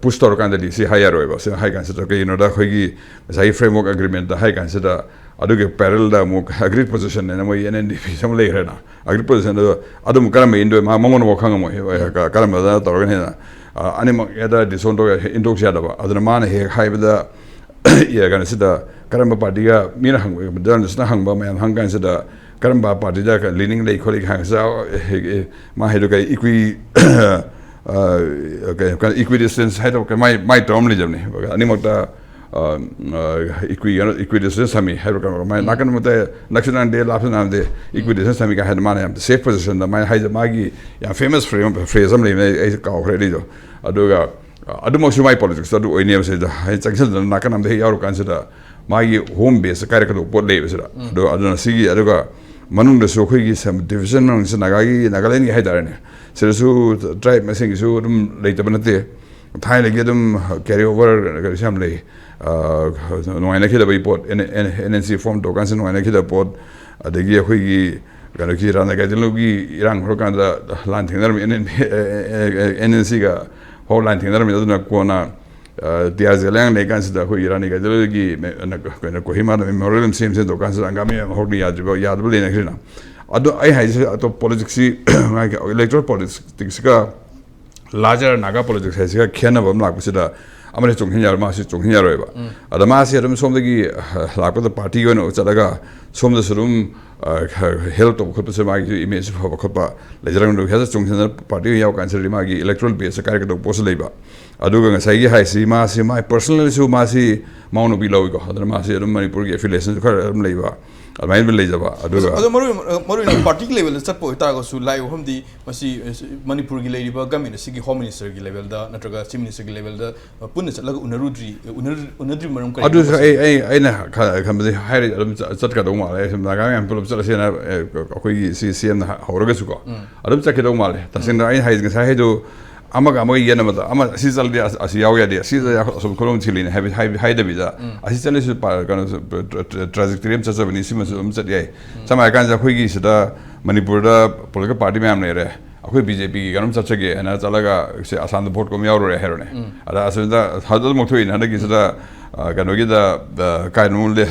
ꯄꯨꯁ ꯇꯧꯔꯀꯥꯟꯗꯗꯤ ꯁꯤ ꯍꯥꯏ ꯌꯥꯔꯣꯏꯕ꯫ ꯁꯤ ꯍꯥꯏ ꯀꯥꯟꯁꯤꯗ ꯀꯩꯒꯤꯅꯣꯗ, ꯑꯩꯈꯣꯏꯒꯤ ꯉꯁꯥꯏꯒꯤ ꯐ꯭ꯔꯦꯝꯋꯔꯛ ꯑꯦꯒ꯭ꯔꯤꯃꯦꯟꯇ ꯍꯥꯏ ꯀꯥꯟꯁꯤꯗ, ꯑꯗꯨꯒꯤ ꯄꯦꯔꯦꯜꯗ ꯑꯃꯨꯛ ꯑꯒ꯭ꯔꯤꯠ ꯄꯣꯖꯤꯁꯟ ꯍꯥꯏꯅ ꯃꯣꯏ ꯑꯦꯟ ꯑꯦꯟ ꯗꯤ ꯄꯤ ꯑꯃ ꯂꯩꯈ꯭ꯔꯦꯅ꯫ ꯑꯒ꯭ꯔꯤꯠ ꯄꯣꯖꯤꯁꯟꯗꯣ ꯑꯗꯨꯝ ꯀꯔꯝꯕ ꯏꯟꯗꯣꯏ, ꯃꯥ ꯃꯉꯣꯟꯗꯐꯥꯎ ꯈꯪꯉꯝꯃꯣꯏ꯫ ꯀ- ꯀꯔꯝꯕꯗ ꯇꯧꯔꯒꯅ ꯍꯦꯟꯅ, ꯑ, ꯑꯅꯤꯃꯛ ꯍꯦꯛꯇ ꯗꯤꯁꯣꯟ ꯇꯧ ꯏꯟꯗꯣꯛꯁꯤ ꯌꯥꯗꯕ꯫ ꯑꯗꯨꯅ ꯃꯥꯅ ꯍꯦꯛ ꯍꯥꯏꯕꯗ ꯀꯩꯅꯣꯁꯤꯗ, ꯀꯔꯝꯕ ꯄꯥꯔꯇꯤꯒ, ꯃꯤꯅ ꯍꯪꯕ, ꯖꯔꯅꯦꯂꯤꯁꯅ ꯍꯪꯕ ꯃꯌꯥꯝ ꯍꯪ ꯀꯥꯟꯁꯤꯗ, ꯀꯔꯝꯕ ꯄꯥꯔꯇꯤꯗ ꯂꯤꯅꯤꯡ ꯂꯩ ꯈꯣꯠꯂꯤ ꯍꯪꯉꯁꯤꯗ, ꯑꯦ, ꯑꯦ, ꯃꯥ ꯍꯥꯏꯗꯣ ꯀꯩ ꯏꯀ꯭ꯋꯤ ꯏꯀ꯭ꯋꯤꯗꯤꯁꯇꯦꯟꯁ ꯍꯥꯏꯗꯣ ꯀꯩ ꯃꯥꯏ ꯃꯥꯏ ꯇꯔꯝ ꯂꯩꯖꯕꯅꯤ꯫ ꯑꯅꯤꯃꯛꯇ ꯏꯀ꯭ꯋꯤ ꯏꯀ꯭ꯋꯤꯗꯤꯁꯇꯦꯟꯁ ꯊꯝꯃꯤ ꯍꯥꯏꯕ ꯀꯩꯅꯣ, ꯃꯥꯏ ꯅꯥꯀꯟ ꯑꯃꯗ ꯅꯛꯁꯨ ꯅꯥꯟꯗꯦ, ꯂꯥꯞꯁꯨ ꯅꯥꯟꯗꯦ, ꯏꯀ꯭ꯋꯤꯗꯤꯁꯇꯦꯟꯁ ꯊꯝꯃꯤ ꯀꯥꯏ ꯍꯥꯏꯅ ꯃꯥꯅ ꯌꯥꯝ ꯁꯦꯐ ꯄꯣꯖꯤꯁꯟꯗ ꯃꯥꯏ ꯍꯥꯏꯁꯦ꯫ ꯃꯥꯒꯤ ꯌꯥꯝ ꯐꯦꯃꯁ ꯐ꯭ꯔꯦꯖ ꯑꯃ ꯂꯩꯕꯅꯦ, ꯑꯩ ꯑꯩꯁꯦ ꯀꯥꯎꯈ꯭ꯔꯦ ꯑꯗꯨꯏꯗꯣ꯫ ꯑꯗꯨꯒ ꯑꯗꯨꯃꯛꯁꯨ ꯃꯥꯏ ꯄꯣꯂꯤꯇꯤꯛꯁꯇ ꯑꯗꯨ ꯑꯣꯏꯅꯦꯕ꯫ ꯁꯤꯗ ꯍꯥꯏꯗꯤ ꯆꯪꯁꯤꯟꯗꯅ ꯅꯥꯀꯟ ꯑꯃꯗ ꯍꯦꯛ ꯌꯥꯎꯔꯀꯥꯟꯁꯤꯗ ꯃꯥꯒꯤ ꯍꯣꯝ ꯕꯦꯁꯇ ꯀꯥꯏꯔꯛꯀꯗꯧꯕ ꯄꯣꯠ ꯂꯩꯌꯦꯕ ꯁꯤꯗ꯫ ꯑꯗꯣ ꯑꯗꯨꯅ ꯁꯤꯒꯤ, ꯑꯗꯨꯒ ꯃꯅꯨꯡꯗꯁꯨ ꯑꯩꯈꯣꯏꯒꯤ ꯗꯤꯕꯤꯖꯟ ꯃꯅꯨꯡꯁꯤ ꯅꯥꯒꯥꯒꯤ, ꯅꯥꯒꯥꯂꯦꯟꯒꯤ ꯍꯥꯏꯇꯥꯔꯦꯅꯦ, ꯁꯤꯗꯁꯨ ꯇ꯭ꯔꯥꯏꯕ ꯃꯁꯦꯟꯒꯤꯁꯨ ꯑꯗꯨꯝ ꯂꯩꯇꯕ ꯅꯠꯇꯦ꯫ ꯊꯥꯏꯅꯒꯤ ꯑꯗꯨꯝ ꯀꯦꯔꯤ ꯑꯣꯚꯔ ꯀꯩꯅꯣꯁꯨ ꯌꯥꯝ ꯂꯩ꯫ ꯑ, ꯅꯨꯡꯉꯥꯏꯅꯈꯤꯗꯕꯒꯤ ꯄꯣꯠ, ꯑꯦꯟ ꯑꯦꯟ ꯁꯤ ꯐꯣꯔꯝ ꯇꯧꯔꯀꯥꯟꯁꯤꯗ ꯅꯨꯡꯉꯥꯏꯅꯈꯤꯗꯕ ꯄꯣꯠ, ꯑꯗꯒꯤ ꯑꯩꯈꯣꯏꯒꯤ ꯀꯩꯅꯣꯒꯤ ꯔꯥꯅꯥ ꯒꯥꯏꯗꯤꯟꯂꯨꯒꯤ ꯏꯔꯥꯡ ꯍꯧꯔꯀꯥꯟꯗ ꯂꯥꯟ ꯊꯦꯡꯅꯔꯝꯃꯤ, ꯑꯦꯟ ꯑꯦꯟ ꯑꯦꯟ ꯑꯦꯟ ꯁꯤꯒ ꯐꯥꯎ ꯂꯥꯟ ꯊꯦꯡꯅꯔꯝꯃꯤ꯫ ꯑꯗꯨꯅ ꯀꯣꯟꯅ, ꯑ, ꯇꯤꯌꯥꯔ ꯖꯦꯜ ꯂꯩꯔꯤꯀꯥꯟꯁꯤꯗ ꯑꯩꯈꯣꯏꯒꯤ ꯔꯥꯅꯤ ꯒꯥꯏꯗꯦꯟꯂꯣꯏꯒꯤ ꯃꯦ-, ꯑꯅ-, ꯀꯩꯅꯣ, ꯀꯣꯍꯤꯃꯥꯗ ꯃꯦꯃꯣꯔꯤꯌꯦꯜ ꯑꯃ ꯁꯦꯝ ꯁꯦꯝꯗꯧ ꯀꯥꯟꯁꯤꯗ ꯍꯪꯒꯥꯃꯤ ꯃꯌꯥꯝ ꯍꯧꯔꯛꯅ ꯌꯥꯗ꯭ꯔꯤꯕ, ꯌꯥꯗꯕ ꯂꯩꯅꯈ꯭ꯔꯤꯅ꯫ ꯑꯗꯣ ꯑꯩ ꯍꯥꯏꯁꯦ ꯑꯇꯣꯞꯄ ꯄꯣꯂꯤꯇꯤꯛꯁꯁꯤ, ꯃꯥꯒꯤ ꯏꯂꯦꯛꯇꯣꯔꯦꯜ ꯄꯣꯂꯤꯇꯤꯛꯁꯀ ꯂꯥꯔꯖꯔ ꯅꯥꯒꯥ ꯄꯣꯂꯤꯇꯤꯛꯁ ꯍꯥꯏꯁꯤꯒ ꯈꯦꯠꯅꯕ ꯑꯃ ꯂꯥꯛꯄꯁꯤꯗ ꯑꯃꯅ ꯆꯣꯡꯁꯤꯟ ꯌꯥꯔꯣꯏ, ꯃꯥꯁꯤ ꯆꯣꯡꯁꯤꯟ ꯌꯥꯔꯣꯏꯕ꯫ ꯑꯗ ꯃꯥꯁꯤ ꯑꯗꯨꯝ ꯁꯣꯝꯗꯒꯤ, ꯑ, ꯂꯥꯛꯄꯗ ꯄꯥꯔꯇꯤꯒꯤ ꯑꯣꯏꯅ ꯆꯠꯂꯒ ꯁꯣꯝꯗꯁꯨ ꯑꯗꯨꯝ, ꯑ, ꯍꯦꯜꯞ ꯇꯧꯕ ꯈꯣꯠꯄꯁꯦ ꯃꯥꯒꯤꯁꯨ ꯏꯃꯦꯖꯁꯨ ꯐꯕ ꯈꯣꯠꯄ ꯂꯩꯖꯔꯝꯒꯅꯤ꯫ ꯍꯦꯛꯇ ꯆꯣꯡꯁꯤꯟꯗꯅ ꯄꯥꯔꯇꯤ ꯑꯣꯏꯅ ꯌꯥꯎ ꯀꯥꯟꯁꯤꯗꯗꯤ ꯃꯥꯒꯤ ꯏꯂꯦꯛꯇꯣꯔꯦꯜ ꯕꯦꯁꯁꯦ ꯀꯥꯏꯔꯛꯀꯗꯧꯕ ꯄꯣꯠꯁꯨ ꯂꯩꯕ꯫ ꯑꯗꯨꯒ ꯉꯁꯥꯏꯒꯤ ꯍꯥꯏꯁꯤ, ꯃꯥꯁꯤ, ꯃꯥꯏ ꯄꯔꯁꯅꯦꯜꯁꯨ ꯃꯥꯁꯤ ꯃꯥꯎ ꯅꯨꯄꯤ ꯂꯧꯏꯀꯣ꯫ ꯑꯗꯨꯅ ꯃꯥꯁꯤ ꯑꯗꯨꯝ ꯃꯅꯤꯄꯨꯔꯒꯤ ꯑꯦꯐꯤꯂꯤꯌꯦꯁꯟꯁꯨ ꯈꯔ ꯑꯗꯨꯝ ꯂꯩꯕ, ꯑꯗꯨꯃꯥꯏꯅ ꯑꯗꯨꯝ ꯂꯩꯖꯕ꯫ ꯑꯗꯨꯒ ꯑꯗꯣ ꯃꯔꯨ ꯑꯣꯏꯅ, ꯃꯔꯨ ꯑꯣꯏꯅ ꯄꯥꯔꯇꯤꯒꯤ ꯂꯦꯚꯦꯜꯗ ꯆꯠꯄ ꯑꯣꯏꯇꯥꯔꯒꯁꯨ ꯂꯥꯛꯏ ꯃꯐꯝꯗꯤ ꯃꯁꯤ, ꯑ, ꯃꯅꯤꯄꯨꯔꯒꯤ ꯂꯩꯔꯤꯕ ꯒꯃꯦꯟ ꯑꯁꯤꯒꯤ ꯍꯣꯝ ꯃꯤꯅꯤꯁꯇꯔꯒꯤ ꯂꯦꯚꯦꯜꯗ ꯅꯠꯇ꯭ꯔꯒ ꯆꯤꯐ ꯃꯤꯅꯤꯁꯇꯔꯒꯤ ꯂꯦꯚꯦꯜꯗ, ꯑ, ꯄꯨꯟꯅ ꯆꯠꯂꯒ ꯎꯅꯔꯨꯗ꯭ꯔꯤ, ꯎꯅꯔ-, ꯎꯅꯗ꯭ꯔꯤ ꯃꯔꯝ ꯀꯔꯤꯒꯤꯅꯣ? ꯑꯗꯨꯁꯨ ꯑꯩ, ꯑꯩ, ꯑꯩꯅ ꯈ-, ꯈꯟꯕꯗꯤ ꯍꯥꯏꯔ ꯑꯗꯨꯝ ꯆ-, ꯆꯠꯀꯗꯧ ꯃꯥꯜꯂꯦ꯫ ꯁꯨꯝ ꯅꯥꯒꯥ ꯃꯌꯥꯝ ꯄꯨꯂꯞ ꯆꯠꯂꯁꯦꯅ, ꯑꯦ, ꯑꯩꯈꯣꯏꯒꯤ ꯁꯤ ꯁꯤ ꯑꯦꯝꯅ ꯍ-, ꯍꯧꯔꯒꯁꯨꯀꯣ, ꯑꯗꯨꯝ ꯆꯠꯀꯗꯧ ꯃꯥꯜꯂꯦ꯫ ꯇꯁꯦꯡꯅ ꯑꯩꯅ ꯍꯥꯏ-, ꯉꯁꯥꯏ ꯍꯥꯏꯗꯣ, ꯑꯃꯒ ꯑꯃꯒ ꯌꯦꯟꯅꯕꯗ ꯑꯃ ꯑꯁꯤ ꯆꯠꯂꯗꯤ ꯑꯁ- ꯑꯁꯤ ꯌꯥꯎ ꯌꯥꯗꯦ, ꯑꯁꯤ ꯆꯠꯂꯗꯤ ꯑꯁꯣꯝ ꯈꯨꯂꯣꯝ ꯊꯤꯜꯂꯤꯅꯦ ꯍꯥꯏꯕ ꯍꯥꯏꯕ- ꯍꯥꯏꯗꯕꯤꯗ, ꯑꯁꯤ ꯆꯠꯂꯁꯨ ꯄ- ꯀꯩꯅꯣ ꯇ꯭ꯔꯥꯖꯦꯛꯇꯔꯤ ꯑꯃ ꯆꯠꯆꯕꯅꯤ, ꯁꯤꯃꯁꯨ ꯑꯗꯨꯝ ꯆꯠ ꯌꯥꯏ꯫ ꯁꯝꯅ ꯍꯥꯏꯔꯀꯥꯟꯁꯤꯗ ꯑꯩꯈꯣꯏꯒꯤ ꯁꯤꯗ ꯃꯅꯤꯄꯨꯔꯗ ꯄꯣꯂꯤꯇꯤꯀꯦꯜ ꯄꯥꯔꯇꯤ ꯃꯌꯥꯝ ꯂꯩꯔꯦ, ꯑꯩꯈꯣꯏ ꯕꯤ ꯖꯦ ꯄꯤꯒꯤ ꯀꯩꯅꯣꯝ ꯆꯠꯆꯒꯦ ꯍꯥꯏꯅ ꯆꯠꯂꯒ ꯁꯤ ꯑꯁꯥꯝꯗ ꯚꯣꯠ ꯀꯨꯝ ꯌꯥꯎꯔꯨꯔꯦ ꯍꯥꯏꯔꯣꯅꯦ꯫ ꯑꯗ ꯑꯁꯤꯗ ꯍꯧꯖꯤꯛ ꯑꯗꯨꯃꯛ ꯊꯣꯛꯏꯅꯦ ꯍꯟꯗꯛꯀꯤꯁꯤꯗ, ꯑ, ꯀꯩꯅꯣꯒꯤꯗ, ꯑ, ꯀꯥꯏꯅꯣ ꯂꯦ-,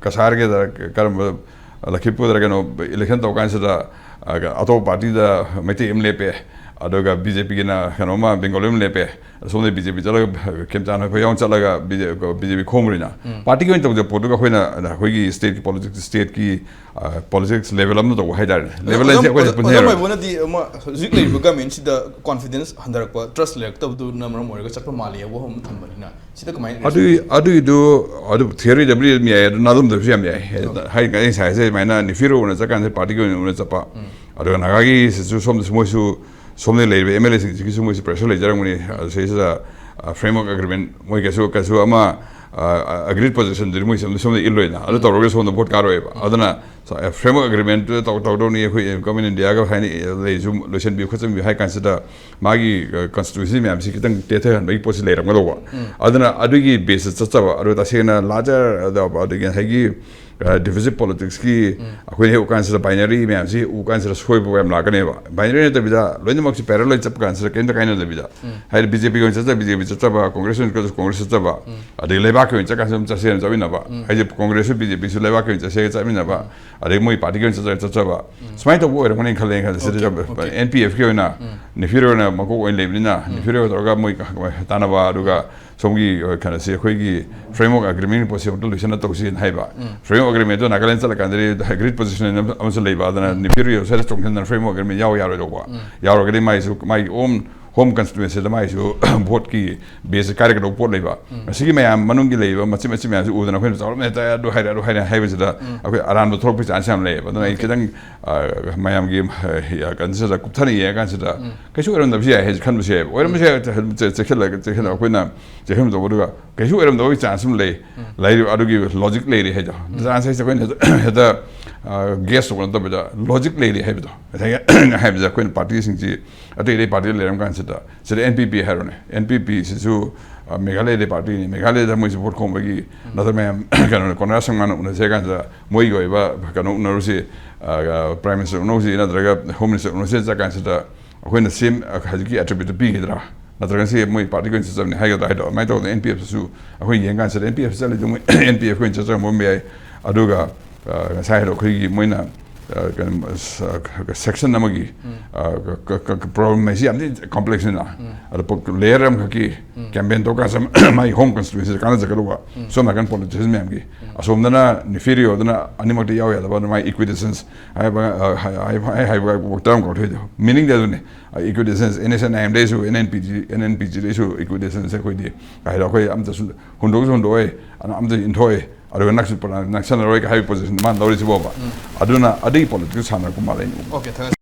ꯀꯁꯥꯔꯒꯤꯗ ꯀꯔꯝꯕ ꯂꯈꯤꯄꯨꯔꯗ ꯀꯩꯅꯣ ꯏꯂꯦꯛꯁꯟ ꯇꯧ ꯀꯥꯟꯁꯤꯗ, ꯑ, ꯑꯇꯣꯞꯄ ꯄꯥꯔꯇꯤꯗ ꯃꯩꯇꯩ ꯑꯃ ꯂꯦꯞꯄꯦ, ꯑꯗꯨꯒ ꯕꯤ ꯖꯦ ꯄꯤꯒꯤꯅ ꯀꯩꯅꯣꯝꯃ ꯕꯦꯡꯒꯣꯂꯤ ꯑꯃ ꯂꯦꯞꯄꯦ꯫ ꯁꯣꯝꯗ ꯕꯤ ꯖꯦ ꯄꯤ ꯆꯠꯂꯒ ꯈꯦꯝꯆꯥꯟ ꯍꯣꯏ ꯌꯥꯎꯅ ꯆꯠꯂꯒ ꯕꯤ ꯖꯦ ꯄꯤ ꯈꯣꯝꯕꯅꯤꯅ, ꯄꯥꯔꯇꯤꯒꯤ ꯑꯣꯏꯅ ꯇꯧꯖꯕ ꯄꯣꯠꯇꯨꯒ ꯑꯩꯈꯣꯏꯅ ꯑꯩꯈꯣꯏꯒꯤ ꯁ꯭ꯇꯦꯠꯀꯤ ꯄꯣꯂꯤꯇꯤꯛꯁ, ꯁ꯭ꯇꯦꯠꯀꯤ, ꯑ, ꯄꯣꯂꯤꯇꯤꯛꯁ ꯂꯦꯚꯦꯜ ꯑꯃꯗ ꯇꯧꯕ ꯍꯥꯏꯇꯥꯔꯦ꯫ ꯂꯦꯚꯦꯜ ꯍꯥꯏꯁꯦ ꯑꯩꯈꯣꯏ ꯄꯨꯟꯅ ꯍꯥꯏꯔꯣꯏ꯫ ꯑꯣꯏꯕꯅꯗꯤ ꯑꯃ ꯍꯧꯖꯤꯛ ꯂꯩꯔꯤꯕ ꯒꯃꯦꯟꯁꯤꯗ ꯀꯣꯟꯐꯤꯗꯦꯟꯁ ꯍꯟꯊꯔꯛꯄ, ꯇ꯭ꯔꯁ ꯂꯩꯔꯛꯇꯕꯗꯨꯅ ꯃꯔꯝ ꯑꯣꯏꯔꯒ ꯆꯠꯄ ꯃꯥꯜꯂꯤ ꯍꯥꯏꯕ ꯋꯥꯐꯝ ꯑꯃ ꯊꯝꯕꯅꯤꯅ, ꯁꯤꯗ ꯀꯃꯥꯏꯅ ꯑꯗꯨꯒꯤ ꯑꯗꯨꯒꯤꯗꯨ ꯑꯗꯨ ꯊꯤꯌꯔꯤꯗꯕꯨꯗꯤ ꯑꯗꯨꯝ ꯌꯥꯏ, ꯑꯗꯨ ꯅꯥꯗꯨꯝꯗꯕꯁꯨ ꯌꯥꯝ ꯌꯥꯏ꯫ ꯍꯥꯏ ꯑꯩ ꯉꯁꯥꯏ ꯍꯥꯏꯖꯩ ꯑꯗꯨꯃꯥꯏꯅ ꯅꯤꯐꯤꯔꯣ ꯑꯣꯏꯅ ꯆꯠꯀꯥꯟꯗ ꯄꯥꯔꯇꯤꯒꯤ ꯑꯣꯏꯅ ꯎꯅ ꯆꯠꯄ, ꯑꯗꯨꯒ ꯅꯥꯒꯥꯒꯤ ꯁꯤꯁꯨ ꯁꯣꯝꯗꯁꯨ ꯃꯣꯏꯁꯨ ꯁꯣꯝꯗ ꯂꯩꯔꯤꯕ ꯑꯦꯝ ꯑꯦꯜ ꯑꯦꯁꯤꯡꯁꯤꯒꯤꯁꯨ ꯃꯣꯏꯁꯨ ꯄ꯭ꯔꯦꯁꯔ ꯂꯩꯖꯔꯝꯒꯅꯤ꯫ ꯁꯤꯁꯤꯗ ꯐ꯭ꯔꯦꯝꯋꯔꯛ ꯑꯦꯒ꯭ꯔꯤꯃꯦꯟ ꯃꯣꯏ ꯀꯩꯁꯨ ꯀꯩꯁꯨ ꯑꯃ ꯑꯒ꯭ꯔꯤꯠ ꯄꯣꯖꯤꯁꯟꯗꯨꯗꯤ ꯃꯣꯏ ꯁꯣꯝꯗ ꯁꯣꯝꯗ ꯏꯜꯂꯣꯏꯅ, ꯑꯗꯨ ꯇꯧꯔꯒ ꯁꯣꯝꯗ ꯚꯣꯠ ꯀꯥꯔꯣꯏꯕ꯫ ꯑꯗꯨꯅ ꯐ꯭ꯔꯦꯝꯋꯔꯛ ꯑꯦꯒ꯭ꯔꯤꯃꯦꯟꯇꯨ ꯇꯧ ꯇꯧꯗꯧꯅꯤ, ꯑꯩꯈꯣꯏ ꯒꯣꯔꯃꯦꯟ ꯏꯟꯗꯤꯌꯥꯒ ꯍꯥꯏꯅ ꯂꯩꯁꯨ ꯂꯣꯏꯁꯤꯟꯕꯤꯌꯨ ꯈꯣꯠꯆꯤꯟꯕꯤꯌꯨ ꯍꯥꯏ ꯀꯥꯟꯁꯤꯗ ꯃꯥꯒꯤ ꯀꯟꯁꯇꯤꯇ꯭ꯌꯨꯁꯟ ꯃꯌꯥꯝꯁꯤ ꯈꯤꯇꯪ ꯇꯦꯊꯍꯟꯕꯒꯤ ꯄꯣꯠꯁꯤ ꯂꯩꯔꯝꯒꯗꯧꯕ꯫ ꯑꯗꯨꯅ ꯑꯗꯨꯒꯤ ꯕꯦꯁꯇ ꯆꯠꯆꯕ, ꯑꯗꯨ ꯇꯁꯦꯡꯅ ꯂꯥꯔꯖꯔ ꯑꯗꯒꯤ ꯉꯁꯥꯏꯒꯤ ꯗꯤꯐꯤꯖꯤꯠ ꯄꯣꯂꯤꯇꯤꯛꯁꯀꯤ ꯑꯩꯈꯣꯏꯅ ꯍꯦꯛ ꯎ ꯀꯥꯟꯁꯤꯗ ꯕꯥꯏꯅꯔꯤ ꯃꯌꯥꯝꯁꯤ ꯎ ꯀꯥꯟꯁꯤꯗ ꯁꯣꯏꯕ ꯌꯥꯝ ꯂꯥꯛꯀꯅꯦꯕ꯫ ꯕꯥꯏꯅꯔꯤ ꯅꯠꯇꯕꯤꯗ ꯂꯣꯏꯅꯃꯛꯁꯤ ꯄꯦꯔꯦꯂꯦꯜ ꯆꯠꯄ ꯀꯥꯟꯁꯤꯗ ꯀꯩꯝꯇ ꯀꯥꯏꯅꯗꯕꯤꯗ, ꯍꯥꯏꯗꯤ ꯕꯤ ꯖꯦ ꯄꯤꯒꯤ ꯑꯣꯏꯅ ꯆꯠꯆ ꯕꯤ ꯖꯦ ꯄꯤ ꯆꯠꯆꯕ, ꯀꯣꯡꯒ꯭ꯔꯦꯁ ꯑꯣꯏꯅ ꯆꯠꯆ ꯀꯣꯡꯒ꯭ꯔꯦꯁ ꯆꯠꯆꯕ, ꯑꯗꯩ ꯂꯩꯕꯥꯛꯀꯤ ꯑꯣꯏꯅ ꯆꯠꯀꯥꯟꯁꯤꯗ ꯑꯗꯨꯝ ꯆꯠꯁꯦꯅ ꯆꯠꯃꯤꯟꯅꯕ꯫ ꯍꯥꯏꯗꯤ ꯀꯣꯡꯒ꯭ꯔꯦꯁꯁꯨ ꯕꯤ ꯖꯦ ꯄꯤꯁꯨ ꯂꯩꯕꯥꯛꯀꯤ ꯑꯣꯏꯅ ꯆꯠꯁꯦꯒ ꯆꯠꯃꯤꯟꯅꯕ꯫ ꯑꯗꯩ ꯃꯣꯏ ꯄꯥꯔꯇꯤꯒꯤ ꯑꯣꯏꯅ ꯆꯠꯆ ꯆꯠꯆꯕ꯫ ꯁꯨꯃꯥꯏꯅ ꯇꯧꯕ ꯑꯣꯏꯔꯝꯒꯅꯤ ꯈꯜꯂꯦ꯫ ꯑꯩꯅ ꯈꯜꯂꯦ ꯁꯤꯗ ꯑꯦꯟ ꯄꯤ ꯑꯦꯐꯀꯤ ꯑꯣꯏꯅ ꯅꯤꯐꯤꯔ ꯑꯣꯏꯅ ꯃꯀꯣꯛ ꯑꯣꯏꯅ ꯂꯩꯕꯅꯤꯅ, ꯅꯤꯐꯤꯔ ꯑꯣꯏꯅ ꯇꯧꯔꯒ ꯃꯣꯏ ꯇꯥꯟꯅꯕ, ꯑꯗꯨꯒ ꯁꯣꯝꯒꯤ ꯀꯩꯅꯣꯁꯤ ꯑꯩꯈꯣꯏꯒꯤ ꯐ꯭ꯔꯦꯝꯋꯔꯛ ꯑꯦꯒ꯭ꯔꯤꯃꯦꯟꯒꯤ ꯄꯣꯠꯁꯤ ꯑꯝꯇ ꯂꯣꯏꯁꯤꯟꯅ ꯇꯧꯁꯤ ꯍꯥꯏꯕ꯫ ꯐ꯭ꯔꯦꯝꯋꯔꯛ ꯑꯦꯒ꯭ꯔꯤꯃꯦꯟꯗꯣ ꯅꯥꯒꯥꯂꯦꯟ ꯆꯠꯂꯀꯥꯟꯗꯗꯤ ꯍꯥꯏꯕ꯭ꯔꯤꯠ ꯄꯣꯖꯤꯁꯟ ꯑꯃꯁꯨ ꯂꯩꯕ, ꯑꯗꯨꯅ ꯅꯤꯐꯤꯔ ꯁ꯭ꯋꯥꯏꯗ ꯆꯣꯡꯁꯤꯟꯗꯅ ꯐ꯭ꯔꯦꯝꯋꯔꯛ ꯑꯦꯒ꯭ꯔꯤꯃꯦꯟ ꯌꯥꯎ ꯌꯥꯔꯣꯏꯗꯧꯕ꯫ ꯌꯥꯎꯔꯒꯗꯤ ꯃꯥꯏꯁꯨ ꯃꯥꯒꯤ ꯑꯣꯟ ꯍꯣꯝ ꯀꯟꯁꯇꯤꯇ꯭ꯋꯦꯟꯁꯤꯗ ꯃꯥꯏꯁꯨ ꯚꯣꯠꯀꯤ ꯕꯦꯁꯁꯦ ꯀꯥꯏꯔꯛꯀꯗꯧꯕ ꯄꯣꯠ ꯂꯩꯕ꯫ ꯃꯁꯤꯒꯤ ꯃꯌꯥꯝ ꯃꯅꯨꯡꯒꯤ ꯂꯩꯔꯤꯕ ꯃꯆꯤꯠ ꯃꯆꯤꯠ ꯃꯌꯥꯝꯁꯤ ꯎꯗꯅ ꯑꯩꯈꯣꯏꯅ ꯆꯥꯎꯔꯞꯅ ꯍꯦꯛꯇ ꯑꯗꯨ ꯍꯥꯏꯔꯦ ꯑꯗꯨ ꯍꯥꯏꯔꯦ ꯍꯥꯏꯕꯁꯤꯗ ꯑꯩꯈꯣꯏ ꯑꯔꯥꯟꯕ ꯊꯣꯛꯂꯛꯄꯒꯤ ꯆꯥꯟꯁ ꯌꯥꯝ ꯂꯩꯌꯦꯕ꯫ ꯑꯗꯨꯅ ꯑꯩ ꯈꯤꯇꯪ, ꯑ, ꯃꯌꯥꯝꯒꯤ, ꯑ, ꯀꯩꯅꯣꯁꯤꯗ ꯀꯨꯞꯊꯅ ꯌꯦꯡꯉꯀꯥꯟꯁꯤꯗ ꯀꯩꯁꯨ ꯑꯣꯏꯔꯝꯗꯕꯁꯨ ꯌꯥꯏ ꯍꯥꯏꯁꯦ ꯈꯟꯕꯁꯨ ꯌꯥꯏꯌꯦꯕ꯫ ꯑꯣꯏꯔꯝꯕꯁꯨ ꯌꯥꯏ, ꯆꯦꯛꯁꯤꯜꯂꯒ ꯆꯦꯛꯁꯤꯜꯂꯒ ꯑꯩꯈꯣꯏꯅ ꯆꯦꯛꯁꯤꯟ ꯇꯧꯕꯗꯨꯒ ꯀꯩꯁꯨ ꯑꯣꯏꯔꯝꯗꯕꯒꯤ ꯆꯥꯟꯁ ꯑꯃ ꯂꯩ꯫ ꯂꯩꯔꯤꯕ ꯑꯗꯨꯒꯤ ꯂꯣꯖꯤꯛ ꯂꯩꯔꯤ ꯍꯥꯏꯗꯣ꯫ ꯆꯥꯟꯁ ꯍꯥꯏꯁꯦ ꯑꯩꯈꯣꯏꯅ ꯍꯦꯛꯇ, ꯍꯦꯛꯇ, ꯒꯦꯁ ꯇꯧꯕ ꯅꯠꯇꯕꯤꯗ ꯂꯣꯖꯤꯛ ꯂꯩꯔꯤ ꯍꯥꯏꯕꯗꯣ, ꯉꯁꯥꯏꯒꯤ ꯍꯥꯏꯕꯁꯦ ꯑꯩꯈꯣꯏꯅ ꯄꯥꯔꯇꯤꯁꯤꯡꯁꯤ ꯑꯇꯩ ꯑꯇꯩ ꯄꯥꯔꯇꯤ ꯂꯩꯔꯝ ꯀꯥꯟꯁꯤꯗ, ꯁꯤꯗ ꯑꯦꯟ ꯄꯤ ꯄꯤ ꯍꯥꯏꯔꯣꯅꯦ, ꯑꯦꯟ ꯄꯤ ꯄꯤꯁꯤꯁꯨ ꯃꯦꯘꯥꯂꯌꯗ ꯄꯥꯔꯇꯤꯅꯤ, ꯃꯦꯘꯥꯂꯌꯗ ꯃꯣꯏꯁꯨ ꯚꯣꯠ ꯈꯣꯝꯕꯒꯤ ꯅꯠꯇ꯭ꯔ ꯃꯌꯥꯝ ꯀꯩꯅꯣ ꯀꯣꯅꯔꯥ ꯁꯪꯉꯥꯟꯅ ꯎꯅꯁꯦ ꯍꯥꯏ ꯀꯥꯟꯁꯤꯗ ꯃꯣꯏꯒꯤ ꯑꯣꯏꯕ ꯀꯩꯅꯣ ꯎꯅꯔꯨꯁꯤ, ꯄ꯭ꯔꯥꯏꯝ ꯃꯤꯅꯤꯁꯇꯔ ꯎꯅꯔꯨꯁꯤ ꯅꯠꯇ꯭ꯔꯒ ꯍꯣꯝ ꯃꯤꯅꯤꯁꯇꯔ ꯎꯅꯔꯨꯁꯤ ꯆꯠ ꯀꯥꯟꯁꯤꯗ ꯑꯩꯈꯣꯏꯅ ꯁꯦꯝ ꯍꯧꯖꯤꯛꯀꯤ ꯑꯦꯇ꯭ꯔꯤꯕ꯭ꯌꯨꯠꯇꯨ ꯄꯤꯒꯗ꯭ꯔꯥ, ꯅꯠꯇ꯭ꯔꯒ ꯁꯤ ꯃꯣꯏ ꯄꯥꯔꯇꯤꯒꯤ ꯑꯣꯏꯅ ꯆꯠꯆꯕꯅꯤ ꯍꯥꯏꯒꯗ꯭ꯔꯥ ꯍꯥꯏꯗꯣ, ꯑꯗꯨꯃꯥꯏꯅ ꯇꯧꯗꯅ ꯑꯦꯟ ꯄꯤ ꯑꯦꯐꯇꯁꯨ ꯑꯩꯈꯣꯏ ꯌꯦꯡ ꯀꯥꯟꯁꯤꯗ ꯑꯦꯟ ꯄꯤ ꯑꯦꯐ ꯆꯠꯂꯤꯗꯣ ꯃꯣꯏ ꯑꯦꯟ ꯄꯤ ꯑꯦꯐꯀꯤ ꯑꯣꯏꯅ ꯆꯠꯆꯔꯝꯕ ꯌꯥꯏ꯫ ꯑꯗꯨꯒ ꯉꯁꯥꯏ ꯍꯥꯏꯔꯣ ꯑꯩꯈꯣꯏꯒꯤ ꯃꯣꯏꯅ ꯀꯩꯅꯣ ꯁꯦꯛꯁꯟ ꯑꯃꯒꯤ ꯄ꯭ꯔꯣꯕ꯭ꯂꯦꯝ ꯍꯥꯏꯁꯤ ꯌꯥꯝ ꯊꯤ ꯀꯣꯝꯄ꯭ꯂꯦꯛꯁꯅꯤꯅ, ꯑꯗꯣ ꯂꯦꯌꯔ ꯑꯃꯈꯛꯀꯤ ꯀꯦꯝꯄꯦꯟ ꯇꯧꯔꯀꯥꯟꯁꯤꯗ ꯃꯥꯒꯤ ꯍꯣꯝ ꯀꯟꯁꯇꯤꯇ꯭ꯋꯦꯟꯁꯤꯗ ꯀꯥꯟꯅꯖꯒꯗꯧꯕ, ꯁꯣꯝ ꯅꯥꯀꯟ ꯄꯣꯂꯤꯇꯤꯁꯤꯌꯟ ꯃꯌꯥꯝꯒꯤ, ꯑꯁꯣꯝꯗꯅ ꯅꯤꯐꯤꯔꯤꯌꯣꯗꯅ ꯑꯅꯤꯃꯛꯇ ꯌꯥꯎ ꯌꯥꯗꯕ, ꯑꯗꯨ ꯃꯥꯒꯤ ꯏꯀ꯭ꯋꯤꯗꯤꯁꯟꯁ ꯍꯥꯏꯕ ꯍꯥꯏꯕ ꯇꯔꯝ ꯀꯥꯎꯊꯣꯛꯏꯗꯣ ꯃꯤꯅꯤꯡꯗꯤ ꯑꯗꯨꯅꯤ꯫ Equations N S N I ꯑꯦꯝꯗꯩꯁꯨ N N P G N N P ꯖꯤꯗꯩꯁꯨ ꯏꯀ꯭ꯋꯤꯗꯤꯁꯟꯁ ꯑꯩꯈꯣꯏꯗꯤ ꯀꯩ ꯍꯥꯏꯔꯣ ꯑꯩꯈꯣꯏ ꯑꯝꯇꯁꯨ ꯍꯨꯟꯗꯣꯛꯁꯨ ꯍꯨꯟꯗꯣꯛꯑꯣꯏ, ꯑꯗꯨꯝ ꯑꯝꯇ ꯏꯟꯊꯣꯛꯑꯣꯏ, ꯑꯗꯨꯒ ꯅꯛꯁꯨ ꯅꯛꯁꯟꯅꯔꯣꯏ ꯍꯥꯏꯕꯒꯤ ꯄꯣꯖꯤꯁꯟ ꯃꯥꯅ ꯂꯧꯔꯤꯁꯤꯕꯣꯕ꯫ ꯑꯗꯨꯅ ꯑꯗꯨꯒꯤ ꯄꯣꯂꯤꯇꯤꯛꯁ ꯁꯥꯟꯅꯔꯛꯄ ꯃꯥꯜꯂꯦ ꯑꯩꯅ ꯎꯕꯗ꯫ ꯑꯣꯀꯦ, ꯊꯥꯒꯠꯆꯔꯤ꯫